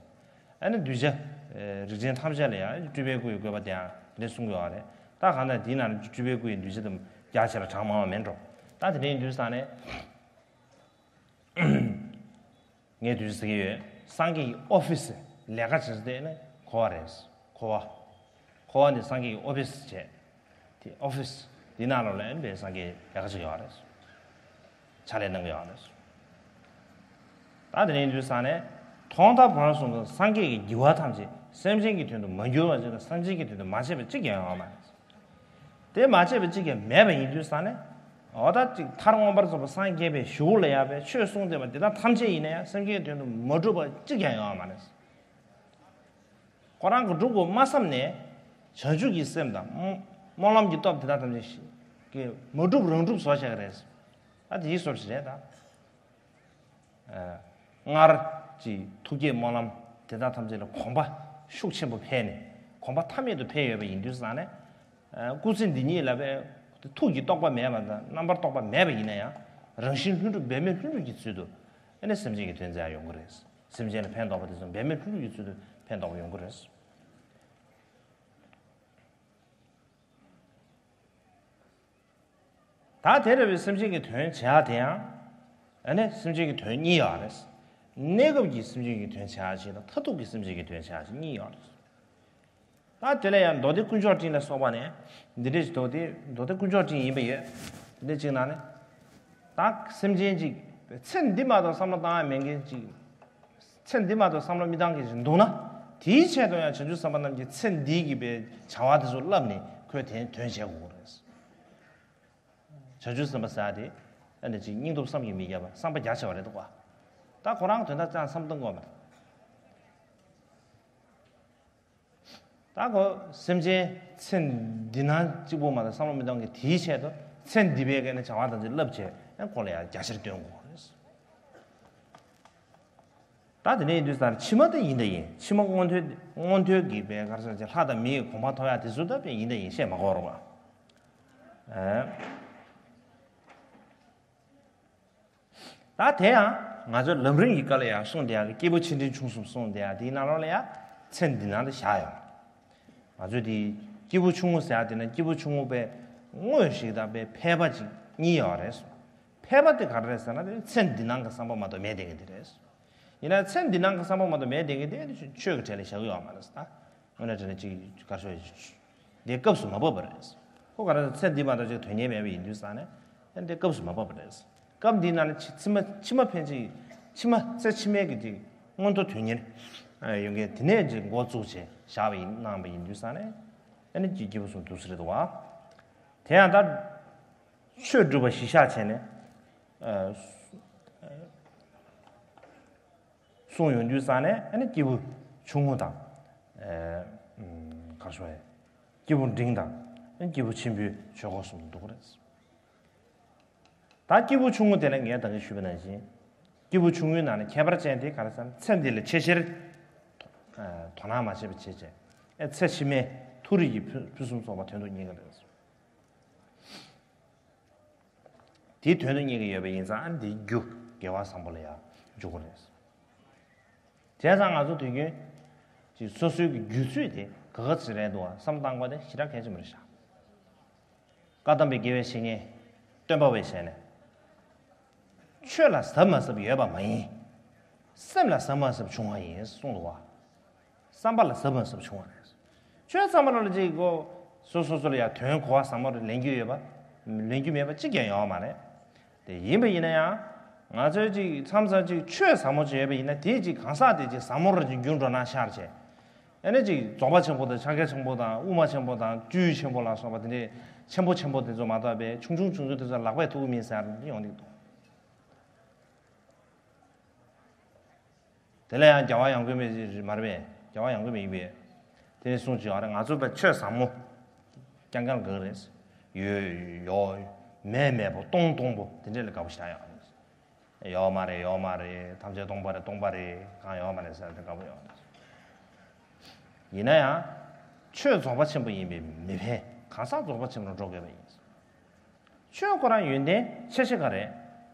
ཨ་ནི་གདུལ་བྱ། ཨ། རིགས་ཅན་ཐམས་ཅད་ལ་ཡང་སྤྲུལ་པའི་སྐུ་ཡི་བཀོད་པ་དེ་ཡང་དེ་འདྲ་གསུང་གི་ཡོད་རེད། ད་གང་ལྟར་དེའི་ནང་ནས་སྤྲུལ་པའི་སྐུ་ཡི་གདུལ་བྱ་དེ་རྒྱ་ཆེ་ལ་གྲངས་མང་བ་མེད་འགྲོ། ད་དེ་འདྲ་ཡིན་དུས་ཙང་ནས། ངས་དུས་ཟེར་གྱི་ཡོད། སངས་རྒྱས་ཀྱི་ཨོ་ཕི་སི་ལས་ཀ་བྱེད་ས་དེ་ནི་འཁོར་བ་རེད། འཁོར་བ། འཁོར་བ་འདི་སངས་རྒྱས་ཀྱི་ཨོ་ཕི་སི་བྱས། དེ་ཨོ་ཕི་སི་འདི་ནང་ལོགས་ལ་ཨེ་ནི་པའི་སངས་རྒྱས་ལས་ཀ་བྱེད་ཀྱི་ཡོད་རེད། ཕྱག་ལས་གནང་གི་ཡོད་རེད། ད་དེ་ནས་ཡིན་དུས་ཙང་ནས། ཐོག་མཐའ་བར་གསུམ་དུ་སངས་རྒྱས་ཀྱི་བགྱི་བ་ཐམས་ཅད་སེམས་ཅན་གྱི་དོན་དུ་མ་བསྒྱུར་བ་ཅིག་དང་། སེམས་ཅན་གྱི་དོན་དུ་མ་བྱས་པ་གཅིག་ཀྱང་ཡོད་མ་རེད། དེ་མ་བྱས་པ་གཅིག་ཀྱང་མེད་པ་ཡིན་དུས་ཙང་ནས། འོ་ད་ཅིག་མཐར་མངོན་པར་རྫོགས་པར་སངས་རྒྱས་པའི་གཞུག་ལ་ཡང་པའི་ཆོས་གསུངས་བསྡད་པ་འདི་དག་ཐམས་ཅད་ཡིན་ན་ཡང་སེམས་ཅན་གྱི་དོན་དུ་མ་གྲུབ་པ་གཅིག་ཀྱང་ཡོད་མ་རེད། ཁོ་རང་གིས་སྒྲུབ་དགོས་མ་བསམ་ནས། བྱང་ཆུབ་ཀྱི་སེམས་དང་སྨོན་སྨོན་ལམ་གྱི་སྟོབས་དེ་དག་ཐམས་ཅད་ཀྱིས་མ་གྲུབ་རང་གྲུབ་བཟོ་བཞག་གི་རེད། ད་དེའི་བཟོ་ཞིག་རེད་ད། ཨ། སྔར་གྱི་ཐུགས་བསྐྱེད་སྨོན་ལམ་དེ་དག་ཐམས་ཅད་ལ་གོམས་པ་ཤུགས་ཆེན་པོ་འཕེལ་ནས། གོམས་པ་མཐའ་མེད་དུ་འཕེལ་ཡོད་པ་ཡིན་དུས་ཙང་ནས། ཨ། སྐུ་ཚེ་འདི་ཉིད་ལ་པའི་ཐུགས་ཀྱི་རྟོག་པ་མེད་པ་དང་རྣམ་པར་རྟོག་པ་མེད་པ་ཡིན་ན་ཡང་། རང་བཞིན་ལྷུན་གྲུབ་འབད་མེད་ལྷུན་གྲུབ་ཀྱི་ཚུལ་དུ་ཨ་ནི་སེམས་ཅན་གྱི་དོན་མཛད་ཡོང་གི་རེད། སེམས་ཅན་ལ་ཕན་འདོགས་པ་དེ་ཚོ་འབད་མེད་ལྷུན་གྲུབ་ཀྱི་ཚུལ་དུ་ཕན་འདོགས་པ་ཡོང་གི་རེད། ད་དེ་འདྲ་བའི་སེམས་ཅན་གྱི་དོན་བྱེད་ཡག་དེ་ཡང་། ཨ་ནི་སེམས་ཅན་གྱི་དོན་གཉིས་ཡོད་རེད། གནས་སྐབས་ཀྱི་སེམས་ཅན་གྱི་དོན་བྱེད་ཡག་ཅིག་དང་། མཐར་ཐུག་གི་སེམས་ཅན་གྱི་དོན་བྱེད་ཡག་ཅིག་གཉིས་ཡོད་རེད། ད་དེ་ལ་ཡང་མདོ་སྡེ་དཀོན་མཆོག་སྤྲིན་ལ་སོགས་པ་ནས་འདི་འདྲ་ཞིག་འདུག་སྟེ། མདོ་སྡེ་དཀོན་མཆོག་སྤྲིན་ཡིན་པ་ཡོད། འདི་འདྲ་ཅིག་ནང་ནས། ད་སེམས་ཅན་ཅིག་ཚེ་འདི་མ་གཏོགས་བསམ་བློ་བཏང་ཡག་མེད་མཁན་ཅིག་ཚེ་འདི་མ་གཏོགས་བསམ་བློ་མི་བཏང་མཁན་ཞིག་འདུག་ན། དེའི་ཆེད་དུ་ཡང་བྱང་ཆུབ་སེམས་དཔའ་རྣམས་ཀྱིས་ཚེ་འདི་གི་པའི་བྱ་བ་དེ་ཚོ་བསླབས་ནས་ཁོས་དེ་དོན་བྱེད་དགོས་རེད། བྱང་ཆུབ་སེམས་དཔའ་ཟེར་ཡག་དེ་ཨ་ནི་ཅིག་སྙིང་སྟོབས་བསམ་གྱིས་མི་ཁྱབ་པ། བསམ་པ་རྒྱ་ཆེ་བ་རེད་འདུག་པ། ད་ཁོ་རང་དོན་དག་ཅང་བསམ་གཏོང་དགོས་མ་རེད། ད་ཁོ་སེམས་ཅན་ཚེ་འདི་ན་གཅིག་པོ་མ་གཏོགས་བསམ་བློ་མི་གཏོང་མཁན་དེའི་ཆེད་དུ་ཚེ་འདི་པའི་གི་ནི་བྱ་བ་དང་ཅིག་བསླབ་བྱས། ཨ། ཁོ་ལ་ཡང་རྒྱ་ཆེར་སྟོན་དགོས་རེད། ད་དེ་འདྲ་ཡིན་དུས་ཙང་ཕྱི་མ་དེ་ཡིན་དང་ཡིན། ཕྱི་མ་མངོན་མཐོའི་མངོན་མཐོའི་གི་པའི་ག་རེ་ཟེར་ཅིག་ལྷ་དང་མི་ཡི་གོ་འཕང་ཐོབ་ཡག་དེ་ཚོ་ད་དཔེ་ཡིན་དང་ཡིན། བཤད་མ་དགོས་རེད་པ། ཨ། ད་དེ་ཡང་ང་ཚོའི་ལམ་རིམ་གྱི་སྐབས་ལ་ཡང་གསུངས་བསྡད་ཡག་གི་སྐྱེས་བུ་ཆེ་འབྲིང་ཆུང་གསུམ་གསུངས་བསྡད་ཡག་དེའི་ནང་ལོགས་ལ་ཡང་ཚེ་འདི་སྣང་དེ་བཞག་ཡོད། ང་ཚོས་དེ་སྐྱེས་བུ་ཆུང་ངུ་ཟེར་ཡག་དེ་ན། སྐྱེས་བུ་ཆུང་ངུ་པའི་དངོས་ཤིག་དང་པའི་ཕལ་པ་ཅིག་གཉིས་ཡོད་རེད། ཕལ་པ་དེ་ག་རེ་རེད་ཟེར་ན། དེ་ཚེ་འདི་སྣང་གི་བསམ་པ་མ་གཏོགས་མེད་བསྡད་མཁན་དེ་རེད། ཡིན་ན་ཚེ་འདི་སྣང་གི་བསམ་པ་མ་གཏོགས་མེད་བསྡད་མཁན་དེ་ཆོས་ཀྱི་གྲལ་ལ་བཞག་གི་ཡོད་མ་རེད་ད། དངོས་གནས་དྲང་གནས་ཅིག་ག་རེ་ཞུ། དེ་སྐབས་སུ་མ་བབས་པ་རེད། ཁོ་ག་རེ་ཟེར་ན། ཚེ་འདི་མ་གཏོགས་ཅིག་དོན་གཉེར་མེད་པ་ཡིན་དུས་ཙང་ནས། ཨ། དེ་སྐབས་སུ་མ་བབས་པ་རེད། སྐབས་འདི་ནང་ནས་ཕྱི་ཕྱི་མ་ཕྱི་མ་ཕན་ཅིག་ཕྱི་མ་ཚེ་ཕྱི་མའི་གི་ཅིག་མངོན་མཐོ་དོན་གཉེར་ཡོང་མཁན་དེ་ནས་ཅིག་འགོ་བཙུགས་བྱས་བཞག་པ་ཡིན། གནང་བ་ཡིན་དུས་ཙང་ནས། ཨ་ནི་ཅིག་སྐྱེས་བུ་གསུམ་འདུག་སེ་རེད་འདུག་པ། དེ་ཡང་ད་ཆོས་སྒྲུབ་པ་གཞི་བཞག་བྱས་ནས། ཨ། གསུངས་ཡོང་དུས་ཙང་ནས། ཨ་ནི་སྐྱེས་བུ་ཆུང་ངུ་དང་། ཨ། ག་རེ་ཞུ་དགོས་རེད། སྐྱེས་བུ་འབྲིང་དང་། ཨ་ནི་སྐྱེས་བུ་ཆེན་པོའི་ཆོས་སྐོར་གསུམ་འདུག་གི་རེད། ད་སྐྱེས་བུ་ཆུང་ངུ་དེ་ལ་ངས་ད་གིན་ཞུས་པ་ནང་བཞིན། སྐྱེས་བུ་ཆུང་ངུའི་ནང་ནས་ཁྱད་པར་ཅན་དེ་ག་རེ་ཟེར་ན། ཚེ་འདི་ལ་ཆེས་ཆེར། ཨ། དོ་སྣང་མ་བྱས་པ་བྱས་བྱས། ཨ། ཚེ་ཕྱི་མའི་མཐོ་རིས་ཀྱི་ཕུན་ཕུན་སུམ་ཚོགས་པ་དོན་དུ་གཉེར་གྱི་རེད། དེའི་དོན་དུ་གཉེར་གྱི་ཡོད་པ་ཡིན་ཙང་། ཨ་ནི་དེའི་རྒྱུ་དགེ་བ་བཟང་པོ་ལ་ཡང་འཇུག་གི་རེད། བྱས་ཙང་ང་ཚོ་དུས་རྒྱུན་ཅིག་སོ་སོའི་གི་རྒྱུད་ཚོད་དེ་ག་ག་ཚོད་རེད་འདུག་བསམ་བློ་བཏང་དགོས་དེ་ཞེ་དྲག་གལ་ཆེན་པོ་རེད་ཤག་བཀའ་གདམས་པའི་དགེ་བའི་བཤེས་གཉེན་སྟོན་པ་བས་བྱས་ནས། ཆོས་ལ་གཟབ་མ་གཟབ་ཡོད་པ་མ་ཡིན། སེམས་ལ་གཟབ་མ་གཟབ་བྱུང་བ་ཡིན་གསུངས་འདུག་བ། བསམ་པ་ལ་གཟབ་མ་གཟབ་བྱུང་བ་རེད། ཆོས་ཚང་མ་ལ་ཅིག་གོ། སོ་སོ་སོ་ལ་ཡང་དོན་གོ་བ་ཟབ་མོ་རེ་ལེན་རྒྱུ་ཡོད་པ། ལེན་རྒྱུ་མེད་པ་གཅིག་ཀྱང་ཡོད་མ་རེད། དེ་ཡིན་པ་ཡིན་ན་ཡང་། ང་ཚོའི་ཅིག་མཚམས་མཚམས་ཅིག་ཆོས་ཟབ་མོ་ཅིག་ཡོད་པ་ཡིན་ན། དེ་ཅིག་གང་ཟག་དེ་ཅིག་ཟབ་མོ་རུ་ཅིག་འགྱུར་འགྲོ་ན་ཤར་བྱས། ཨ་ནི་ཅིག་རྫོགས་པ་ཆེན་པོ་དང་། ཕྱག་རྒྱ་ཆེན་པོ་དང་། དབུ་མ་ཆེན་པོ་དང་། སྤྲུལ་ཆེན་པོ་ལ་སོགས་པ་དེ་འདྲའི་ཆེན་པོ་ཆེན་པོ་དེ་ཚོ་མ་གཏོགས་པའི་ཆུང་ཆུང་ཆུང་ཆུང་དེ་ཚོ་ལག་པས་ཐུག་གི་མིན་ཟེར་ཡོང་གི་འདུག་དེ་ལ་ཡང་རྒྱལ་བ་ཡང་དགོས་མེད་མ་རེད་པས། རྒྱལ་བ་ཡང་དགོས་མེད་ཡིན་པས། དེ་ནས་གསུངས་ཀྱི་ཡོད་རེད། ང་ཚོ་བས་ཆོས་ཟབ་མོ་རྐྱང་རྐྱང་ག་རེ་ཡོད། ཡོད་མེད་མེད་པོ་སྟོང་སྟོང་པོ་དེ་འདྲས་ལ་དགའ་པོ་ཞེ་དྲག་ཡོད་རེད། ཡོད་མ་རེད། ཡོད་མ་རེད། ཐམས་ཅད་སྟོང་པ་རེད། སྟོང་པ་རེད། གང་ཡོད་མ་རེད་ཟེར་ཏེ་དགའ་པོ་ཡོད་རེད། ཡིན་ན་ཡང་ཆོས་རྫོགས་པ་ཆེན་པོ་ཡིན་པས་མི་ཕན། གང་ཟག་རྫོགས་པ་ཆེན་པོར་འགྲོ་དགོས་པ་ཡིན། ཆོས་ཁོ་རང་ཡོན་ཏན་ཆེ་ཆེ་ག་རེད།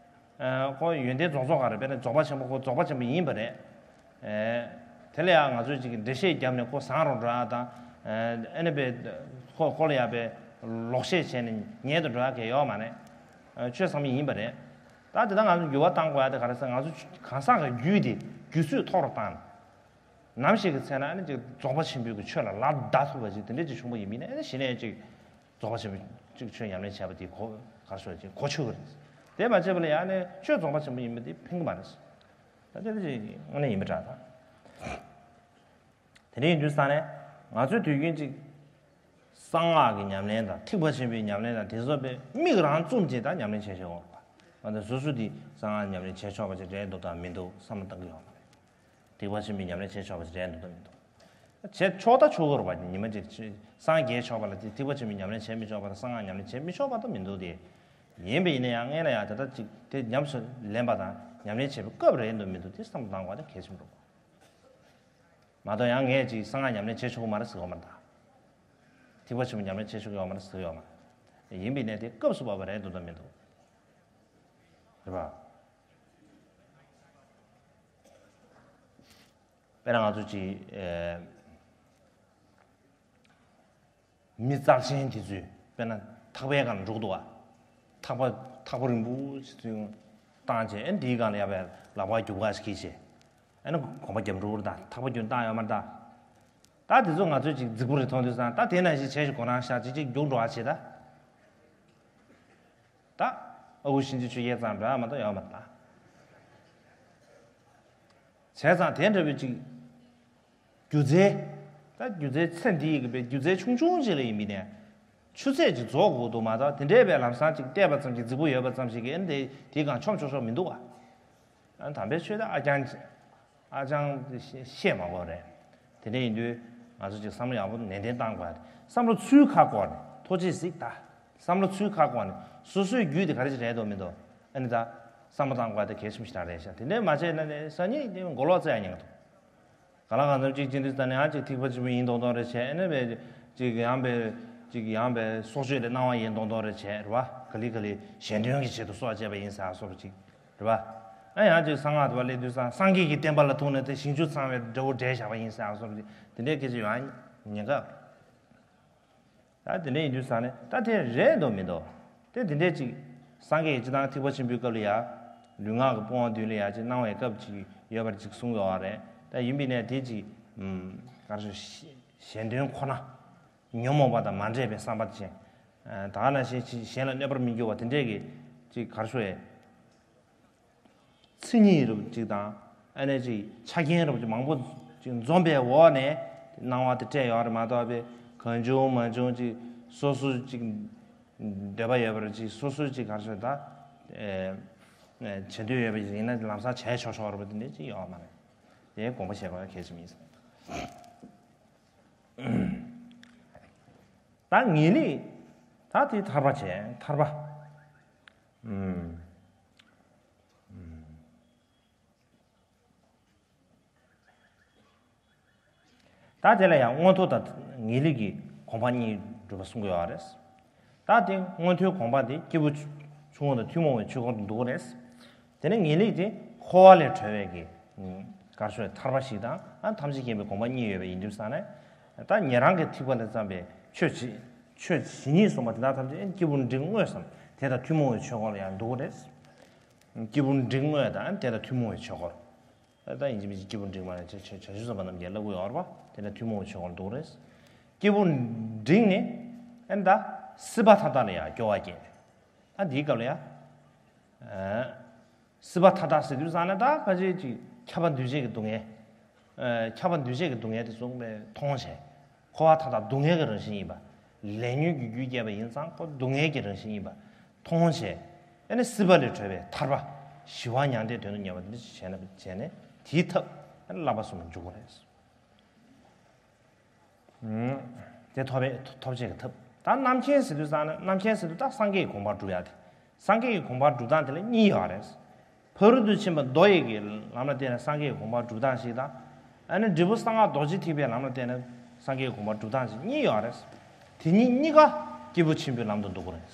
ཨ། ཁོ་ཡོན་ཏན་རྫོགས་རྫོགས་ག་རེད། དཔེར་ན་རྫོགས་པ་ཆེན་པོ། ཁོ་རྫོགས་པ་ཆེན་པོ་ཡིན་པ་རེད། ཨ། དེ་ལ་ཡང་ང་ཚོས་ཅིག་འགྲེལ་བཤད་བརྒྱབ་ནས་ཁོ་བཟང་རུ་འགྲོ་ཡག་དང་། ཨ། ཨ་ནི་པའི་ཁོ་ཁོ་ལ་ཡང་པའི་ལོག་བཤད་བྱས་ནས་ངན་དུ་འགྲོ་ཡག་གི་ཡོད་མ་རེད། ཨ། ཆོས་ཟབ་མོ་ཡིན་པ་རེད། ད་དེ་ལྟར་ང་ཚོ་འགྱུར་བ་གཏང་དགོས་ཡག་དེ་ག་རེ་ཟེར། ང་ཚོ་གང་ཟག་གི་རྒྱུད་དེ་རྒྱུད་ཚོད་མཐོ་རུ་བཏང་། ནམ་ཞིག་གི་ཚེ་ན་ཨ་ནི་ཅིག་རྫོགས་པ་ཆེན་པོའི་གི་ཆོས་ལ་ལ་བཟླ་ཐུབ་པ་ཅིག་དེ་འདྲས་ཅིག་བྱུང་བ་ཡིན་མིན་ནས་ཨ་ནི་གཞི་ནས་ཅིག་རྫོགས་པ་ཆེན་པོའི་ཅིག་ཆོས་ཉམས་ལེན་བྱས་པ་དེ་གོ་ག་རེ་ཟེར་ཅིག་གོ་ཆོད་གི་རེད། དེ་མ་བྱས་པ་ལ་ཡང་ནས་ཆོས་རྫོགས་པ་ཆེན་པོ་ཡིན་པ་དེ་ཕན་གི་མ་རེད། ད་དེ་འདྲས་ཅིག་དངོས་གནས་ཡིན་པ་འདྲ་ད། དེ་འདྲ་ཡིན་དུས་ཙང་ནས་ང་ཚོའི་དུས་རྒྱུན་ཅིག་གསང་སྔགས་ཀྱི་ཉམས་ལེན་དང་ཐེག་པ་ཆེན་པོའི་ཉམས་ལེན་དང་དེ་ཚོ་དཔེ་མིག་རང་བཙུམ་བྱས་ད་ཉམས་ལེན་བྱས་བྱས་འོང་བ། ང་ཚོ་སོ་སོ་དེ་གསང་སྔགས་ཉམས་ལེན་བྱས་ཆོག་པ་ཅིག་རེད་འདུག་དང་མི་འདུག་བསམ་བློ་བཏང་གི་ཡོད་མ་རེད། ཐེག་པ་ཆེན་པོའི་ཉམས་ལེན་བྱས་ཆོག་པ་ཅིག་རེད་འདུག་དང་མི་འདུག་བྱས་ཆོག་ད་ཆོག་གི་རེད་པ། ཉི་མ་གཅིག་སངས་རྒྱས་ཆོག་པ་ལ་དེ་ཐེག་པ་ཆེན་པོའི་ཉམས་ལེན་བྱས་མི་ཆོག་པ་དང་གསང་སྔགས་ཉམས་ལེན་བྱས་མི་ཆོག་པ་དང་མི་འདུག་དེ། ཡིན་པ་ཡིན་ན་ཡང་སྔས་ལ་ཡང་ད་ལྟ་ཅིག་དེ་ཉམས་སུ་ལེན་པ་དང་ཉམས་ལེན་བྱེད་པའི་སྐབས་རེད་འདུག་མི་འདུག་དེ་བསམ་བློ་བཏང་དགོས་དེ་གལ་ཆེན་པོ་རེད། མ་གཏོགས་ཡང་ངས་ཅིག་གསང་སྔགས་ཉམས་ལེན་བྱེད་ཆོག་གི་མ་རེད་ཟེར་གི་ཡོད་མ་རེད་ད། ཐེག་པ་ཆེན་པོ་ཉམས་ལེན་བྱེད་ཆོག་གི་ཡོད་མ་རེད་ཟེར་གི་ཡོད་མ་རེད། ཡིན་པའི་གནས་དེ་སྐབས་སུ་བབས་པ་རེད་འདུག་དང་མི་འདུག་རེད་པ། དཔེར་ན་ང་ཚོ་ཅིག་ཨེ། མི་རྩལ་ཅན་དེ་ཚོས་དཔེར་ན་ཐག་པའི་སྒང་འགྲོ་གི་འདུག་བ། ཐག་པ་ཐག་པ་རིང་པོ་ཞིག་ཚུར་བཏང་བྱས་ཨེ་འདིའི་སྒང་ལ་ཡར་བའི་ལག་པ་རྒྱུག་པ་ཞིག་གིས་བྱས། ཨེ་ན་གོམ་པ་རྒྱབ་འགྲོ་གི་རེད་ད། ཐག་པ་རྒྱུག་བཏང་ཡོད་མ་རེད་ད། ད་དེ་ཚོ་ང་ཚོས་ཅིག་རྫིག་པོ་རེད་མཐོང་དུས་ཙང་ད་དེ་ནང་བཞིན་བྱས་ཤིག་གོ་རང་ཤག་ཅིག་ཅིག་རྒྱུག་འགྲོ་བ་བྱེད་ད། ད་ཨ་ཁུ་གཤིན་རྗེ་ཆོས་རྒྱལ་ཙང་འདྲ་མ་གཏོགས་ཡོད་མ་རེད་ད། བྱས་ཙང་དེ་འདྲ་བའི་ཅིག་སྒྱུ་རྩལ། ད་སྒྱུ་རྩལ་ཚེ་འདི་ཡི་གི་བའི་སྒྱུ་རྩལ་ཆུང་ཆུང་ཅིག་ལ་ཡིན་མིན་ནས་ཆུ་ཚད་ཅིག་རྫོགས་དགོས་འདུག་མ་གཏོགས་དེ་འདྲའི་བའི་ལམ་སང་ཅིག་བལྟས་པ་ཙམ་གྱིས་རྫིག་པོ་ཡོད་པ་ཙམ་ཞིག་གིས་ཨེ་འདི་དེའི་སྒང་མཆོང་ཆོག་ཆོག་མི་འདུག་བ། ཨ་དམ་པའི་ཆོས་ད་ཨ་ཅང་ཨ་ཅང་བཤད་མ་དགོས་རེད། དེ་འདྲ་ཡིན་དུས་ང་ཚོ་ཅིག་བསམ་བློ་ཡག་པོ་ནན་ཏན་བཏང་དགོས་རེད། བསམ་བློ་ཚུལ་ཁ་བསྐོར་ནས་ཐུགས་རྗེས་གཟིགས་ད། བསམ་བློ་ཚུལ་ཁ་བསྐོར་ནས་སོ་སོའི་རྒྱུད་དེ་ག་རེ་ཅིག་རེད་འདུག་མི་འདུག་ཨ་ནི་ད་བསམ་བློ་བཏང་དགོས་དེ་གལ་ཆེན་པོ་ཞིག་རང་རེད་ཤག་དེ་འདྲ་མ་བྱས་ན་ནི་སང་ཉིན་དེ་མགོ་ལོག་བཙལ་ཡ་ཉེན་ཁ་འདུག་ག་ལ་གང་འཚམ་གཅིག་བྱེད་དུས་ད་ནི་ཡང་གཅིག་ཐེག་པ་ཆེན་པོ་ཡིན་མདོག་མདོག་རེ་བྱས་ཨ་ནི་བས་གཅིག་ཡང་བས་གཅིག་ཡང་བས་སྲོག་གཅོད་ལས་གནང་བ་ཡིན་མདོག་མདོག་རེ་བྱས་རེད་བ། ག་ལེ་ག་ལེ་གཞན་དོན་གྱི་ཆེད་དུ་སྲོག་བཅད་པ་ཡིན་ཟེར་ཡ་སོགས་པ་ཅིག་རེད་བ། ཨ་ཡང་གཅིག་གསང་སྔགས་དུ་བ་སླེབས་དུས་སང་སངས་རྒྱས་ཀྱི་བསྟན་པ་ལ་ཐུག་ནས་དེ་ཞིང་བཅུ་ཚང་བའི་འདྲ་བོ་འདྲེས་བཞག་པ་ཡིན་ཟེར་ཡ་སོགས་པ་ཅིག་དེ་འདྲའི་སྐད་ཆ་ཡོང་ཡ་ཉེན་ཁ། ད་དེ་འདྲ་ཡིན་དུས་ཙང་ནས་ད་དེ་རེད་འདུག་མི་འདུག་དེ་དེ་འདྲས་ཅིག་སངས་རྒྱས་ཀྱི་སྤྱི་བཏང་ཐེག་པ་ཆེན་པོའི་སྐབས་ལ་ཡ། ལུས་ངག་གི་དབང་བདུན་ལ་ཡ་ཅིག་གནང་བའི་སྐབས་ཅིག་ཡོད་པར་ཅིག་གསུངས་ཡོད་རེད། ད་ཡིན་པའི་ནས་དེ་ཅིག་ཨམ། ག་རེ་ཞུ། གཞན་དོན་ཁོ་ན་ཉོན་མོངས་པ་དང་མ་འདྲེས་པའི་བསམ་པ་ཅན། ད་ག་ནང་བཞིན་ཅིག་གཞན་ལ་གནོད་པར་མི་འགྱུར་བ་དེ་འདྲས་ཀྱི་ཅིག་ག་རེ་ཞུ་ཡས། མཚན་ཉིད་རུ་ཅིག་དང་ཨ་ནེ་ཅིག་ཆ་རྐྱེན་རུ་ཅིག་མང་པོ་ཅིག་འཛོམས་པའི་འོག་ནས་སྣང་བ་དེ་སྤྲད་ཡོད་རེད་མ་གཏོགས་པའི་གང་བྱུང་མང་བྱུང་ཅིག་སོ་སོ་ཅིག་འདོད་པ་ཡོད་པར་ཅིག་སོ་སོ་ཅིག་ག་རེ་ཟེར་ད་བྱེད་འདོད་ཡོད་པ་ཅིག་ཡིན་ན་ལམ་སང་བྱས་ཆོག་ཆོག་རུ་དེ་འདྲ་ཅིག་ཡོད་མ་རེད། དེ་དགོངས་པ་བཞེས་དགོས་ཡ་གལ་ཆེན་པོ་ཡིན་ས་རེད། ད་ངེས་ལེགས་ད་དེ་ཐར་པ་བྱས་ཐར་པ། ཨུམ། ད་དེ་ལ་ཡང་མངོན་མཐོ་དང་ངེས་ལེགས་ཀྱི་གོ་འཕང་གཉིས་སྒྲུབ་པ་གསུང་གི་ཡོད་རེད། ད་དེ་མངོན་མཐོའི་གོ་འཕང་དེ་སྐྱེས་བུ་ཆུང་ངུ་དང་ཐུན་མོང་བའི་ཆོས་སྐོར་དུ་འདུ་གི་རེད། དེ་ནས་ངེས་ལེགས་དེ་འཁོར་བ་ལས་གྲོལ་བའི་གི་གར་སོགས་ཐར་པ་ཞིག་དང་ཨ་ཐམས་ཅད་མཁྱེན་པའི་གོ་འཕང་གཉིས་ཡོད་པ་ཡིན་དུས་ཙང་ནས་ད་ཉན་རང་གི་ཐེག་པ་ལས་བརྩམས་པའི་ཆོས་ཇི་ཆོས་ཇི་སྙེད་གསུངས་པ་དེ་དག་ཐམས་ཅད་སྐྱེས་བུ་འབྲིང་དངོས་སམ་དེ་དང་ཐུན་མོང་བའི་ཆོས་སྐོར་ལ་ཡང་འདུ་གི་རེད། སྐྱེས་བུ་འབྲིང་དངོས་དང་དེ་དང་ཐུན་མོང་བའི་ཆོས་སྐོར། ད་ཡིན་གཅིག་མིན་གཅིག་སྐྱེས་བུ་འབྲིང་མ་ནས་བྱ་བྱ་བྱང་ཆུབ་སེམས་དཔའ་རྣམས་ཀྱིས་བསླབ་ཀྱི་ཡོད་རེད་པ། དེ་ནས་ཐུན་མོང་བའི་ཆོས་སྐོར་འདུག་རེད། སྐྱེས་བུ་འབྲིང་ནི་ཨེ་ད་སྲིད་པ་མཐའ་དག་ལ་ཡང་སྐྱོ་བ་སྐྱེ། ད་འདིའི་སྐབས་ལ་ཡང་སྲིད་པ་མཐའ་དག་ཟེར་དུས་ཙང་ནས་ད་ཕལ་ཆེར་ཅིག་ཁྱབ་པ་འདུས་བྱས་ཀྱི་སྡུག་བསྔལ། ཁྱབ་པ་འདུས་བྱས་ཀྱི་སྡུག་བསྔལ་དེ་གསུངས་པས་མཐོང་བྱས། འཁོར་བ་མཐའ་དག་སྡུག་བསྔལ་གྱི་རང་བཞིན་ཡིན་པ། ལས་ཉོན་གྱི་རྒྱུས་བསྐྱེད་པ་ཡིན་ཙང་ཁོ་སྡུག་བསྔལ་གྱི་རང་བཞིན་ཡིན་པ། མཐོང་བྱས། ཨ་ནི་སྲིད་པ་ལས་གྲོལ་བའི་ཐར་པ། ཞི་བ་མྱང་འདས་དོན་དུ་གཉེར་བ་འདི་འདྲ་ཞིག་བྱས་ན་བྱས་ནས་དེའི་ཐབས་ཨ་ནི་བསླབ་པ་གསུམ་ལ་འཇུག་དགོས་རེད། དེ་ཐོབ་པའི་ཐོབ་བྱེད་ཀྱི་ཐབས། ད་རྣམ་མཁྱེན་ཟེར་དུས་ཙང་ནས་རྣམ་མཁྱེན་ཟེར་དུས་ད་སངས་རྒྱས་ཀྱི་གོ་འཕང་སྒྲུབ་ཡ་དེ། སངས་རྒྱས་ཀྱི་གོ་འཕང་སྒྲུབ་སྟངས་དེ་ལ་གཉིས་ཡོད་རེད། ཕ་རོལ་ཏུ་ཕྱིན་པ་མདོ་ཡི་གི་ལམ་ལ་བརྟེན་ནས་སངས་རྒྱས་ཀྱི་གོ་འཕང་སྒྲུབ་སྟངས་ཤིག་དང་། ཨ་ནི་འབྲས་བུ་གསང་སྔགས་རྡོ་རྗེ་ཐེག་པའི་ལམ་ལ་བརྟེན་ནས་སངས་རྒྱས་ཀྱི་གོ་འཕང་སྒྲུབ་སྟངས་ཤིག་གཉིས་ཡོད་རེད། དེ་གཉིས་གཉིས་ཀ་སྐྱེས་བུ་ཆེན་པོའི་ལམ་དུ་འདུ་གི་རེད།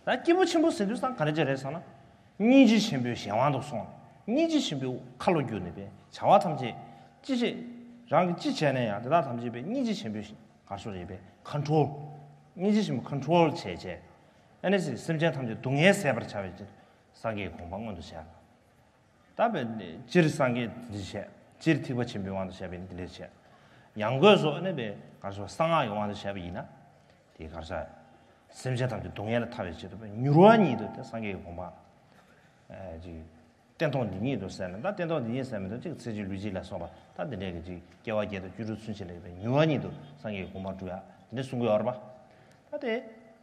ད་སྐྱེས་བུ་ཆེན་པོ་ཟེར་དུས་ཙང་ག་རེ་བྱས་རེད་ཟེར་ན། སྙིང་རྗེ་ཆེན་པོའི་གཞན་དབང་དུ་སོང་ནས་སྙིང་རྗེ་ཆེན་པོའི་ཁ་ལོ་བསྒྱུར་ནས་པའི་བྱ་བ་ཐམས་ཅད་ཅི་བྱེད། རང་གིས་ཅི་བྱས་ནས་ཡང་དེ་དག་ཐམས་ཅད་པའི་སྙིང་རྗེ་ཆེན་པོའི་གར་སོགས་རེད་པས་ཁོན་ཊོལ། སྙིང་རྗེ་ཆེན་པོས་ཁོན་ཊོལ་བྱས་བྱས། ཨ་ནི་སེམས་ཅན་ཐམས་ཅད་སྡུག་བསྔལ་ཟད་པར་བྱ་བའི་ཕྱིར་སངས་རྒྱས་ཀྱི་གོ་འཕང་མངོན་དུ་བྱས། ད་བས་སྤྱིར་སངས་རྒྱས་འདི་བྱས། སྤྱིར་ཐེག་པ་ཆེན་པོའི་དབང་དུ་བྱས་པ་ཡིན་ན་འདི་འདྲས་བྱས། ཡང་སྒོས་སུ་ཨ་ནི་བས་ག་རེ་ཟེར་གསང་སྔགས་ཀྱི་དབང་དུ་བྱས་པ་ཡིན་ན། དེ་ག་རེ་ཟེར། སེམས་ཅན་ཐམས་ཅད་སྡུག་བསྔལ་ལས་ཐར་བའི་ཆེད་དུ་བས་མྱུར་བ་ཉིད་དུ་དེ་སངས་རྒྱས་ཀྱི་གོ་འཕང་། ཨ་ཅིག་སྟན་ཐོག་འདི་ཉིད་དུ་ཟེར་ནས། ད་སྟན་ཐོག་འདི་ཉིད་ཟེར་མི་འདུག་ཅིག་ཚེ་གཅིག་ལུས་གཅིག་ལ་སོགས་པ་ད་འདི་འདྲས་ཀྱི་ཅིག་སྐྱེ་བ་བརྒྱད་དང་བཅུ་དྲུག་ཚུན་ཆད་ལ་ཡོད་པའི་མྱུར་བ་ཉིད་དུ་སངས་རྒྱས་ཀྱི་གོ་འཕང་སྒྲུབ་ཡ་འདི་འདྲས་གསུང་གི་ཡོད་རེད་པ། ད་དེ་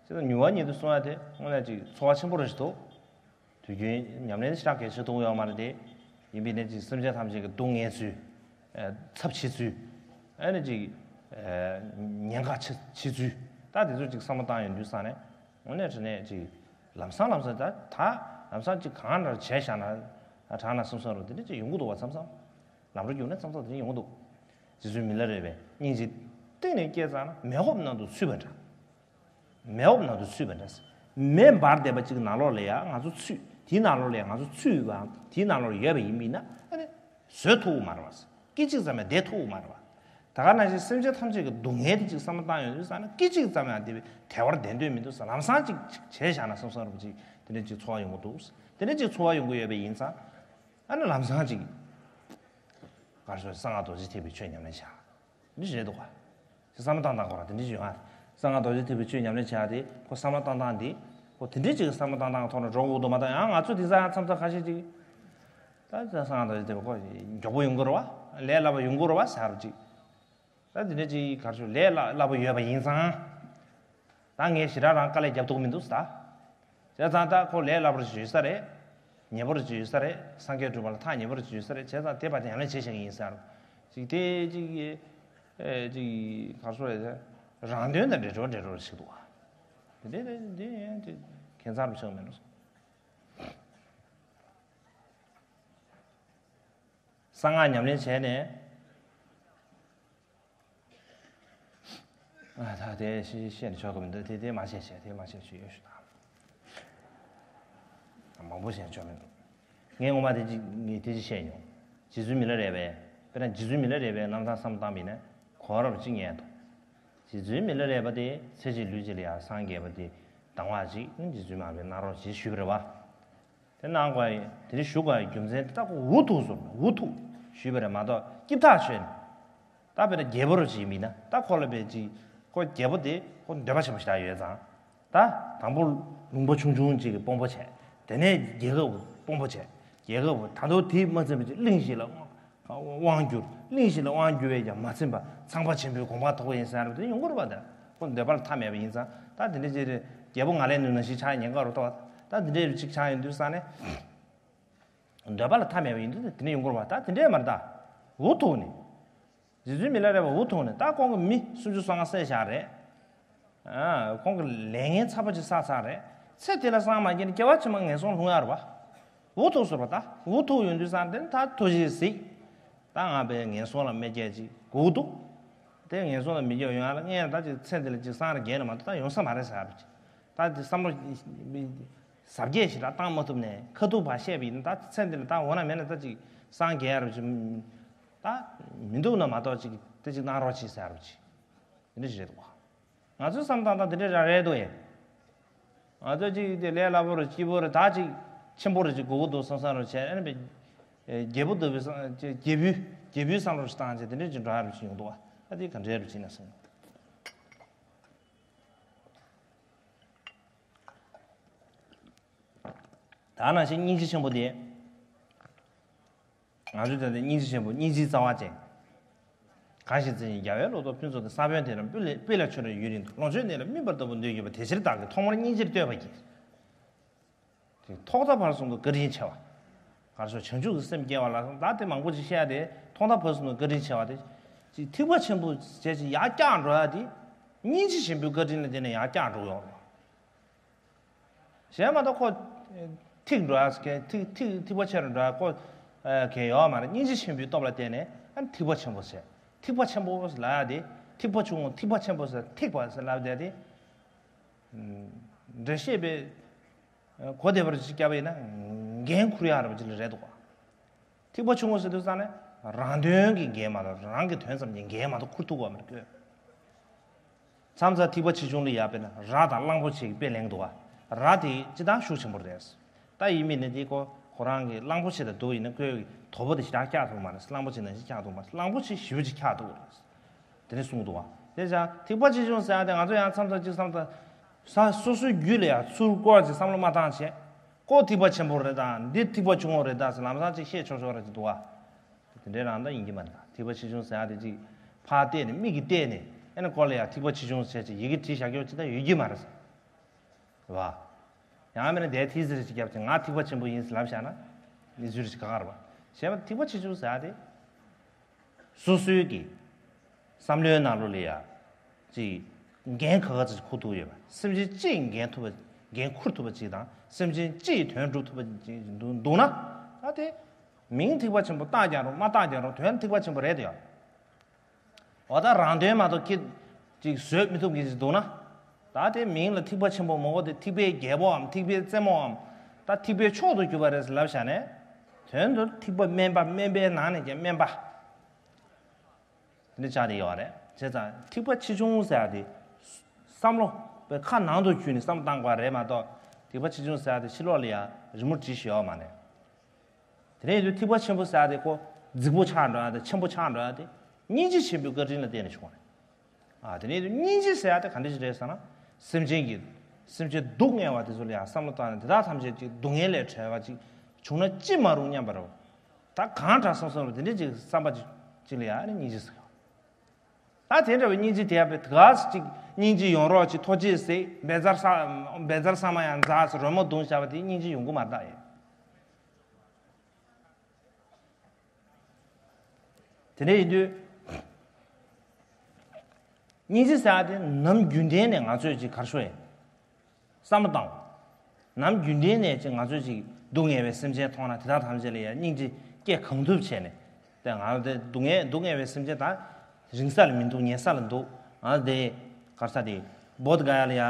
ཅི་ལྟར་མྱུར་བ་ཉིད་དུ་གསུང་ཡ་དེ་དངོས་གནས་ཅིག་ཚོར་བ་ཆེན་པོ་རེ་ཞིག་འདུག་དུས་རྒྱུན་ཉམས་ལེན་ཞེ་དྲག་གལ་ཆེ་ཐུབ་ཡོད་མ་རེད་དེ། ཡིན་པས་ན་ཅིག་སེམས་ཅན་ཐམས་ཅད་ཀྱི་སྡུག་བསྔལ་ཚུལ། ཨ་ཚབས་ཆེ་ཚུལ། ཨ་ནི་ཅིག་ཨ་ཉེན་ཁ་ཆེ་ཆེ་ཚུལ། ད་དེ་ཚོ་ཅིག་བསམ་བློ་བཏང་ཡོང་དུས་ཙང་ནས་དངོས་གནས་དྲང་གནས་ཅིག་ལམ་སང་ལམ་སང་ད་ད་ལམ་སང་ཅིག་གང་འདྲ་བྱས་བཞག་ན་དྲག་ན་བསམ་བསམ་རུ་དེ་འདྲ་ཅིག་ཡོང་གི་འདུག་བ། མཚམས་མཚམས་ལམ་རུ་རྒྱུག་ན་མཚམས་མཚམས་དེ་འདྲ་ཡོང་གི་འདུག་རྗེ་བཙུན་མི་ལ་རས་པས་སྙིང་རྗེ་གཏིང་ནས་སྐྱེས་ཙང་ན་མེ་འོབས་ནང་དུ་ཚུད་པ་འདྲ། མེ་འོབས་ནང་དུ་ཚུད་པ་འདྲ། མེ་འབར་བསྡད་པ་གཅིག་ནང་ལོགས་ལ་ཡང་ང་ཚོ་ཚུད། དེའི་ནང་ལོགས་ལ་ཡང་ང་ཚོ་ཚུད་པའམ་དེའི་ནང་ལོགས་ཡོད་པ་ཡིན་པས་ན་ཨ་ནི་བཟོད་ཐུབ་ཀྱི་མ་རེད་བ། སྐད་ཅིག་ཙམ་ཡང་བསྡད་ཐུབ་ཀྱི་མ་རེད་བ། ད་ག་ནང་བཞིན་སེམས་ཅན་ཐམས་ཅད་ཀྱི་སྡུག་བསྔལ་དེ་གཅིག་བསམ་བློ་བཏང་ཡོང་དུས་ཙང་ན་སྐད་ཅིག་ཙམ་ཡང་དེ་བས་དལ་བར་བསྡད་འདོད་མི་འདུག་ཟེར། ལམ་སང་ཅིག་ཅིག་བྱས་བཞག་ན་བསམ་བསམ་རུ་ཅིག་དེ་འདྲ་ཅིག་ཚོར་བ་ཡོང་གི་འདུག་དེ་འདྲ་ཅིག་ཚོར་བ་ཡོང་གི་ཡོད་པ་ཡིན་ཙང་། ཨ་ནི་ལམ་སང་ཅིག་ག་རེ་ཟེར། གསང་སྔགས་རྡོ་རྗེ་ཐེག་པའི་ཆོས་ཉམས་ལེན་བྱ། འདི་རེད་འདུག་ག་བསམ་བློ་བཏང་སྟངས་ཁོ་རང་དེ་འདྲ་ཅིག་ཡོང་ཨ། གསང་སྔགས་རྡོ་རྗེ་ཐེག་པའི་ཆོས་ཉམས་ལེན་བྱ་དེ་ཁོ་བསམ་བློ་བཏང་སྟངས་འདི་ཁོ་དེ་འདྲ་ཅིག་གི་བསམ་བློ་བཏང་སྟངས་ཐོག་ནས་འགྲོ་དགོས་འདུག་མ་གཏོགས། ཡང་ང་ཚོ་དེང་སང་ཡང་མཚམས་མཚམས་ཁ་ཤས་ཅིག་ད་གསང་སྔགས་རྡོ་རྗེ་ཐེག་པ་ཁོ་མགྱོགས་པོ་ཡོང་གི་རེད་བ། ལས་སླ་པོ་ཡོང་གི་རེད་བ་ཟེར་ཅིག་ད་དེ་འདྲ་ཅིག་ག་རེ་ཞུ། ལས་སླ་སླ་པོ་ཡོད་པ་ཡིན་ཙང་། ད་ངས་ཞེ་དྲག་རང་དཀའ་ལས་རྒྱབ་ཐུབ་ཀྱི་མི་འདུག་ད། བྱས་ཙང་ད་ཁོ་ལས་སླ་པོ་ཞིག་ཡོད་ས་རེད། ཉེ་པོ་ཞིག་ཡོད་ས་རེད། སངས་རྒྱས་སྒྲུབ་པ་ལ་ཐག་ཉེ་པོ་ཞིག་ཡོད་ས་རེད། བྱས་ཙང་དེ་བར་དུ་ཉམས་ལེན་བྱེད་བཞིན་ཡིན་ཟེར། ཅིག་དེ་ཅིག་ཨེ་ཅིག་ག་རེ་ཞུ་རེད། རང་དོན་དང་འབྲེལ་འགྲོ་འབྲེལ་འགྲོ་ཞིག་འདུག་བ། དེ་འདྲ་དེ་འདྲ་ཡང་ཅིག་ཁྱད་མཚར་པོ་ཆགས་མེད་འགྲོ་སོང་། གསང་སྔགས་ཉམས་ལེན་བྱས་ནས། ཨ་ད་དེ་ཤེས་ཤེས་ནས་ཆོག་གི་མི་འདུག་དེ་དེ་མ་བཤད་བྱས། དེ་མ་བཤད་བྱས་ཡོད་ཞུ་དང་། མང་པོ་བཤད་ཆོག་མི་འདུག་ངས་ངོ་མ་དེ་ཅིག་ངས་དེ་ཅིག་བཤད་མྱོང་། རྗེ་བཙུན་མི་ལ་རས་པས། དཔེར་ན་རྗེ་བཙུན་མི་ལ་རས་པའི་རྣམ་ཐར་བསམ་བློ་བཏང་བ་ཡིན་ན་གོ་བ་རབ་ཅིག་ངེས་འདུག་རྗེ་བཙུན་མི་ལ་རས་པ་དེ་ཚེ་གཅིག་ལུས་གཅིག་ལ་ཡང་སངས་རྒྱས་པ་དེ་གདམས་ངག་ཅིག་རྗེ་བཙུན་མ་ལ་གནང་རོགས་ཞེས་ཞུས་པ་རེད་བ། དེ་གནང་དགོས་ཡ་དེ་འདྲ་ཞུ་དགོས་ཡ་རྒྱུ་མཚན་དེ་ད་ཁོ་འུ་ཐུག་ཟེར་འུ་ཐུག་ཞུས་པ་རེད་མ་གཏོགས་སྐྱིད་ཐག་ཆོད་ནས། ད་དཔེར་ན་རྒྱལ་པོ་རུ་ཅིག་ཡིན་ན་ད་ཁོ་ལ་དཔེ་ཅིག་ཁོ་རྒྱལ་པོ་དེ་ཁོ་འདོད་པ་ཆེན་པོ་ཞེ་དྲག་ཡོད་ཙང་། ད་དང་པོ་ལུང་པ་ཆུང་ཆུང་ཅིག་གི་དཔོན་པོ་བྱས། དེ་ནས་རྒྱལ་ཁབ་ཀྱི་དཔོན་པོ་བྱས། རྒྱལ་ཁབ་ཀྱི་ད་དུང་དེས་མ་ཚིམ་པ་ཅིག་གླིང་ཞིག་ལ་དབང་དབང་བསྒྱུར། གླིང་ཞིག་ལ་དབང་བསྒྱུར་བས་ཀྱང་མ་ཚིམ་པ་ཚངས་པ་ཆེན་པོའི་གོ་འཕང་ཐོབ་པ་ཡིན་ཟེར་བ་དེ་ཡོང་གི་རེད་པ། ད་ཁོ་འདོད་པ་ལ་མཐའ་མེད་པ་ཡིན་ཙང་ད་དེ་འདྲ་ཅིག་རེད། རྒྱལ་པོ་ང་ལས་ནུ་ནང་བཞིན་ཆགས་ཉེན་ཁ་རུ་ཐོག་ད་དེ་འདྲ་ཅིག་ཆགས་ཡོང་དུས་ཙང་ནས། འདོད་པ་ལ་མཐའ་མེད་པ་ཡིན་དུས་དེ་འདྲ་ཡོང་གི་རེད་པ། ད་དེ་འདྲས་མ་རེད་ད། འུ་ཐུག་ནས། རྗེ་བཙུན་མི་ལ་རས་པ་འུ་ཐུག་ནས་ད་ཁོང་གི་མི་སུམ་ཅུ་སོ་ལྔ་བསད་བཞག་རེད། ཨ་ཁོང་གི་ལས་ངན་ཚ་པོ་ཅིག་བསགས་ཚར་རེད། ཚེ་འདི་ལ་སངས་མ་རྒྱས་ན་སྐྱེ་བ་ཕྱི་མ་ངན་སོང་ལྷུང་ཡ་རེད་པ། འུ་ཐུག་ཟེར་བ་ད་འུ་ཐུག་ཡོང་དུས་ཙང་དེ་ནི་ད་ཐུགས་རྗེས་གཟིགས། ད་ང་དཔེ་ངན་སོང་ལ་མི་སྐྱེ་ཅིག་དགོས་འདུག་དེ་ངན་སོང་ལ་མི་སྐྱེ་བ་ཡོང་ཡ་ལ་ངས་ད་ཅིག་ཚེ་འདི་ལ་ཅིག་སངས་ར་རྒྱས་ན་མ་གཏོགས་ད་ཡོང་ས་མ་རེད་ཟེར་བ་ཅིག་ད་དེ་བསམ་བློ་ཟབ་རྒྱས་ཞིག་ལ་བཏང་མ་ཐུབ་ནས་ཁ་ཐུག་ཕར་བཤད་པ་ཡིན་ན་ད་ཚེ་འདི་ལ་ད་འོ་ན་མེད་ན་ད་ཅིག་སངས་རྒྱས་ཡ་རུ་ཅིག་ད་མི་འདུག་ན་མ་གཏོགས་ཅིག་དེ་ཅིག་གནང་རོགས་གྱིས་ཟེར་བ་ཅིག་དེ་འདྲ་ཞིག་རེད་འདུག་ང་ཚོའི་བསམ་སྟངས་དང་དེ་འདྲ་རང་རེད་འདུག་ཡ། ང་ཚོ་ཅིག་དེ་ལས་སླ་པོ་རེད། སྐྱིད་པོ་རེད། ད་ཅིག་ཆེན་པོ་རེད། ཅིག་དགོས་ཀྱི་འདུག་བསམ་བསམ་རེད་བྱས་ཨ་ནི་རྒྱལ་པོ་འདོད་པའི་བསམ་རྒྱལ་པོའི་རྒྱལ་པོའི་བསམ་བློ་ཞིག་བཏང་བྱས་དེ་འདྲ་ཅིག་འགྲོ་ཡ་རུ་ཅིག་ཡོང་འདུག་བ། ད་དེ་ག་འདྲ་རུ་ཅིག་ན་སོང་། ད་ནང་བཞིན་སྙིང་རྗེ་ཆེན་པོ་དེ། ང་ཚོས་ད་ལྟ་སྙིང་རྗེ་ཆེན་པོ་སྙིང་རྗེའི་རྩ་བ་ཅན། གང་ཞིག་བརྩེ་ཞིང་རྒྱལ་བའི་བློ་ལྡོག་ཕུན་ཚོགས་ཀྱི་ས་བོན་དེ་རྣམས་སྤུས་ལེགས་སྤུས་ལ་མཆོད་ནས་ཡུན་རིང་དུ་ལོངས་སྤྱོད་གནས་ལ་སྨིན་པར་བདག་པོ་འདོད་གྱུར་པ་དེ་ཕྱིར་བདག་གིས་ཐོག་མར་སྙིང་རྗེར་བསྟོད་པར་བགྱི། དེ་ཐོག་མཐའ་བར་གསུམ་དུ་བཀའ་དྲིན་ཆེ་བ། ག་རེ་ཟེར་བྱང་ཆུབ་ཀྱི་སེམས་སྐྱེ་བ་ལ་ད་དེ་མང་པོ་ཅིག་བཤད་དེ་ཐོག་མཐའ་བར་གསུམ་དུ་བཀའ་དྲིན་ཆེ་བ་དེ། ཅིག་ཐེག་པ་ཆེན་པོ་བྱས་ཅིག་ཡར་བཀྱག་འགྲོ་ཡ་དེ། སྙིང་རྗེ་ཆེན་པོའི་བཀའ་དྲིན་ལ་བརྟེན་ནས་ཡར་བཀྱག་འགྲོ་ཡོང་རེད། གཞན་མ་གཏོགས་ཁོ། ཐིག་འགྲོ་ཡ་ཟེར་མཁན་ཐིག་ཐིག་ཐིག་པ་ཆེ་རུ་འགྲོ་ཡ་ཁོ། གལ་ཡོད་མ་རེད། སྙིང་རྗེ་ཆེན་པོའི་སྟོབས་ལ་བརྟེན་ནས་ཨ་ནི་ཐིག་པ་ཆེན་པོ་ཟེར། ཐིག་པ་ཆེན་པོ་ཟེར་ལབ་ཡ་དེ། ཐིག་པ་ཆུང་ངུ་ཐིག་པ་ཆེན་པོ་ཟེར་ཐིག་པ་ཟེར་ལབ་བསྡད་དེ། འགྲེལ་བཤད་པའི་གོ་བདེ་བར་ཅིག་བརྒྱབ་པ་ཡིན་ན་འགན་འཁུར་ཡག་རེད་པ་ཅིག་ལ་རེད་འདུག་ག་ཐིག་པ་ཆུང་ངུ་ཟེར་དུས་ཙང་ནས་རང་དོན་གྱི་འགན་མ་གཏོགས་རང་གི་དོན་ཙམ་གྱི་འགན་མ་གཏོགས་འཁུར་ཐུབ་པ་མ་རེད་ཀྱི། མཚམས་མཚམས་ཐིག་པ་ཆེ་ཆུང་ལ་ཡ་དཔེར་ན་ར་དང་གླང་པོ་ཆེ་གི་དཔེ་ལེན་འདུག་ག་ར་དེ་སྤྱི་བཏང་ཤུགས་ཆེན་པོ་རེད། ད་ཡིན་མིན་ནི་དེ་ཁོ་ ཁོ་རང་གིས་གླང་པོ་ཆེ་དང་བསྡུར་ཡིན་ན་ཁོའི་དོ་པོ་དེ་ཞེ་དྲག་ཁྱག་ཐུབ་མ་རེད། གླང་པོ་ཆེ་ནང་བཞིན་ཁྱག་ཐུབ་མ་རེད། གླང་པོ་ཆེ་ཞེ་པོ་ཅིག་ཁྱག་ཐུབ་རེད། དེ་ནས་གསུངས་འདུག་བ། དེ་ཙང་ཐིགས་པ་ཆེ་ཆུང་ཟེར་ཡ་དེ་ང་ཚོ་ཡང་མཚམས་མཚམས་ཅིག་བསམ་ད། ས་སོ་སོའི་རྒྱུད་ལ་ཡང་ཚུར་བཀོལ་ཅིག་བསམ་བློ་མ་བཏང་བྱས། ཁོ་ཐིགས་པ་ཆེན་པོ་རེད་ད། འདི་ཐིགས་པ་ཆུང་ངུ་རེད་ད་ཟེར་ལམ་སང་ཅིག་བཤད་ཆོག་ཆོག་རེད་ཅིག་འདུག་བ། དེ་འདྲའི་རང་ད་ཡིན་གྱི་མ་རེད་ད། ཐིགས་པ་ཆེ་ཆུང་ཟེར་ཡ་དེ་ཅིག་ཕར་བལྟས་ནས་མིག་གིས་བལྟས་ནས་ཨེ་ན་ཁོ་ལ་ཡང་ཐིགས་པ་ཆེ་ཆུང་ཟེར་ཅིག་ཡི་གེ་བྲིས་བཞག་རྒྱུ་ཅིག་ད་ཡོད་ཀྱི་མ་རེད། རེད་བ། ཡང་མིན་ན་དེ་ཐིགས་ཟེར་ཅིག་བརྒྱབ་ཅིག་ང་ཐིགས་པ་ཆེན་པོ་ཡིན་ཟེར་ལབ་བཞག་ན་གནས་ཚུལ་ཅིག་ཁག་ཁག་རེད་བ། བྱས་པ་ཐིགས་པ་ཆེ་ཆུང་ཟེར་ཡ་དེ། སོ་སོའི་གི་བསམ་བློའི་ནང་ལོགས་ལ་ཡ་ཅིག་འགན་ཁག་ཁག་ཅིག་འཁུར་ཐུབ་ཡོད་པ། སེམས་ཅན་སྤྱི་ཡི་འགན་ཐུབ་པ། འགན་འཁུར་ཐུབ་པ་ཅིག་དང་སེམས་ཅན་སྤྱི་ཡི་དོན་སྒྲུབ་ཐུབ་པ་ཅིག་འདུག་འདུག་ན། ད་དེ་མིང་ཐིགས་པ་ཆེན་པོ་བཏགས་ཀྱང་རུང་མ་བཏགས་ཀྱང་རུང་དོན་ཐིགས་པ་ཆེན་པོ་རེད་དེ་ཡ། འོ་ད་རང་དོན་མ་གཏོགས་ཁྱེད་ཅིག་བཟོད་མི་ཐུབ་མཁན་ཅིག་འདུག་ན། ད་དེ་མིང་ལ་ཐིགས་པ་ཆེན་པོ་མང་པོ་དེ་ཐིགས་པའི་རྒྱལ་པོའམ་ཐིགས་པའི་རྩེ་མོའམ། ད་ཐིགས་པའི་མཆོག་ཏུ་གྱུར་པ་རེད་ཟེར་ལབ་བཞག་ནས། དོན་དུ་ཐིགས་པ་དམན་པ། དམན་པའི་ནང་ནས་ཀྱང་དམན་པ། དེ་འདྲ་ཆགས་བསྡད་ཡོད་རེད། བྱས་ཙང་ཐིགས་པ་ཆེ་ཆུང་ཟེར་ཡ་དེ། བསམ་བློ་པའི་ཁ་ནང་དུ་བཅུག་ནས་བསམ་བློ་བཏང་དགོས་རེད་མ་གཏོགས། ཐིགས་པ་ཆེ་ཆུང་ཟེར་ཡ་དེ་ཕྱི་ལོགས་ལ་ཡ་རི་མོ་བྲིས་ཤིག་ཡོད་མ་རེད། དེ་ནས་ཡིན་དུས་ཐིགས་པ་ཆེན་པོ་ཟེར་ཡ་དེ་ཁོ་རྫིག་པོ་ཆགས་འགྲོ་ཡ་དེ། ཆེན་པོ་ཆགས་འགྲོ་ཡ་དེ། སྙིང་རྗེ་ཆེན་པོའི་བཀའ་དྲིན་ལ་བརྟེན་ནས་བྱུང་བ་རེད། ཨ། དེ་ནས་ཡིན་དུས་སྙིང་རྗེ་ཟེར་ཡ་དེ་ག་འདྲ་ཞིག་རེད་ཟེར་ན། སེམས་ཅན་གྱི། སེམས་ཅན་སྡུག་བསྔལ་བ་དེ་ཚོ་ལ་ཡང་བསམ་བློ་བཏང་ནས་དེ་དག་ཐམས་ཅད་ཀྱི་སྡུག་བསྔལ་ལས་གྲོལ་བ་ཅིག་བྱུང་ན་ཅི་མ་རུང་སྙམ་པ་རེད། ད་གང་དྲག་བསམ་བསམ་རེད། དེ་འདྲ་ཅིག་བསམ་པ་ཅིག་ཅིག་ལ་ཡང་ནི་སྙིང་རྗེ་ཟེར་གི། ད་དེ་འདྲ་བའི་སྙིང་རྗེ་དེ་ཡང་དེ་ག་ཅིག་སྙིང་རྗེ་ཡོང་རོགས་ཅིག་ཐུགས་རྗེས་གཟིགས། འབད་རྩལ་བསགས། འབད་རྩལ་བསགས་མ་ཡང་འཛག་ཟེར་རོལ་མོ་བརྡུངས་བཞག་པ་དེ་སྙིང་རྗེ་ཡོང་གི་མ་རེད་ད་ཡ། དེ་འདྲ་ཡིན་དུས། སྙིང་རྗེ་ཟེར་ཡ་དེ་ནམ་རྒྱུན་ལྡན་ནས་ང་ཚོས་ཅིག་ག་རེ་ཞུ་ཡ། བསམ་བློ་བཏང་། ནམ་རྒྱུན་ལྡན་ནས་ཅིག་ང་ཚོས་ཅིག་སྡུག་བསྔལ་བའི་སེམས་ཅན་མཐོང་ན་དེ་དག་ཐམས་ཅད་ལ་ཡང་སྙིང་རྗེ་སྐྱེ་གང་ཐུབ་བྱས་ནས། དེ་ང་དེ་སྡུག་བསྔལ་སྡུག་བསྔལ་བའི་སེམས་ཅན་དག་རིང་ས་ལ་མི་འདུག་ཉེ་ས་ལ་འདུག་ང་དེ་ག་རེ་ཟེར་དེ། བོདྷ་ག་ཡ་ལ་ཡ་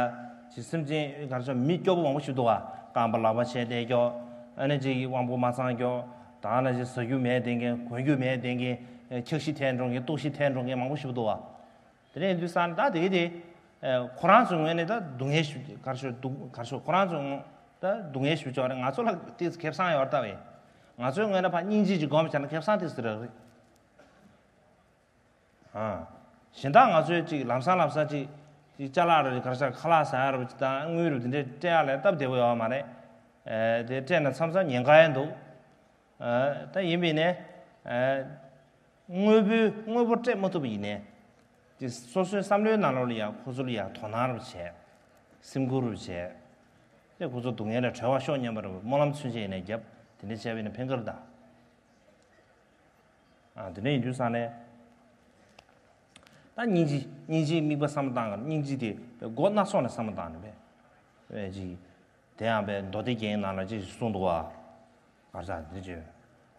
ཅིག་སེམས་ཅན་ག་རེ་ཟེར། མི་སྐྱོ་པོ་མང་པོ་ཞིག་འདུག་བ། རྐང་པ་ལག་པ་བཅད་བསྡད་ཀྱོག་ཨ་ནི་ཅིག་དབང་པོ་མ་ཚང་ཀྱོག་ད་ནི་ཅིག་ཟ་རྒྱུ་མེད་བསྡད་མཁན། གོན་རྒྱུ་མེད་བསྡད་མཁན། འཁྱག་ཤི་ཐལ་འགྲོ་མཁན། ལྟོགས་ཤི་ཐལ་འགྲོ་མཁན་མང་པོ་ཞིག་འདུག་བ། དེ་འདྲ་ཡིན་དུས་ཙང་ད་དེ་གི་དེ། ཨ། ཁོ་རང་ཚོའི་ངོས་ནས་ད་སྡུག་བསྔལ་ཞིག་ག་རེ་ཞུ། སྡུག་ག་རེ་ཞུ། ཁོ་རང་ཚོའི་ངོས་ད་སྡུག་བསྔལ་ཞིག་ཅིག་ཡོད་རེད། ང་ཚོ་ལ་དེ་ཁེ་བཟང་ཡོད་རེད་ད་བས། ང་ཚོའི་ངོས་ནས་ཕར་སྙིང་རྗེ་ཅིག་སྒོམ་བྱས་ན་ཁེ་བཟང་དེ་ཟེར་རག་རེད། ཨ། གཞན་དག་ང་ཚོའི་ཅིག་ལམ་སང་ལམ་སང་ཅིག་ཅིག་ཅ་ལག་རེད། ག་རེ་ཟེར། ཁ་ལག་ཟ་ཡ་རེད་ཅིག་དང་དངུལ་རེད་དེ་འདྲ་སྤྲད་ཡ་ལ་སྟབས་བདེ་པོ་ཡོད་མ་རེད། ཨ། དེ་སྤྲད་ན་མཚམས་མཚམས་ཉེན་ཁ་ཡང་འདུག་ཨ། ད་ཡིན་པས་ནས། ཨ། དངོས་པོའི་དངོས་པོ་སྤྲད་མ་ཐུབ་པ་ཡིན་ནས། དེ་སོ་སོའི་བསམ་བློའི་ནང་ལོགས་ལ་ཡང་ཁོ་ཚོ་ལ་ཡང་དོ་སྣང་རུ་བྱས། སེམས་ཁུར་རུ་བྱས། དེ་ཁོ་ཚོ་སྡུག་བསྔལ་ལས་གྲོལ་བར་ཤོག་སྙམ་པ་རུ་སྨོན་ལམ་ཚུན་ཆད་ཡིན་ནས་བརྒྱབ། དེ་འདྲ་བྱས་པས་ན་ཕན་ཁེ་རེད་ད། ཨ། དེ་འདྲ་ཡིན་དུས་ཙང་ནས། ད་སྙིང་རྗེ། སྙིང་རྗེའི་དམིགས་པ་བསམ་བློ་བཏང་ག་སྙིང་རྗེ་དེ་སྒོ་སྣ་ཚོགས་ནས་བསམ་བློ་བཏང་ནས་པས། ཨེ་ཅིག་དེ་ཡང་པའི་མདོ་སྡེ་རྒྱན་ནང་ལ་ཅིག་གསུངས་འདུག་བ། ག་རེ་ཟེར་འདི་ཅིག་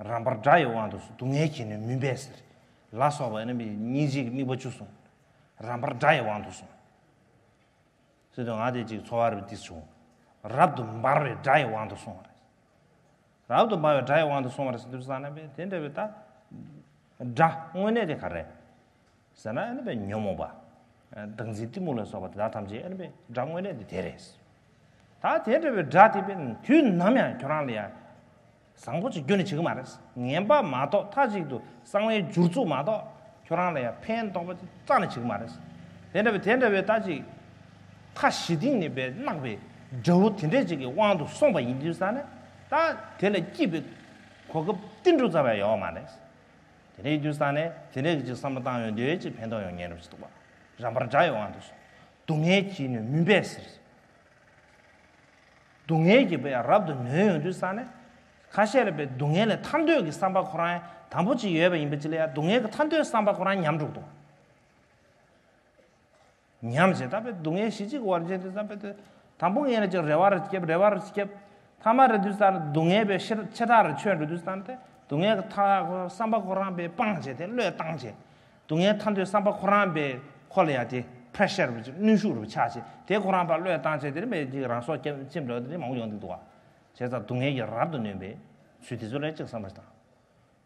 རྣམ་པར་དགྲ་ཡི་དབང་དུ་སོང་། སྡུག་བསྔལ་གྱིས་ནི་མུན་པས་གཟིར། ལ་སོགས་པ་ནི་སྙིང་རྗེའི་དམིགས་པ་བཅུ་གསུངས། རྣམ་པར་དགྲ་ཡི་དབང་དུ་སོང་། ཟེར་དུས་ང་དེ་ཅིག་ཚོར་བ་རེ་འདི་བྱུང་། རབ་ཏུ་འབར་བའི་དགྲ་ཡི་དབང་དུ་སོང་བ་རེད། རབ་ཏུ་འབར་བའི་དགྲ་ཡི་དབང་དུ་སོང་བ་རེད་ཟེར་དུས་ཙང་ནས་པས་དེ་འདྲ་བའི་ད། དགྲ་དངོས་གནས་དེ་ག་རེ་ཟེར་ན། ཨ་ནི་པའི་ཉོན་མོངས་པ། བདག་འཛིན་གཏི་མུག་ལ་སོགས་པ་དེ་དག་ཐམས་ཅད་ཨ་ནི་པའི་དགྲ་དངོས་གནས་དེ་དེ་རེད། ད་དེ་འདྲ་བའི་དགྲ་དེ་པས་དུས་ནམ་ཡང་ཁྱོད་རང་ལ་ཡང་བཟང་པོ་ཅིག་རྒྱུན་ནས་བྱེད་ཀྱི་མ་རེད། ངན་པ་མ་གཏོགས། མཐའ་གཅིག་ཏུ་གསང་བའི་སྦྱོར་ཚུལ་མ་གཏོགས་ཁྱོད་རང་ལ་ཡང་ཕན་ཐོགས་པ་ཅིག་རྩ་ནས་བྱེད་ཀྱི་མ་རེད། དེ་འདྲ་བའི་དེ་འདྲ་བའི་ད་ཅིག་ཁ་ཞེ་གཏིང་ནས་པའི་གནག་པའི་དགྲ་བོ་དེ་འདྲ་ཅིག་གི་དབང་དུ་སོང་བ་ཡིན་དུས་ཙང་ནས། ད་དེ་ལ་སྐྱིད་པའི་གོ་སྐབས་ཏིལ་འབྲུ་ཙམ་ཡང་ཡོད་མ་རེད། དེ་འདྲ་ཡིན་དུས་ཙང་ནས་དེ་འདྲ་གི་ཅིག་བསམ་བློ་བཏང་ཡོང་དུས་ཅིག་ཕན་ཐོགས་ཡོང་ཉན་རུ་ཅིག་འདུག་པ། རྣམ་པར་དགྲ་ཡི་དབང་དུ་སོང་། སྡུག་བསྔལ་གྱིས་ནི་མུན་པས་གཟིར། སྡུག་བསྔལ་གྱིས་པས་རབ་ཏུ་ནོན་ཡོང་དུས་ཙང་ནས། ཁ་ཤས་ལ་པའི་སྡུག་བསྔལ་ལས་ཐར་འདོད་ཀྱི་བསམ་པ་ཁོ་རང་དང་པོ་ཅིག་ཡོད་པ་ཡིན་པ་ཅིག་ལ་ཡང་སྡུག་བསྔལ་གྱི་ཐར་འདོད་བསམ་པ་ཁོ་རང་ཉམས་འགྲོ་འདུག་ཉམས་བྱས་ད་པའི་སྡུག་བསྔལ་ཞི་བྱེད་ཀྱི་བར་ཆད་དུ་བསམ་པའི་དུས། དང་པོ་ངས་ལ་ཅིག་རེ་བ་རུ་སྐྱེབ། རེ་བ་རུ་སྐྱེབ། ཐ་མ་རེ་དུས་ཙང་སྡུག་བསྔལ་པའི་ཕྱིར་ཆེ་ཐག་རུ་ཆོད་འགྲོ་དུས་ཙང་དེ་སྡུག་བསྔལ་གྱི་ཐ་བསམ་པ་ཁོ་རང་པའི་སྤང་བྱས་ཏེ་བློས་བཏང་བྱས། སྡུག་བསྔལ་ཐར་འདོད་བསམ་པ་ཁོ་རང་པའི་ཁོ་ལ་ཡ་དེ་པྲེ་ཤར་རུ་ཅིག་གནོན་ཤུགས་རུ་ཆགས་བྱས་དེ་ཁོ་རང་པ་བློས་བཏང་བྱས་དེ་ནི་མེད་ཅིག་རང་སྲོག་སྐྱབས་ཅིག་འགྲོ་དེ་ནི་མང་པོ་ཡོང་གི་འདུག་བ། བྱས་ཙང་སྡུག་བསྔལ་གྱིས་རབ་ཏུ་ནོན་པའི་ཚུལ་དེ་ཚོ་ལ་ཅིག་བསམ་པ་ཞིག་དང་།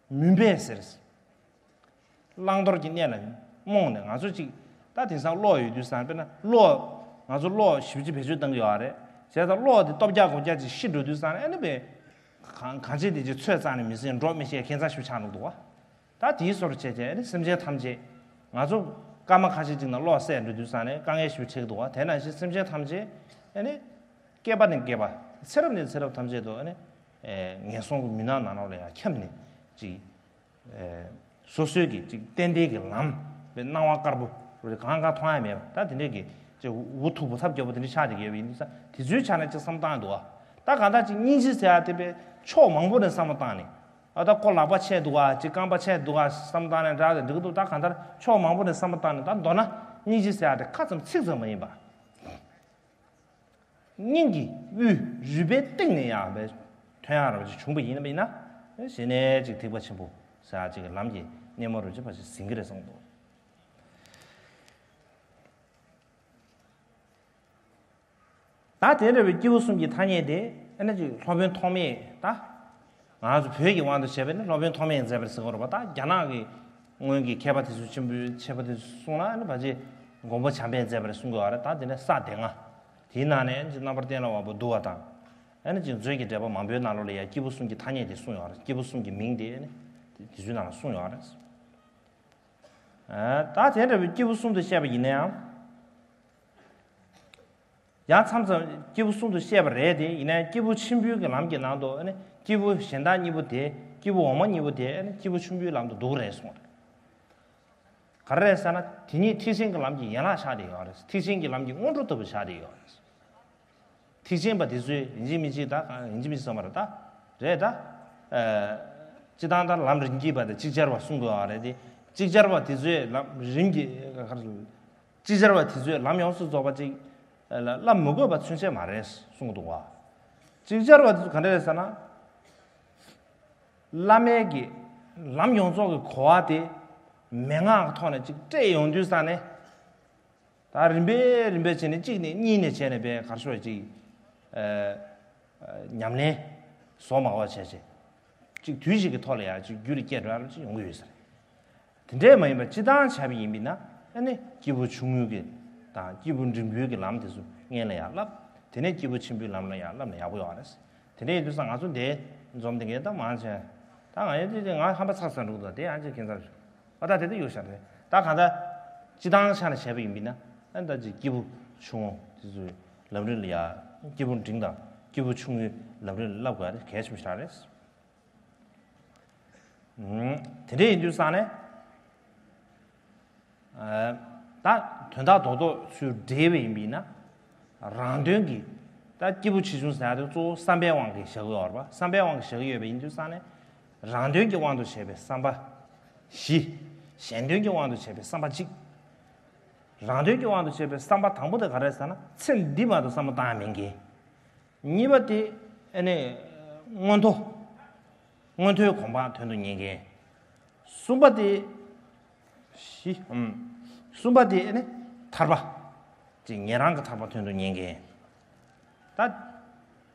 མུན་པས་གཟིར། བླང་དོར་གྱི་གནས་ལ་རྨོངས་ནས་ང་ཚོ་ཅིག་ད་དེང་སང་གློག་ཡོད་དུས་ཙང་དཔེར་ན་གློག་ང་ཚོ་གློག་ཞེ་པོ་ཅིག་བེད་སྤྱོད་གཏང་གི་ཡོད་རེད། བྱས་ཙང་གློག་དེ་སྟོབས་རྒྱག་སྒོ་རྒྱག་ཅིག་ཤི་འགྲོ་དུས་ཙང་ཨ་ནི་པའི་ གང་གང་བྱེད་དེ་ཅིག་ཚོད་རྩ་ནས་མི་ཟིན། འགྲོ་མི་ཤེས། ཁྱད་མཚར་ཞིག་ཆགས་འགྲོ་འདུག་བ། ད་དེའི་བཟོ་འདྲ་བྱས་བྱས་ནི་སེམས་ཅན་ཐམས་ཅད། ང་ཚོ་སྐར་མ་ཁ་ཤས་ཅིག་ནང་གློག་བསད་འགྲོ་དུས་ཙང་ནས་དཀའ་ངལ་ཞིག་འཕྲད་ཀྱི་འདུག་བ། དེ་ནང་བཞིན་སེམས་ཅན་ཐམས་ཅད་ཨ་ནི་བསྐལ་པ་ནས་བསྐལ་པ། ཚེ་རབས་ནས་ཚེ་རབས་ཐམས་ཅད་དུ་ཨ་ནི་ངན་སོང་གི་མུན་ནག་ནང་ལོགས་ལ་ཡང་འཁྱམས་ནས་ཅིག་སོ་སོའི་གི་ཅིག་ཏན་ཏན་གྱི་ལམ་པའི་སྣང་བ་དཀར་པོ་རེ་གང་གང་མཐོང་ཡ་མེད་པ། ད་དེ་འདྲས་ཀྱི་ཅིག་འུ་ཐུག་པོ་ཐབས་སྐྱོ་པོ་དེ་འདྲས་ཆགས་བསྡད་ཀྱི་ཡོད་པ་ཡིན་ཙང་། དེ་ཚོའི་ཆ་ནས་ཅིག་བསམ་བཏང་འདུག་བ། ད་གང་ལྟར་ཅིག་སྙིང་རྗེ་ཟེར་ཡ་དེ་པའི་ཕྱོགས་མང་པོ་ནས་བསམ་བློ་བཏང་ནས། ཨ། ད་ཁོ་ལག་པ་ཆད་འདུག་ག་ཅིག་རྐང་པ་ཆད་འདུག་ག་བསམ་བཏང་ནས་འདྲ་དེ་འགྲིག་གི་འདུག་ད་གང་ལྟར་ཕྱོགས་མང་པོ་ནས་བསམ་བློ་བཏང་ནས། ད་མདོར་ན་སྙིང་རྗེ་ཟེར་ཡ་དེ་ཁ་ཙམ་ཚིག་ཙམ་མ་ཡིན་པ། སྙིང་གི་དབུས་རུས་པའི་གཏིང་ནས་ཡང་བས་ཐོན་ཡག་རབ་ཅིག་བྱུང་པ་ཡིན་ན་མིན་ན། གཞི་ནས་ཅིག་ཐེག་པ་ཆེན་པོ་ཟེར་ཡག་ཅིག་གི་ལམ་གྱི་སྙེ་མོ་རུ་ཅིག་ཕར་ཅིག་ཟིན་གྱི་རེད་བསམ་འདུག་ད་དེ་འདྲ་བའི་སྐྱེས་བུ་གསུམ་གྱི་ཐ་སྙད་དེ་ཨ་ནི་ཅིག་སློབ་དཔོན་ཐོགས་མེད་ད། ང་ཚོ་བོད་ཀྱི་དབང་དུ་བྱས་པས་ནི་སློབ་དཔོན་ཐོགས་མེད་མཛད་པ་རེད་ཟེར་གྱི་ཡོད་རེད་པ། ད་རྒྱ་ནག་གི་སྔོན་གྱི་མཁས་པ་དེ་ཚོ་ཆེན་པོའི་མཁས་པ་དེ་ཚོ་གསུངས་ན་ཨ་ནི་ཕལ་ཆེར་མགོན་པོ་བྱམས་པས་མཛད་པ་རེད་གསུང་གི་ཡོད་རེད། ད་དེ་ནས་ས་སྡེ་ལྔ། དེའི་ནང་ནས་ཨ་ནི་ཅིག་རྣམ་པར་གཏན་ལ་དབབ་པ་འདུལ་བ་དང་། ཨ་ནི་ཅིག་མཛོད་ཀྱི་འགྲེལ་པ་མང་པོའི་ནང་ལོགས་ལ་ཡང་སྐྱེས་བུ་གསུམ་གྱི་ཐ་སྙད་དེ་གསུངས་ཡོད་རེད། སྐྱེས་བུ་གསུམ་གྱི་མིང་དེ་ཨ་ནི་དེ་ཚོའི་ནང་ལ་གསུངས་ཡོད་རེད། ཨ། ད་དེ་འདྲ་བའི་སྐྱེས་བུ་གསུམ་དུ་བཤད་པ་ཡིན་ན་ཡང་། ཡང་མཚམས་མཚམས་སྐྱེས་བུ་གསུམ་དུ་བཤད་པ་རེད་དེ། ཡིན་ན་ཡང་སྐྱེས་བུ་ཆེན་པོའི་གི་ལམ་གྱི་ནང་དུ་ཨ་ནི་སྐྱེས་བུ་གཞན་དག་གཉིས་པོ་དེ། སྐྱེས་བུ་འོག་མ་གཉིས་པོ་དེ་ཨ་ནི་སྐྱེས་བུ་ཆུང་པོའི་ལམ་དུ་འདུ་གི་རེད་གསུངས་པ་རེད། ག་རེ་རེད་ཟེར་ན། དེ་གཉིས་ཐེག་ཆེན་གྱི་ལམ་གྱི་ཡན་ལག་ཆགས་བསྡད་ཡོད་རེད། ཐེག་ཆེན་གྱི་ལམ་གྱི་སྔོན་འགྲོ་ལྟ་བུ་ཆགས་བསྡད་ཡོད་རེད། ཐེག་ཆེན་པ་དེ་ཚོས་ཡིན་གཅིག་མིན་གཅིག་ད་གང་ཡིན་གཅིག་མིན་གཅིག་བསམ་པ་རེད་ད། རེད་ད། ཨ། སྤྱིར་བཏང་ད་ལམ་རིམ་གྱིས་པ་དེ་ཅིག་ཅར་བ་གསུང་དགོས་པ་རེད་དེ། ཅིག་ཅར་བ་དེ་ཚོས་ལམ་རིམ་གྱིས་ག་རེ། ཅིག་ཅར་བ་དེ་ཚོས་ལམ་ཡོངས་སུ་རྫོགས་པ་ཅིག་ལ་བསླབ་མི་དགོས་པ་ཚུན་ཆད་མ་རེད་གསུང་གི་འདུག་བ། ཅིག་ཅར་བ་དེ་ཚོ་ག་འདྲ་རེད་ཟེར་ན། བླ་མའི་གི་ལམ་ཡོངས་རྫོགས་ཀྱི་གོ་བ་དེ་མན་ངག་གི་ཐོག་ནས་ཅིག་སྤྲད་ཡོང་དུས་ཙང་ནས། ད་རིམ་པས་རིམ་པས་བྱས་ནས་གཅིག་ནས་གཉིས་ནས་བྱས་ནས་པའི་གར་ཤོར་ཅིག་ཨ། ཨ། ཉམས་ལེན་བཟོ་མ་བ་བྱས་བྱས། གཅིག་དུས་ཤིག་གི་ཐོག་ལ་ཡང་ཅིག་རྒྱུད་ལ་སྐྱེས་འགྲོ་ཡ་ཅིག་ཡོང་གི་ཡོད་ས་རེད། དེ་འདྲས་མ་ཡིན་པར་སྤྱིར་བཏང་བྱས་པ་ཡིན་པས་ན་ཨ་ནི་སྐྱེས་བུ་ཆུང་ངུའི་གི་དང་སྐྱེས་བུ་འབྲིང་པོའི་གི་ལམ་དེ་ཚོ་སྔོན་ལ་ཡང་བསླབ། དེ་ནས་སྐྱེས་བུ་ཆེན་པོའི་ལམ་ལ་ཡང་བསླབ་ན་ཡག་པོ་ཡོད་རེད། དེ་འདྲ་ཡིན་དུས་ཙང་ང་ཚོ་འདི་འཛོམས་དེ་གའི་ད་མང་ཆེ། ད་ང་ཡང་དེ་དེ་ང་ཧམ་པ་ཚ་ཚ་འགྲོ་གི་འདུག་དེ་ཡང་ཅིག་ཁྱད་མཚར་ཞིག་ཨ། ད་དེ་ལྟ་ཡོད་ཤག་རེད། ད་གང་ལྟར་སྤྱིར་བཏང་ཆ་ནས་བྱས་པ་ཡིན་པས་ན། ཨ། ད་ཅིག་སྐྱེས་བུ་ཆུང་ངུ་དེ་ཚོའི་ལམ་རིམ་ལ་ཡ། སྐྱེས་བུ་འབྲིང་དང་སྐྱེས་བུ་ཆུང་ངུའི་ལམ་རིམ་ལ་བསླབ་དགོས་ཡ་དེ་གལ་ཆེན་པོ་ཞིག་རེད། ཨུམ། དེ་འདྲ་ཡིན་དུས་ཙང་ནས། ཨ། ད་དོན་དག་རྡོག་རྡོག་ཚུར་འགྲེལ་བ་ཡིན་པས་ན། རང་དོན་གྱི། ད་སྐྱེས་བུ་ཆེ་ཆུང་ཟེར་ཡ་དེ་གཙོ་བོ་བསམ་པའི་དབང་གིས་བཞག་གི་ཡོད་རེད་པ། བསམ་པའི་དབང་གིས་བཞག་གི་ཡོད་པ་ཡིན་དུས་ཙང་ནས། རང་དོན་གྱི་དབང་དུ་བྱས་པའི་བསམ་པ་བཞི། གཞན་དོན་གྱི་དབང་དུ་བྱས་པའི་བསམ་པ་གཅིག་རང་དོན་གྱི་དབང་དུ་བྱས་པའི་བསམ་པ་དང་པོ་དེ་ག་རེ་ཟེར་ན། ཚེ་འདི་བར་དུ་བསམ་བློ་བཏང་ཡ་མེད་མཁན། གཉིས་པ་དེ་ཨ་ནི་མངོན་མཐོ། མངོན་མཐོའི་གོ་འཕང་དོན་དུ་གཉེར་མཁན། གསུམ་པ་དེ། བཞི། ཨུམ། གསུམ་པ་དེ་ཨ་ནི་ཐར་པ། དེ་ཉན་རང་གི་ཐར་པ་དོན་དུ་གཉེར་མཁན། ད་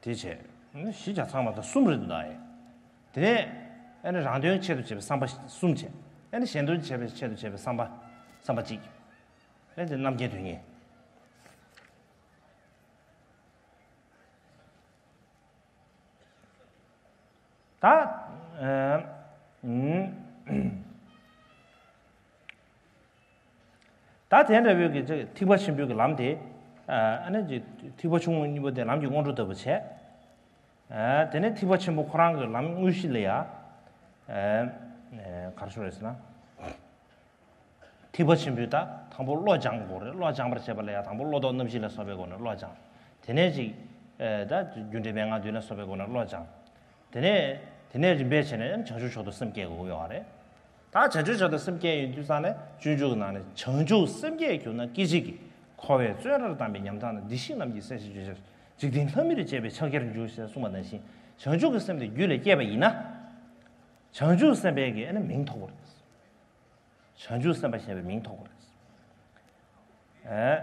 དེ་བྱས། བཞི་ཆ་ཚང་བ་དང་གསུམ་རེད་འདུག་ད་ཡ། དེ་ནས་ཨ་ནི་རང་དོན་ཆེད་དུ་བྱས་པའི་བསམ་པ་གསུམ་བྱས། ཨ་ནི་གཞན་དོན་ཆེད་པའི་ཆེད་དུ་བྱས་པའི་བསམ་པ། བསམ་པ་གཅིག་ཨ་ནི་རྣམ་མཁྱེན་དོན་གཉེར། ད། ཨ། ཨུམ། ད་དེ་འདྲ་བོའི་གི་ཅིག་ཐེག་པ་ཆེན་པོའི་གི་ལམ་དེ། ཨ་ནི་ཅིག་ཐེག་པ་ཆུང་ངུ་གཉིས་པོ་དེ་ལམ་གྱི་སྔོན་འགྲོ་ལྟ་བུ་བྱས། ཨ། དེ་ནས་ཐེག་པ་ཆེན་པོ་ཁོ་རང་གི་ལམ་དངོས་གཞི་ལ་ཡ། ཨ། ཨ། ག་རེ་ཞུ་རེད་ཟེར་ན། ཐེག་པ་ཆེན་པོའི་ད་དང་པོ་བློ་སྦྱང་དགོས་རེད། བློ་སྦྱང་བར་བྱེད་པ་ལ་ཡང་དང་པོ་བློ་ལྡོག་རྣམ་བཞི་ལ་སོགས་པའི་སྒོ་ནས་བློ་སྦྱང་། དེ་ནས་ཅིག་ཨེ། ད་རྒྱུ་འབྲས་མན་ངག་བདུན་ལ་སོགས་པའི་སྒོ་ནས་བློ་སྦྱང་། དེ་ནས་དེ་ནས་རིམ་པས་བྱས་ནས་བྱང་ཆུབ་མཆོག་ཏུ་སེམས་བསྐྱེད་དགོས་ཀྱི་ཡོད་རེད། ད་བྱང་ཆུབ་མཆོག་ཏུ་སེམས་བསྐྱེད་ཡོང་དུས་ཙང་ནས་སྤྱོད་འཇུག་གི་ནང་ནས། བྱང་ཆུབ་སེམས་བསྐྱེད་གྱུར་ན་སྐད་ཅིག་གིས། འཁོར་བའི་བཙོན་རར་བསྡམས་པའི་ཉམས་ཐག་ན། བདེ་གཤེགས་རྣམས་ཀྱི་སྲས་ཞེས་བརྗོད་བྱ། འཇིག་རྟེན་ལྷ་མིར་བཅས་པའི་ཕྱག་རྒྱར་འགྱུར། ཞེས་གསུངས་པ་ནང་བཞིན། བྱང་ཆུབ་ཀྱི་སེམས་དེ་རྒྱུད་ལ་སྐྱེས་པ་ཡིན་ན། བྱང་ཆུབ་སེམས་དཔའི་གི་ཨ་ནི་མིང་ཐོབ་པ་རེད། བྱང་ཆུབ་སེམས་དཔའ་ཞེས་པའི་མིང་ཐོབ་པ་རེད། ཨེ།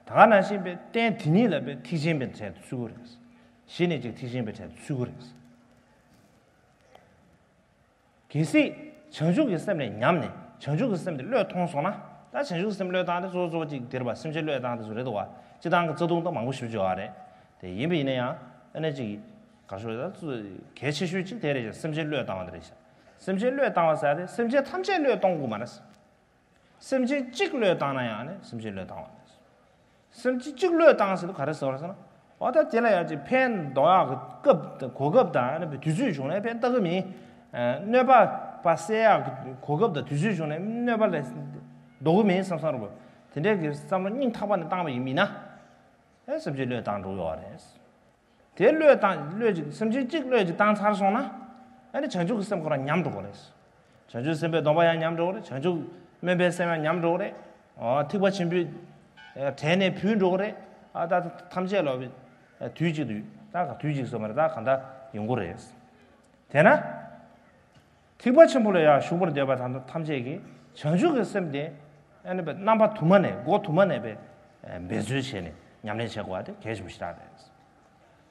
ད་ག་ནང་བཞིན་པའི་རྟེན་དེ་ཉིད་ལ་པའི་ཐེག་ཆེན་པའི་གྲས་སུ་ཚུད་ཀྱི་རེད། གཞི་ནས་ཅིག་ཐེག་ཆེན་པའི་གྲས་སུ་ཚུད་ཀྱི་རེད། གལ་སྲིད་བྱང་ཆུབ་ཀྱི་སེམས་ལ་ཉམས་ནས་བྱང་ཆུབ་ཀྱི་སེམས་དེ་བློས་ཐོངས་སོང་ན། ད་བྱང་ཆུབ་ཀྱི་སེམས་བློས་བཏང་དེ་གཙོ་བོ་གཙོ་བོ་ཅིག་དེ་རེད་པ། སེམས་ཅན་བློས་བཏང་དེ་ཚོ་རེད་འདུག་བ། སྤྱིར་བཏང་གི་རྩ་ལྟུང་ད་མང་པོ་ཞེ་པོ་ཅིག་ཡོད་རེད། དེ་ཡིན་པ་ཡིན་ན་ཡང་ཨ་ནི་ཅིག་ག་ཤོད་ད་གལ་ཆེ་ཤོས་གཅིག་དེ་རེད་ཤག་སེམས་ཅན་བློས་བཏང་བ་དེ་རེད་ཤག་སེམས་ཅན་བློས་བཏང་བ་ཟེར་ཡ་དེ་སེམས་ཅན་ཐམས་ཅད་བློས་གཏོང་དགོས་མ་རེད། སེམས་ཅན་གཅིག་བློས་བཏང་ན་ཡང་ནི་སེམས་ཅན་བློས་བཏང་བ་རེད། སེམས་ཅན་གཅིག་བློས་བཏང་ཟེར་དུས་ག་རེ་ཟེར་བ་ཟེར་ན། འོ་ད་དེ་ལ་ཡང་ཅིག་ཕན་འདོགས་ཡག་གི་སྐབས་གོ་སྐབས་དང་ནི་དུས་ཚོད་བྱུང་ནས་ཕན་བཏགས་གི་མིན། གནོད་པ་པ་སེལ་ཡག་གི་གོ་སྐབས་དང་དུས་ཚོད་བྱུང་ནས་གནོད་པ་ལས་ལྡོག་གི་མིན་བསམ་བསམ་རུ། དེ་འདྲའི་གི་བསམ་བློ་སྙིང་ཐག་པ་ནས་བཏང་བ་ཡིན་མིན་ན། ཨེ་སེམས་ཅན་བློས་བཏང་འགྲོ་གི་ཡོད་རེད། དེ་བློས་བཏང་བློས་ཅིག་སེམས་ཅན་གཅིག་བློས་ཅིག་བཏང་ཚར་སོང་ན། ཨ་ནི་བྱང་ཆུབ་ཀྱི་སེམས་ཁོ་རང་ཉམས་འགྲོ་གི་རེད། བྱང་ཆུབ་སེམས་དཔའི་སྡོམ་པ་ཡང་ཉམས་འགྲོ་གི་རེད། བྱང་ཆུབ་སྨོན་པའི་སེམས་ཡང་ཉམས་འགྲོ་གི་རེད། ཨོ་ཐེག་པ་ཆེན་པོའི་གྲལ་ནས་བུད་འགྲོ་གི་རེད། ཨ་ད་ཐམས་ཅད་ལོག་པའི་དུས་གཅིག་ཏུ་ད་ག་དུས་གཅིག་སོང་བ་རེད། ད་གང་ལྟར་ཡོང་གི་རེད། དེས་ན། ཐེག་པ་ཆེན་པོ་ལ་ཡང་ཞུགས་པར་འདོད་པ་དང་ཐམས་ཅད་ཀྱིས་བྱང་ཆུབ་ཀྱི་སེམས་དེ་ཨ་ནི་རྣམ་པ་དུ་མ་ནས་སྒོ་དུ་མ་ནས་པའི་འབད་རྩོལ་བྱས་ནས་ཉམས་ལེན་བྱེད་དགོས་པ་དེ་གལ་ཆེན་པོ་ཞེ་དྲག་རེད།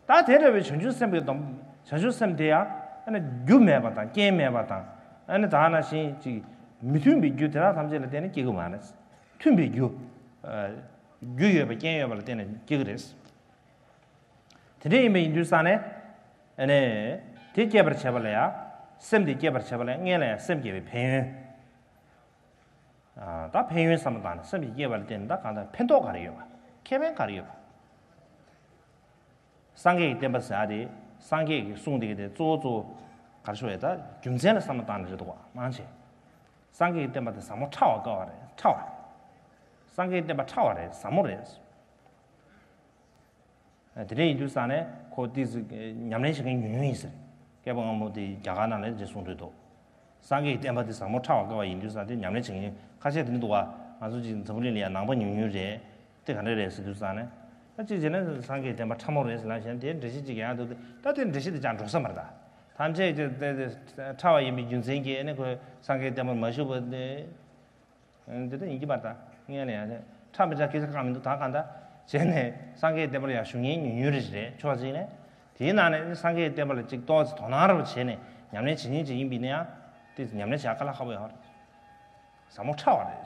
ད་དེ་འདྲ་བའི་བྱང་ཆུབ་སེམས་ཀྱི་སྡོམ། བྱང་ཆུབ་སེམས་དེ་ཡང་ཨ་ནི་རྒྱུ་མེད་པ་དང་རྐྱེན་མེད་པ་དང་ཨ་ནི་ད་ནང་བཞིན་ཅིག་མི་མཐུན་པའི་རྒྱུ་དེ་དག་ཐམས་ཅད་ལ་བརྟེན་ནས་སྐྱེ་གི་མ་རེད། མཐུན་པའི་རྒྱུ། རྒྱུ་ཡོད་པ་རྐྱེན་ཡོད་པ་ལ་བརྟེན་ནས་སྐྱེ་གི་རེད། དེ་འདྲ་ཡིན་པ་ཡིན་དུས་ཙང་ནས། ཨ་ནི། དེ་སྐྱེད་པར་བྱེད་པ་ལ་ཡང་། སེམས་དེ་སྐྱེད་པར་བྱེད་པ་ལ་ཡང་སྔོན་ལ་ཡང་སེམས་བསྐྱེད་པའི་ཕན་ཡོན། ཨ། ད་ཕན་ཡོན་བསམ་བློ་བཏང་ནས་སེམས་ཀྱི་སྐྱེད་པ་ལ་བརྟེན་ནས་ད་གང་ལྟར་ཕན་ཐོགས་ག་རེ་ཡོད་པ། ཁེ་ཕན་ག་རེ་ཡོད་པ། སངས་རྒྱས་ཀྱི་བསྟན་པ་ཟེར་ཡ་དེ་སངས་རྒྱས་ཀྱི་གསུང་དེ་ག་དེ་གཙོ་བོ་གཙོ་བོ་ག་རེ་ཞུ་ཡ་ད་རྒྱུ་མཚན་ལ་བསམ་བློ་བཏང་ནས་རེད་འདུག་བ་མང་ཆེ། སངས་རྒྱས་ཀྱི་བསྟན་པ་དེ་ཟབ་མོ་ཕྲ་བ་དཀའ་བ་རེད་ཕྲ་བ། སངས་རྒྱས་ཀྱི་བསྟན་པ་ཕྲ་བ་རེད་ཟབ་མོ་རེད། དེ་འདྲ་ཡིན་དུས་ཙང་ནས་ཁོ་ཏོག་ཙམ་ཉམས་ལེན་བྱེད་མཁན་ཉུང་ཉུང་ཡིན་ཟེར། མཁས་པ་སྔ་མོ་དེ་རྒྱ་གར་ནང་ལ་འདི་གསུངས་འདུག་སངས་རྒྱས་ཀྱི་བསྟན་པ་འདི་ཟབ་མོ་ཕྲ་བ་དཀའ་བ་ཡིན་དུས་ཙང་དེ་ཉམས་ལེན་བྱེད་མཁན་ཁ་ཤས་དེ་འདྲ་འདུག་བ། ང་ཚོ་ཅིག་འཛམ་བུ་གླིང་ལ་ཡང་ནང་པ་ཉུང་ཉུང་རེད། དེ་ག་འདྲ་རེད་ཟེར་དུས་ཙང་ནས། ད་ཅིག་བྱས་ན་སངས་རྒྱས་བསྟན་པ་ཕྲ་མོ་རེད་ཟེར་ལབ་བྱས་ན་དེ་འགྲེལ་བཤད་ཅིག་ཡང་འདུག་ད་དེ་འགྲེལ་བཤད་དེ་ཅང་འགྲོ་ས་མ་རེད་ད། ཐམས་ཅད་ཀྱི་དེ་དེ་ཕྲ་བ་ཡིན་པའི་རྒྱུ་མཚན་གྱིས་ཨ་ནི་ཁོས་སངས་རྒྱས་བསྟན་པར་མ་ཞུགས་པ་དེ། འདི་ལྟར་ཡིན་གྱི་མ་རེད་ད། ངས་ནས་ཡང་ཁྲ་མི་ཁྲ་སྐད་ཆ་བཀག་མི་འདུག་ད་གང་ལྟར་བྱས་ནས་སངས་རྒྱས་བསྟན་པར་ཡང་ཞུགས་མཁན་ཉུང་ཉུང་རེ་རེ་ཕྱོགས་གཅིག་ནས། དེའི་ནང་ནས་སངས་རྒྱས་བསྟན་པ་ལ་ཅིག་ཏོག་ཙམ་དོ་སྣང་རབ་བྱས་ནས་ཉམས་ལེན་བྱེད་མཁན་ཅིག་ཡིན་པ་ཡིན་ན་ཡང་ཏོག་ཙམ་ཉམས་ལེན་བྱ་དཀའ་ལས་ཁག་པོ་ཡོད་རེད། ཟབ་མོ་ཕྲ་བ་རེད།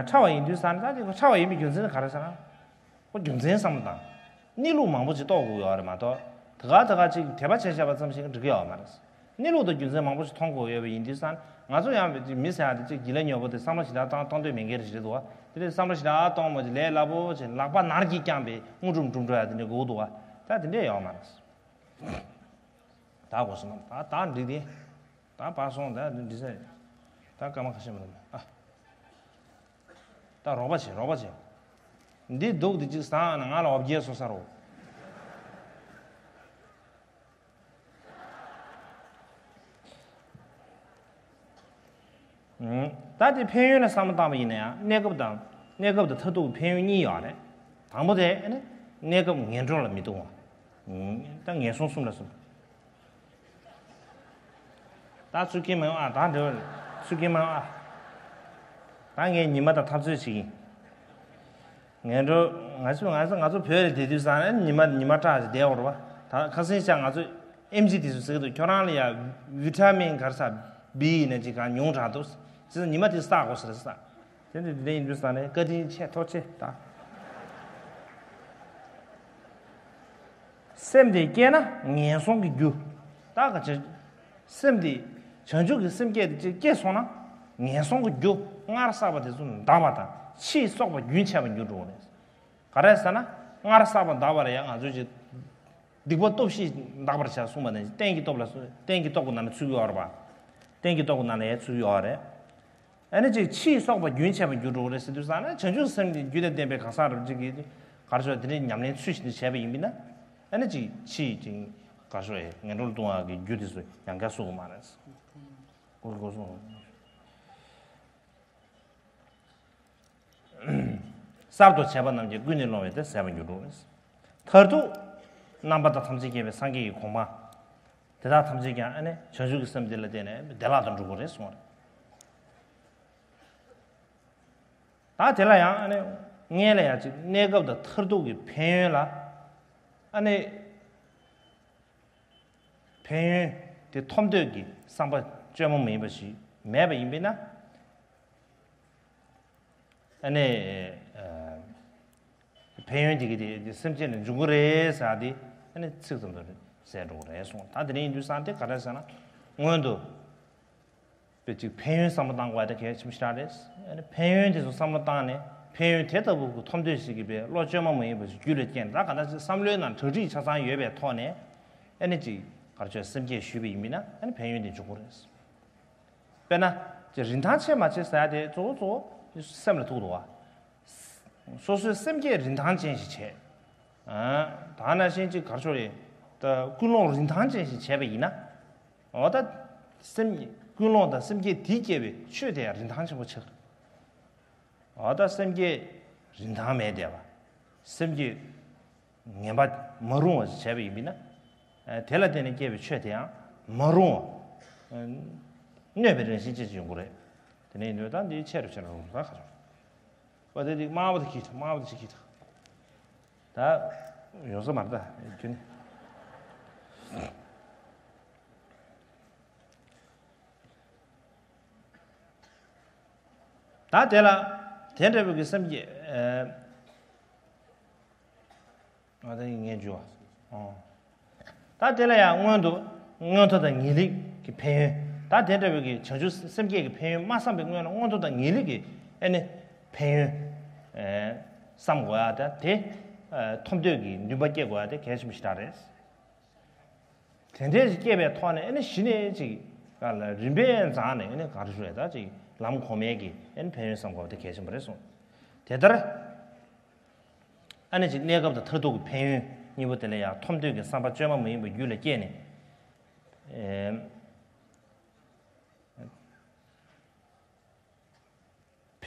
ཕྲ་བ་ཡིན་དུས་ཙང་ད་དེ་ཁོ་ཕྲ་བ་ཡིན་པའི་རྒྱུ་མཚན་ནི་ག་རེ་ཟེར་ན། ཁོ་རྒྱུ་མཚན་བསམ་བློ་བཏང་། གནས་ལུགས་མང་པོ་ཅིག་རྟོགས་དགོས་ཡོད་རེད་མ་གཏོགས། དེ་ག་དེ་ག་ཅིག་དད་པ་བྱས་བྱས་པ་ཙམ་ཞིག་འགྲིག་གི་ཡོད་མ་རེད། གནས་ལུགས་དང་རྒྱུ་མཚན་མང་པོ་ཞིག་མཐོང་དགོས་ཡོད་པ་ཡིན་དུས་ཙང་ང་ཚོ་ཡང་མི་ཟེར་ཡ་དེ་ཅིག་སྒྱིད་ལ་ཉོབ་པོ་དེ་བསམ་བློ་ཞེ་དྲག་བཏང་གཏོང་འདོད་མེད་མཁན་རེ་ཞིག་རེད་འདུག་བ། དེ་འདྲའི་བསམ་བློ་ཞེ་དྲག་གཏོང་མ་ཅིག་ལས་སླ་པོ་ཅིག་ལག་པ་ནར་གྱིས་བརྐྱངས་པའི་དངོས་གྲུབ་འགྲུབ་འགྲོ་ཡ་དེ་འདྲའི་དགོས་འདུག་བ། ད་དེ་འདྲས་ཡོད་མ་རེད། ད་གོ་སོང་ན་ད་ད་འགྲིག་དེ། ད་ཕར་སོང་ད་འདི་འདྲི་ས་ཡོད། ད་སྐར་མ་ཁ་ཤས་མ་ལོན་ཨ། ད་རོགས་པ་བྱེད་རོགས་པ་བྱེད། འདི་སྡུག་འདི་གཅིག་བཟང་ན་ང་ལ་འོ་བརྒྱལ་སོང་ས་རོགས། ད་དེ་ཕན་ཡོན་ལ་བསམ་བློ་བཏང་བ་ཡིན་ན་ཡང་གནས་སྐབས་དང་གནས་སྐབས་དང་མཐར་ཐུག་གི་ཕན་ཡོན་གཉིས་ཡོད་རེད། དང་པོ་དེ་ནི་གནས་སྐབས་ངན་འགྲོ་ལ་མི་ལྟུང་བ། ད་ངན་སོང་གསུམ་ལ་གསུམ། ད་ཚུར་སྐྱེལ་མ་ཡོང་ཨ། ད་འདྲ་བ་ཚུར་སྐྱེལ་མ་ཡོང་ཨ། ད་ངས་ཉི་མ་དང་འཐབ་རྩོད་བྱེད་ཀྱིན། ངན་འགྲོ་ང་ཚོ་ང་ཚོ་ང་ཚོ་བོད་ལ་བསྡད་དུས་ཙང་ནས་ཉི་མ་ཉི་མ་སྐྲག་ཅིག་བསྡད་འོར་བ། ད་ཁ་སང་ཞག་ང་ཚོ་ཨེམ་ཆི་དེ་ཚོ་ཟེར་གི་འདུག་ཁྱོད་རང་ལ་ཡ་བི་ཊ་མིན་ག་རེ་ཟ་བི་ཡིན་ན་ཅིག་གང་ཉུང་དྲགས་འདུག་ཟེར་ཉི་མ་དེ་བསགས་དགོས་ཟེར་ཟེར། དེ་འདྲ་དེ་འདྲ་ཡིན་དུས་ཙང་ནས་བཀའ་དྲིན་ཆེ་ཐུགས་རྗེ་ཆེ་ད། སེམས་དེ་སྐྱེས་ན་ངན་སོང་གི་རྒྱུ། ད་ག་ཅི། སེམས་དེ། བྱང་ཆུབ་ཀྱི་སེམས་བསྐྱེད་དེ་ཅིག་སྐྱེས་སོང་ན། ངན་སོང་གི་རྒྱུ་སྔར་བསགས་པ་དེ་ཚོ་འདག་པ་དང་ཕྱིས་གསོག་པ་རྒྱུན་ཆད་པར་འགྱུར་འགྲོ་གི་རེད། ག་རེ་ཟེར་ན། སྔར་བསགས་པ་འདག་པ་ལ་ཡང་ང་ཚོས་ཅིག་སྡིག་པ་སྟོབས་བཞི་འདག་པར་བྱ་གསུངས་པ་ནི་རྟེན་གྱི་སྟོབས་ལ་སོགས་རྟེན་གྱི་སྟོབས་ཀྱི་ནང་ནས་ཚུད་ཀྱི་ཡོད་རེད་པ། རྟེན་གྱི་སྟོབས་ཀྱི་ནང་ནས་ཡང་ཚུད་ཀྱི་ཡོད་རེད། ཨ་ནི་ཅིག་ཕྱིས་གསོག་པ་རྒྱུན་ཆད་པར་འགྱུར་འགྲོ་གི་རེད་ཟེར་དུས་ཙང་ན་བྱང་ཆུབ་སེམས་ཀྱི་རྒྱུད་དང་ལྡན་པའི་གང་ཟག་རབ་ཅིག་གིས་ག་རེ་ཟེར་དེ་འདྲའི་ཉམས་ལེན་ཚུལ་བཞིན་དུ་བྱས་པ་ཡིན་པས་ན། ཨ་ནི་ཅིག་ཕྱིས་ཅིག་ག་རེ་ཟེར་ངན་འགྲོ་ལ་ལྟུང་བ་གི་རྒྱུ་དེ་ཚོ་ཡང་བསྐྱར་གསོག་གི་མ་རེད། གོ་གོ་སོང་། གསར་དུ་བྱས་པ་རྣམས་ཀྱིས་ཀུན་ནས་སློང་བའི་དེ་ཟད་པར་འགྱུར་འགྲོ་རེད། མཐར་ཐུག་རྣམ་པར་དག་ཐམས་ཅད་མཁྱེན་པའི་སངས་རྒྱས་ཀྱི་གོ་འཕང་། དེ་དག་ཐམས་ཅད་ཀྱང་ཨ་ནི་བྱང་ཆུབ་ཀྱི་སེམས་དེ་ལ་བརྟེན་ནས་བདེ་བླག་ཏུ་འགྲུབ་དགོས་རེད་གསུངས་པ་རེད། ད་དེ་ལ་ཡང་ཨ་ནི་སྔོན་ལ་ཡང་ཅིག་གནས་སྐབས་དང་མཐར་ཐུག་གི་ཕན་ཡོན་ལ་ཨ་ནི་ཕན་ཡོན་དེ་ཐོབ་འདོད་ཀྱི་བསམ་པ་བཅོས་མ་མ་ཡིན་པ་ཞིག་མེད་པ་ཡིན་པས་ན། ཨ་ནི། ཨ། ཕན་ཡོན་དེ་གི་དེ་དེ་སེམས་ཅན་ལ་འབྱུང་གི་རེད་ཟེར་ཡ་དེ་ཨ་ནི་ཚིག་ཙམ་དུ་ཟེར་འགྲོ་གི་རེད་གསུངས། ད་དེ་ནས་ཡིན་དུས་ཙང་དེ་ག་འདྲ་ཟེར་ན། སྔོན་དུ་དཔེ་ཅིག་ཕན་ཡོན་བསམ་བློ་བཏང་དགོས་ཡ་དེ་གལ་ཆེན་པོ་ཞིག་རེད། ཨ་ནི་ཕན་ཡོན་དེ་ཚོ་བསམ་བློ་བཏང་ནས་ཕན་ཡོན་དེ་ལྟ་བུ་གི་ཐོབ་འདོད་ཞིག་གིས་པའི་བློ་བཅོས་མ་མ་ཡིན་པ་ཞིག་རྒྱུད་ལ་སྐྱེས་ནས། ད་ག་འདྲ་ཅིག་བསམ་བློའི་ནང་གྲ་སྒྲིག་ཆ་ཚང་ཡོད་པའི་ཐོག་ནས་ཨ་ནི་ཅིག་ག་རེ་ཟེར་སེམས་བསྐྱེད་ཞུས་པ་ཡིན་པས་ན་ཨ་ནི་ཕན་ཡོན་དེ་འབྱུང་གི་རེད། དཔེར་ན་ཅིག་རིན་ཐང་ཆེ་མ་ཆེ་ཟེར་ཡ་དེ་གཙོ་བོ་གཙོ་བོ་སེམས་ལ་ཐུག་འདུག་བ། སོ་སོའི་སེམས་བསྐྱེད་རིན་ཐང་ཅན་ཞིག་བྱས། ཨ། ད་ནང་བཞིན་ཅིག་ག་རེ་ཟེར་རེད། ད་ཀུན་སློང་རིན་ཐང་ཅན་ཞིག་བྱས་པ་ཡིན་ན། འོ་ད། སེམས། ཀུན་སློང་དང་སེམས་བསྐྱེད་དེས་སྐྱེས་པའི་ཆོས་དེ་ཡང་རིན་ཐང་ཆེན་པོ་ཆགས། འོ་ད་སེམས་བསྐྱེད་རིན་ཐང་མེད་བསྡད་པ། སེམས་བསྐྱེད་ངན་པ་མ་རུང་བ་ཞིག་བྱས་པ་ཡིན་པས་ན། ཨ། དེ་ལ་བརྟེན་ནས་སྐྱེས་པའི་ཆོས་དེ་ཡང་མ་རུང་བ། ཨ། གནོད་པའི་རང་བཞིན་ཅན་ཞིག་ཡོང་གི་རེད། དེ་ནས་ཡིན་དུས་ད་འདི་ཆེ་རུ་ཆེ་རུ་རུང་ད་ག་རེ། པ་དེ་དེ་དམར་པོ་དེ་ཁྱི་དྲག་དམར་པོ་དེ་ཁྱི་དྲག་ད་ཡོང་ས་མ་རེད་ད་རྒྱུ་ནི། ད་དེ་ལ་དེ་འདྲ་བའི་གི་སེམས་ཀྱི། ཨ། ང་ད་ངས་འཇུ་བ། ཨོ། ད་དེ་ལ་ཡང་མངོན་དུ་མངོན་མཐོ་དང་ངེས་ལེགས་ཀྱི་ཕན་ཡོན། ད་དེ་འདྲ་བའི་གི་བྱང་ཆུབ་སེམས་བསྐྱེད་ཀྱི་ཕན་ཡོན་མ་བསམ་པའི་སྔོན་ལ་མངོན་མཐོ་དང་ངེས་ལེགས་ཀྱི་ཨ་ནི་ཕན་ཡོན། ཨེ། བསམ་དགོས་ཡ་ད་དེ། ཨེ། ཐོབ་འདོད་ཀྱི་འདུན་པ་སྐྱེ་དགོས་ཡ་དེ་གལ་ཆེན་པོ་ཞེ་དྲག་རེད། དེ་འདྲའི་ཞིག་སྐྱེས་པའི་ཐོག་ནས་ཨ་ནི་གཞི་ནས་ཅིག་ག་ལ་རིམ་པས་འཛེགས་ནས་ཨ་ནི་ག་རེ་ཞུ་ཡ་ད་ཅིག་ལམ་གོང་མའི་གི་ཨ་ནི་ཕན་ཡོན་བསམ་དགོས་པ་དེ་གལ་ཆེན་པོ་རེད་གསུངས། དེ་ལྟར། ཨ་ནི་ཅིག་གནས་སྐབས་དང་མཐར་ཐུག་གི་ཕན་ཡོན་གཉིས་པོ་དེ་ལ་ཡང་ཐོབ་འདོད་ཀྱི་བསམ་པ་བཅོས་མ་མ་ཡིན་པ་རྒྱུད་ལ་སྐྱེས་ནས། ཨེ།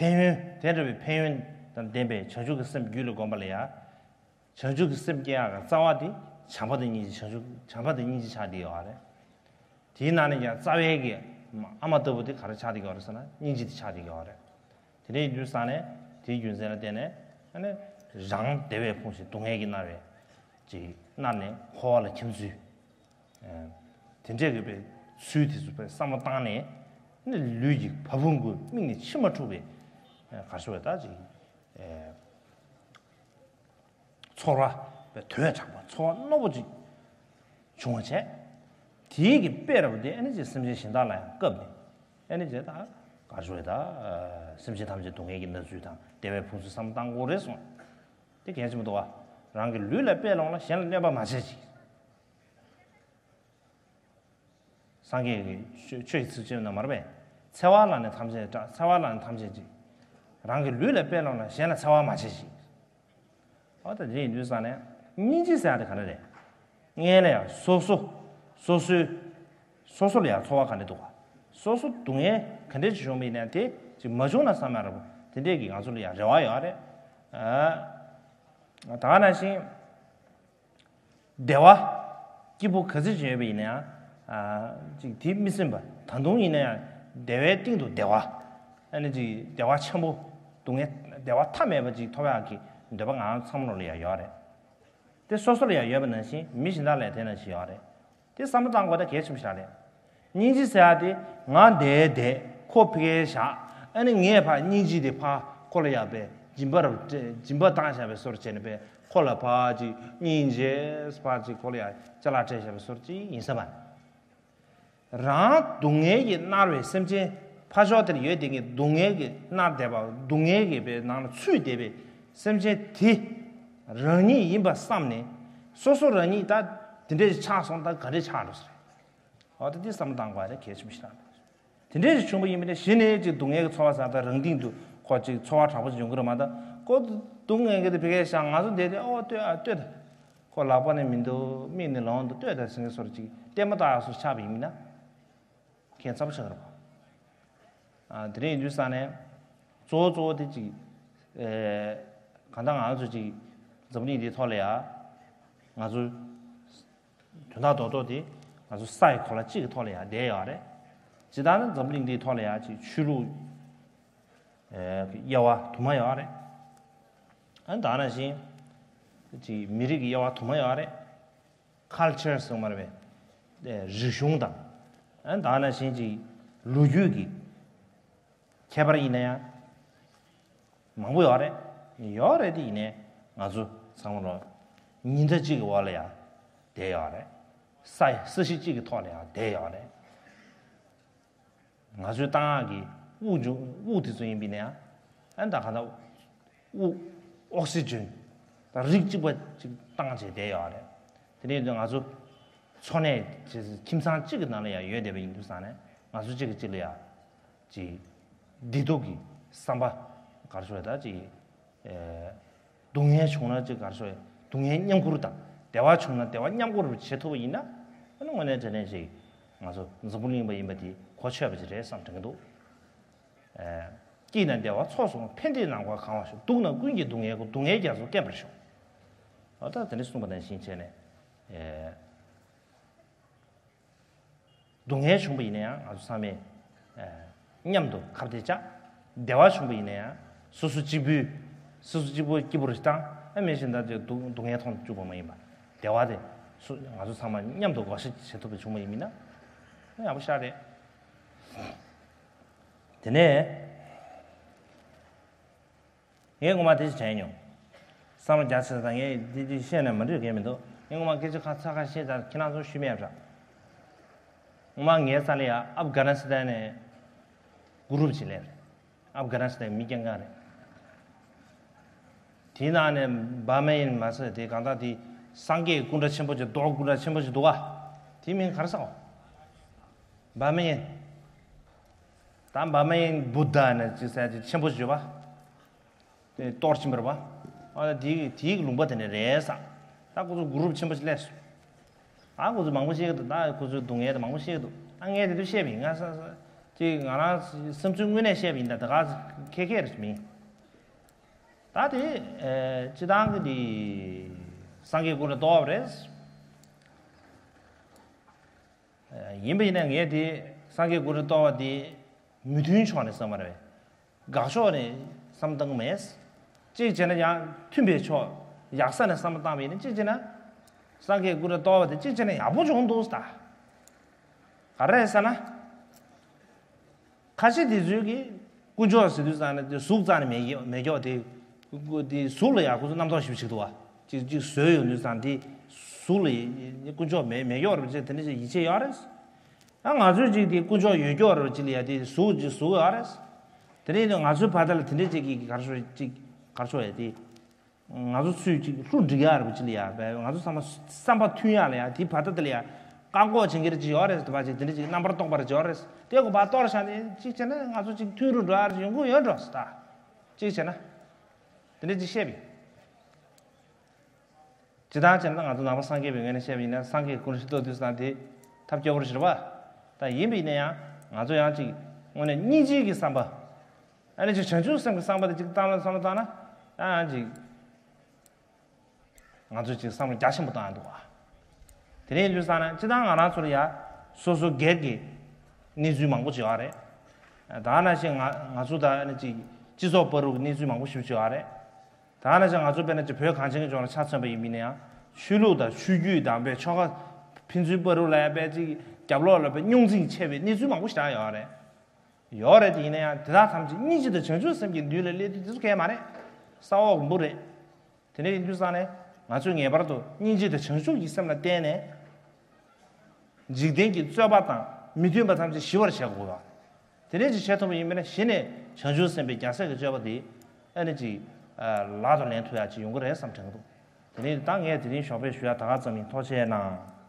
ཕན་ཡོན་དེ་འདྲ་བའི་ཕན་ཡོན་དང་ལྡན་པའི་བྱང་ཆུབ་ཀྱི་སེམས་རྒྱུད་ལ་བསྒོམ་པ་ལ་ཡང་། བྱང་ཆུབ་ཀྱི་སེམས་སྐྱེ་ཡག་གི་རྩ་བ་དེ་བྱམས་པ་དང་སྙིང་རྗེ། བྱང་ཆུབ་བྱམས་པ་དང་སྙིང་རྗེ་ཆགས་བསྡད་ཡོད་རེད། དེའི་ནང་ནས་ཀྱང་རྩ་བའི་གི་ཨ་མ་ལྟ་བུ་དེ་ག་རེ་ཆགས་བསྡད་ཡོད་རེད་ཟེར་ན་སྙིང་རྗེ་དེ་ཆགས་བསྡད་ཡོད་རེད། དེ་འདྲ་ཡིན་དུས་ཙང་ནས་དེའི་རྒྱུ་མཚན་ལ་བརྟེན་ནས་ཨ་ནི་རང་བདེ་བས་ཕུང་ཞིང་སྡུག་བསྔལ་གྱིས་མནར་བའི་ཅིག་མནར་ནས་འཁོར་བ་ལ་འཁྱམས་ཚུལ། ཨ། དེ་འདྲས་ཀྱི་པའི་ཚུལ་དེ་ཚོ་པའི་བསམ་བློ་བཏང་ནས་ནི་ལུས་ཀྱི་བ་སྤུ་གུ་མིག་ནས་མཆི་མ་འཁྲུགས་པའི། ཨ། ག་རེ་ཞུ་བ་ད་ཅིག་ཨ། ཚོར་བ་པའི་དོན་དྲག་པ་ཚོར་བ་རྣོ་པོ་ཅིག་བྱུང་བ་བྱས། དེའི་གི་དཔེ་ར་བ་དེ་ཨ་ནི་ཅིག་སེམས་ཅན་གཞན་དག་ལ་ཡང་བཀབ་ནས་ཨ་ནི་ཅིག་ད་ག་རེ་ཞུ་བ་ད། ཨ། སེམས་ཅན་ཐམས་ཅད་སྡུག་བསྔལ་གྱིས་མནར་ཚུལ་དང་བདེ་བས་ཕུང་ཚུལ་བསམ་བློ་བཏང་དགོས་རེད་གསུངས། དེ་གལ་ཆེན་པོ་འདུག་བ། རང་གི་ལུས་ལ་དཔེ་ལོངས་ལ་གཞན་ལ་གནོད་པ་མ་བྱེད་ཅིག་སངས་རྒྱས་ཀྱི་ཆོས་ཆོས་ཀྱི་ཚིག་བཅད་ན་མར་པས། འཚེ་བ་ལ་ནི་ཐམས་ཅད་སྐྲག་འཚེ་བ་ལ་ནི་ཐམས་ཅད་འཇིགས། རང་གི་ལུས་ལ་དཔེ་ལོངས་ལ་གཞན་ལ་འཚེ་བ་མ་བྱེད་ཅིག་འོ་ད་དེ་ཡིན་དུས་ཙང་ནས་སྙིང་རྗེ་ཟེར་ཡ་དེ་ག་འདྲ་རེད། སྔོན་ལ་ཡང་སོ་སོ། སོ་སོའི། སོ་སོ་ལ་ཡང་ཚོར་བ་ག་འདྲ་འདུག་ག་སོ་སོ་སྡུག་བསྔལ་ག་འདྲ་ཅིག་བྱུང་བ་ཡིན་ན་དེ་ཅིག་མ་བྱུང་ན་བསམ་ཡ་རེད་པ། དེ་འདྲས་ཀྱི་ང་ཚོ་ལ་ཡང་རེ་བ་ཡོད་རེད། ཨ། ད་ག་ནང་བཞིན། བདེ་བ་སྐྱིད་པོ་ག་ཚོད་ཅིག་ཡོད་པ་ཡིན་ན་ཡང་། ཨ། ཅིག་དེ་མི་སེམས་པ་ད་དུང་ཡིན་ན་ཡང་བདེ་བའི་སྟེང་དུ་བདེ་བ། ཨ་ནི་ཅིག་བདེ་བ་ཆེན་པོ། སྡུག་བསྔལ་བདེ་བ་མཐའ་མེད་པ་ཅིག་ཐོབ་ཡག་གི་འདོད་པ་ང་ཚང་མ་ལོ་ལ་ཡང་ཡོད་རེད། དེ་སོ་སོ་ལ་ཡང་ཡོད་པ་ནང་བཞིན་མི་གཞན་དག་ལ་ཡང་དེ་ནང་བཞིན་ཡོད་རེད། དེ་བསམ་བློ་བཏང་དགོས་ད་གལ་ཆེན་པོ་ཞིག་རེད། སྙིང་རྗེ་ཟེར་ཡ་དེ་ང་བདེ་བདེ་ཁོ་ཕ་གིར་བཞག་ཨ་ནི་ངས་ཕར་སྙིང་རྗེ་དེ་ཕར་ཁོ་ལ་ཡག་པའི་སྦྱིན་པ་རུ་སྦྱིན་པ་བཏང་བཞག་པའི་བཟོ་འདྲ་བྱས་ནས་པའི་ཁོ་ལ་ཕར་ཅིག་སྙིང་རྗེ་ཕར་ཅིག་ཁོ་ལ་ཡག་ཅ་ལག་སྤྲད་བཞག་པའི་བཟོ་འདྲ་ཅིག་ཡིན་ས་མ་རེད། རང་སྡུག་བསྔལ་གྱིས་མནར་བའི་སེམས་ཅན་ཕར་ཕྱོགས་དེར་ཡོད་བསྡད་མཁན་སྡུག་བསྔལ་གྱིས་མནར་བསྡད་པ་སྡུག་བསྔལ་གྱི་པའི་ནང་ལ་ཚུད་བསྡད་པའི་སེམས་ཅན་དེ་རང་ཉིད་ཡིན་པ་བསམ་ནས་སོ་སོ་རང་ཉིད་ད་དེ་འདྲས་ཆགས་སོང་ད་ག་འདྲས་ཆགས་འགྲོ་ས་རེད། འོ་ད་འདི་བསམ་བློ་བཏང་དགོས་རེད་གལ་ཆེན་པོ་ཞིག་རེད། དེ་འདྲས་ཞིག་བྱུང་བ་ཡིན་པ་ནི་གཞི་ནས་ཅིག་སྡུག་བསྔལ་གྱི་ཚོར་བ་ཟེར་ད་རང་སྟེང་དུ་ཁོ་ཅིག་ཚོར་བ་དྲག་པོ་ཅིག་ཡོང་གི་རེད་མ་གཏོགས་ཁོ་སྡུག་བསྔལ་གྱི་དེ་ཕ་གིར་བཞག་ང་ཚོ་བསྡད་དེ་ཨོ་ལྟོས་ཨ་ལྟོས་ད། ཁོ་ལག་པ་ནས་མི་འདུག་མིག་ནས་ལོང་འདུག་ལྟོས་ད་ཟེར་མཁན་བཟོ་འདྲ་ཅིག་ལྟད་མོ་ལྟ་ཡག་བཟོ་ཆགས་པ་ཡིན་ན་ཁྱད་མཚར་པོ་ཆགས་ཀྱི་རེད་པ། ཨ། དེ་འདྲ་ཡིན་དུས་ཙང་ནས་གཙོ་བོ་གཙོ་བོ་དེ་ཅིག་ཨེ། གང་ལྟར་ང་ཚོ་ཅིག་འཛམ་གླིང་འདིའི་ཐོག་ལ་ཡ་ང་ཚོ་དོན་དག་རྡོག་རྡོག་དེ་ང་ཚོ་ས་ཡི་གོ་ལ་གཅིག་གི་ཐོག་ལ་ཡ་བསྡད་ཡོད་རེད། ཇི་ལྟར་ན་འཛམ་གླིང་འདིའི་ཐོག་ལ་ཡ་ཅིག་ཆོས་ལུགས་ཨེ། དབྱེ་བ་དུ་མ་ཡོད་རེད། ཨ་ནི་ད་ནང་བཞིན་ཅིག་མི་རིགས་ཀྱི་དབྱེ་བ་དུ་མ་ཡོད་རེད། ཁལ་ཆར་ཟེར་མ་རེད་པས། རིག་གཞུང་དང་། ཨ་ནི་ད་ནང་བཞིན་ཅིག་ལོ་རྒྱུས་ཀྱི་ཁྱད་པར་ཡིན་ན་ཡང་མང་པོ་ཡོད་རེད། ཡོད་རེད་དེ་ཡིན་ནའི་ ང་ཚོ་ཚང་མ་ལོ་ཉི་ཟླ་གཅིག་གི་འོག་ལ་ཡང་བསྡད་ཡོད་རེད། ས་ས་གཞི་གཅིག་གི་ཐོག་ལ་ཡང་བསྡད་ཡོད་རེད། ང་ཚོའི་ཏང་ཡག་གི་དབུགས་འབྱུང་དབུགས་དེ་ཚོ་ཡིན་པ་ཡིན་ན་ཡང་ཨ་ད་ག་ད་དབུགས་ཨོག་སི་ཇན་ད་རིགས་གཅིག་པ་གཅིག་བཏང་བྱས་བསྡད་ཡོད་རེད། དེ་ནས་ང་ཚོ་འཚོ་གནས་བྱེད་ཁྱིམ་ཚང་གཅིག་གི་ནང་ལ་ཡང་ཡོད་བསྡད་པ་ཡིན་དུས་ཙང་ནས་ང་ཚོ་གཅིག་གིས་གཅིག་ལ་ཡང་ཅིག་བདེ་སྡུག་གི་བསམ་པ་ག་རེ་ཞུ་དགོས་རེད་ད་ཅིག་ཨེ། སྡུག་བསྔལ་བྱུང་ན་ཅིག་ག་རེ་ཞུ་དགོས་རེད། སྡུག་བསྔལ་མཉམ་ཁུར་དང་བདེ་བ་བྱུང་ན་བདེ་བ་མཉམ་ཁུར་བྱེད་ཐུབ་པ་ཡིན་ན་ཨ་ནི་དངོས་གནས་དྲང་གནས་ཅིག་ང་ཚོ་འཛམ་བུ་གླིང་པ་ཡིན་པ་དེ་གོ་ཆོད་པ་ཅིག་རེད་བསམ་དྲན་གྱི་འདུག་ཨེ། སྐྱིད་ན་བདེ་བ་ཚོགས་སུ་ཕན་བདེའི་ནམ་མཁའ་གང་བར་ཤོག་སྡུག་ན་ཀུན་གྱི་སྡུག་བསྔལ་ཀུན། སྡུག་བསྔལ་རྒྱ་མཚོ་སྐེམ་པར་ཤོག་འོ་ད་དེ་འདྲ་གསུངས་པ་ནང་བཞིན་བྱས་ནས་ཨེ། སྡུག་བསྔལ་བྱུང་བ་ཡིན་ན་ཡང་ང་ཚོ་ཚང་མས་ཨ་མཉམ་དུ་ཁ་གཏད་བཅག་བདེ་བ་བྱུང་བ་ཡིན་ན་ཡང་སོ་སོ་གཅིག་པུས་སོ་སོ་གཅིག་པུ་སྐྱིད་པོ་རེ་བཏང་ཨ་མེད་བཞིན་ད་དེ་སྡུག་སྡུག་བསྔལ་མཐོང་བཅུག་པ་མ་ཡིན་པ་བདེ་བ་དེ་སོ་ང་ཚོ་ཚང་མ་མཉམ་དུ་བགོ་བཤའ་བྱེད་ཐུབ་པ་བྱུང་བ་ཡིན་མིན་ན་ཡག་པོ་ཤག་རེད། དེ་ནས། ངས་ངོ་མ་དེ་ཞིག་དྲན་མྱོང་། བསམ་བློ་རྒྱ་ཆེ་ས་དང་ངས་འདི་འདི་བཤད་ནས་མ་འགྲིག་གི་མི་འདུག་ངས་ངོ་མ་སྐད་ཆ་ཁ་ཚ་ཁ་ཤས་ཀྱང་ཁྱེད་རང་ཚོ་ཞུས་མེད་པ་འདྲ། ངོ་མ་ངའི་རྩ་ལ་ཡ་ཨབ་གྷ་ནི་སི་ཐན་ནས་གུ་རུབ་ཅིག་སླེབས་རེད། ཨབ་གྷ་ནི་སི་ཐན་མི་རྐྱང་རྐྱང་རེད། དེའི་ནང་ནས་འབར་མ་ཡིན་མ་ཟད་དེ་གང་ལྟར་དེ་སངས་རྒྱས་སྐུ་འདྲ་ཆེན་པོ་ཅིག་རྡོ་སྐུ་འདྲ་ཆེན་པོ་ཅིག་འདུག་ག་དེའི་མིང་ག་རེ་ཟེར་གོ་འབར་མ་ཡིན། ད་འབར་མ་ཡིན་བུ་དྷ་ནས་ཅིག་ཟེར་ཅིག་ཆེན་པོ་ཞིག་ཡོད་པ། དེ་གཏོར་ཕྱིན་པ་རེད་པ། ཨ་ད་དེའི་དེའི་ལུང་པ་དེ་ནས་རེད་ས། ད་ཁོ་ཚོ་གུ་རུབ་ཆེན་པོ་ཞིག་སླེབས་སོང་། ཨ་ཁོ་ཚོ་མང་པོ་བཤད་ཀྱི་འདུག་ད་ཁོ་ཚོའི་སྡུག་བསྔལ་དེ་མང་པོ་བཤད་ཀྱི་འདུག་ཨ་ངས་དེ་དུས་བཤད་པ་ཡིན་ང་ས་ས་ཅིག་ང་རང་བསམ་ཚུལ་དངོས་གནས་བཤད་པ་ཡིན་ད་ད་ག་ཁེ་ཁེ་རེད་མིན། ད་དེ་སྤྱི་བཏང་གི་དེ་སངས་རྒྱས་ཀུན་ལ་གཏོགས་པ་རེད། ཡིན་པ་ཡིན་ན་ངས་དེ་སངས་རྒྱས་ཀུན་ལ་གཏོགས་པ་དེ་མི་མཐུན་ཕྱོགས་ནས་བསམ་པ་རེད། དགག་ཕྱོགས་ནས་བསམ་བཏང་གི་མེད། གཅིག་བྱས་ན་ཡང་མཐུན་པའི་ཕྱོགས་ཡག་ས་ནས་བསམ་བཏང་བ་ཡིན་ན་གཅིག་བྱས་ན། སངས་རྒྱས་ཀུན་ལ་གཏོགས་པ་དེ་གཅིག་བྱས་ན་ཡག་པོ་བྱུང་འདུག་ད། ག་རེ་རེད་ཟེར་ན། ཁ་ཆེ་དེ་ཚོས་ཀྱི་དཀོན་མཆོག་ཟེར་དུས་ཙང་ནས་དེ་གཟུགས་རྩ་ནས་མེད་ཀྱི་མེད་ཀྱོག་དེ། དེ་གཟུགས་ལ་ཡང་ཁོ་ཚོ་རྣམ་རྟོག་ཞིབ་ཞིག་འདུག་བ། ཅིག་ཅིག་བཟོས་ཡོང་དུས་ཙང་དེ་གཟུགས་ལ་ཡི་དཀོན་མཆོག་མེད་མེད་ཀྱོག་རེད་པ་ཅེས་དེ་འདྲ་ཞིག་ཡིད་ཆེས་ཡོད་རེད། ཨ་ང་ཚོས་ཅིག་དེ་དཀོན་མཆོག་ཡོད་ཀྱོག་རེད་པ་ཅིག་ལ་ཡ་དེ་གཟུགས་ཅིག་གཟུགས་ཡོད་རེད། དེ་འདྲ་ཡིན་དུས་ང་ཚོའི་བར་ཐག་ལ་དེ་འདྲ་ཅིག་གི་གར་ཤོར་ཅིག་གར་ཤོར་ཡ་དེ། ང་ཚོ་ཚུར་ཅིག་ལྷུ་འགྲིག་ཡག་རེད་པ་ཅི་ལ་ཡ་བས་ང་ཚོ་ཚང་མ་བསམ་པ་མཐུན་ཡག་ལ་ཡ་དེའི་བར་ཐག་དེ་ལ་ཡ་བཀག་འགོག་བྱེད་མཁན་རེ་ཅིག་ཡོད་རེད་ཟེར་བ་ཅིག་དེ་འདྲ་ཅིག་རྣམ་པར་རྟོག་པ་རེ་ཅིག་ཡོད་རེད་དེ་གོ་བ་གཏོར་བཞག་ནས་གཅིག་བྱས་ན་ང་ཚོ་ཅིག་མཐུན་རུ་འགྲོ་ཡག་རེ་ཅིག་ཡོང་གི་ཡོད་འགྲོ་ཟེར་ད་གཅིག་བྱས་ན་དེ་འདྲ་ཅིག་བཤད་པས་ཇི་ལྟར་བྱས་ན་ང་ཚོ་ནང་པ་སངས་རྒྱས་པའི་ངོས་ནས་བཤད་པ་ཡིན་ན་སངས་རྒྱས་ཀུན་ལ་ཤེས་རྟོགས་དུས་སང་དེ་ཐབས་སྐྱོ་བོ་རེ་ཞིག་རེད་བ། ད་ཡིན་པ་ཡིན་ན་ཡང་ང་ཚོ་ཡང་ཅིག་དངོས་གནས་སྙིང་རྗེ་གི་བསམ་པ། ཨ་ནི་ཅིག་བྱང་ཆུབ་སེམས་ཀྱི་བསམ་པ་དེ་ཅིག་བཏང་ན་བསམ་བློ་བཏང་ན་ཨ་ཅིག་ང་ཚོ་ཅིག་བསམ་བློ་རྒྱ་ཆེན་པོ་བཏང་ཡ་འདུག་བ། དེ་ནས་ཡིན་དུས་ཙང་ན་སྤྱི་བཏང་ང་རང་ཚོ་ལ་ཡ་སོ་སོ་སྒེར་གྱི་གནས་ཚུལ་མང་པོ་ཅིག་ཡོད་རེད། ད་ནང་བཞིན་ང་ང་ཚོ་ད་ཨ་ནི་ཅིག་སྤྱི་ཚོགས་བར་དུ་གནས་ཚུལ་མང་པོ་ཞིག་ཅིག་ཡོད་རེད། ད་ནང་བཞིན་ང་ཚོ་དཔེར་ན་ཅིག་བོད་གངས་ཅན་གྱི་ལྗོངས་ལ་ཆ་མཚོན་པ་ཡིན་མིན་ན་ཡང་ཆོས་ལུགས་དང་ཆོས་བརྒྱུད་དང་དཔེ་ཆོལ་ཁ་ཕན་ཚུན་བར་དུ་ལ་ཡ་དཔེ་ཅིག་རྒྱབ་ལོགས་ལ་དཔེ་རྙོག་འཛིང་ཆེ་བའི་གནས་ཚུལ་མང་པོ་ཞིག་ཡོད་རེད། ཡོད་རེད་དེ་ཡིན་ན་ཡང་དེ་དག་ཐམས་ཅད་སྙིང་རྗེ་དང་བྱང་ཆུབ་སེམས་ཀྱི་མདུན་ལ་སླེབས་དུས་དེ་ཚོ་གལ་མ་རེད། ས་འོག་གི་འབུ་རེད། དེ་འདྲ་ཡིན་དུས་ཙང་ནས་ང་ཚོས་ངེས་པར་དུ་སྙིང་རྗེ་དང་བྱང་ཆུབ་ཀྱི་སེམས་ལ་བརྟེན་ནས་འཇིག་རྟེན་གྱི་རྩོད་པ་དང་མི་མཐུན་པ་ཐམས་ཅད་ཞི་བར་བྱེད་དགོས་པ། དེ་འདྲ་ཅིག་བྱེད་ཐུབ་པ་ཡིན་པ་ན་གཞི་ནས་བྱང་ཆུབ་སེམས་དཔའི་རྒྱལ་སྲས་ཀྱི་སྤྱོད་པ་དེ་ཨ་ནི་ཅིག་ལག་ཏུ་ལེན་ཐུབ་ཡག་ཅིག་ཡོང་གི་རེད་བསམ་དྲན་གྱི་འདུག་དེ་ནས་ད་ངས་དེ་རིང་ཞོགས་པའི་ཞུ་ཡག་ད་ག་ཙམ་ཡིན། ཐུགས་རྗེ་གནང་།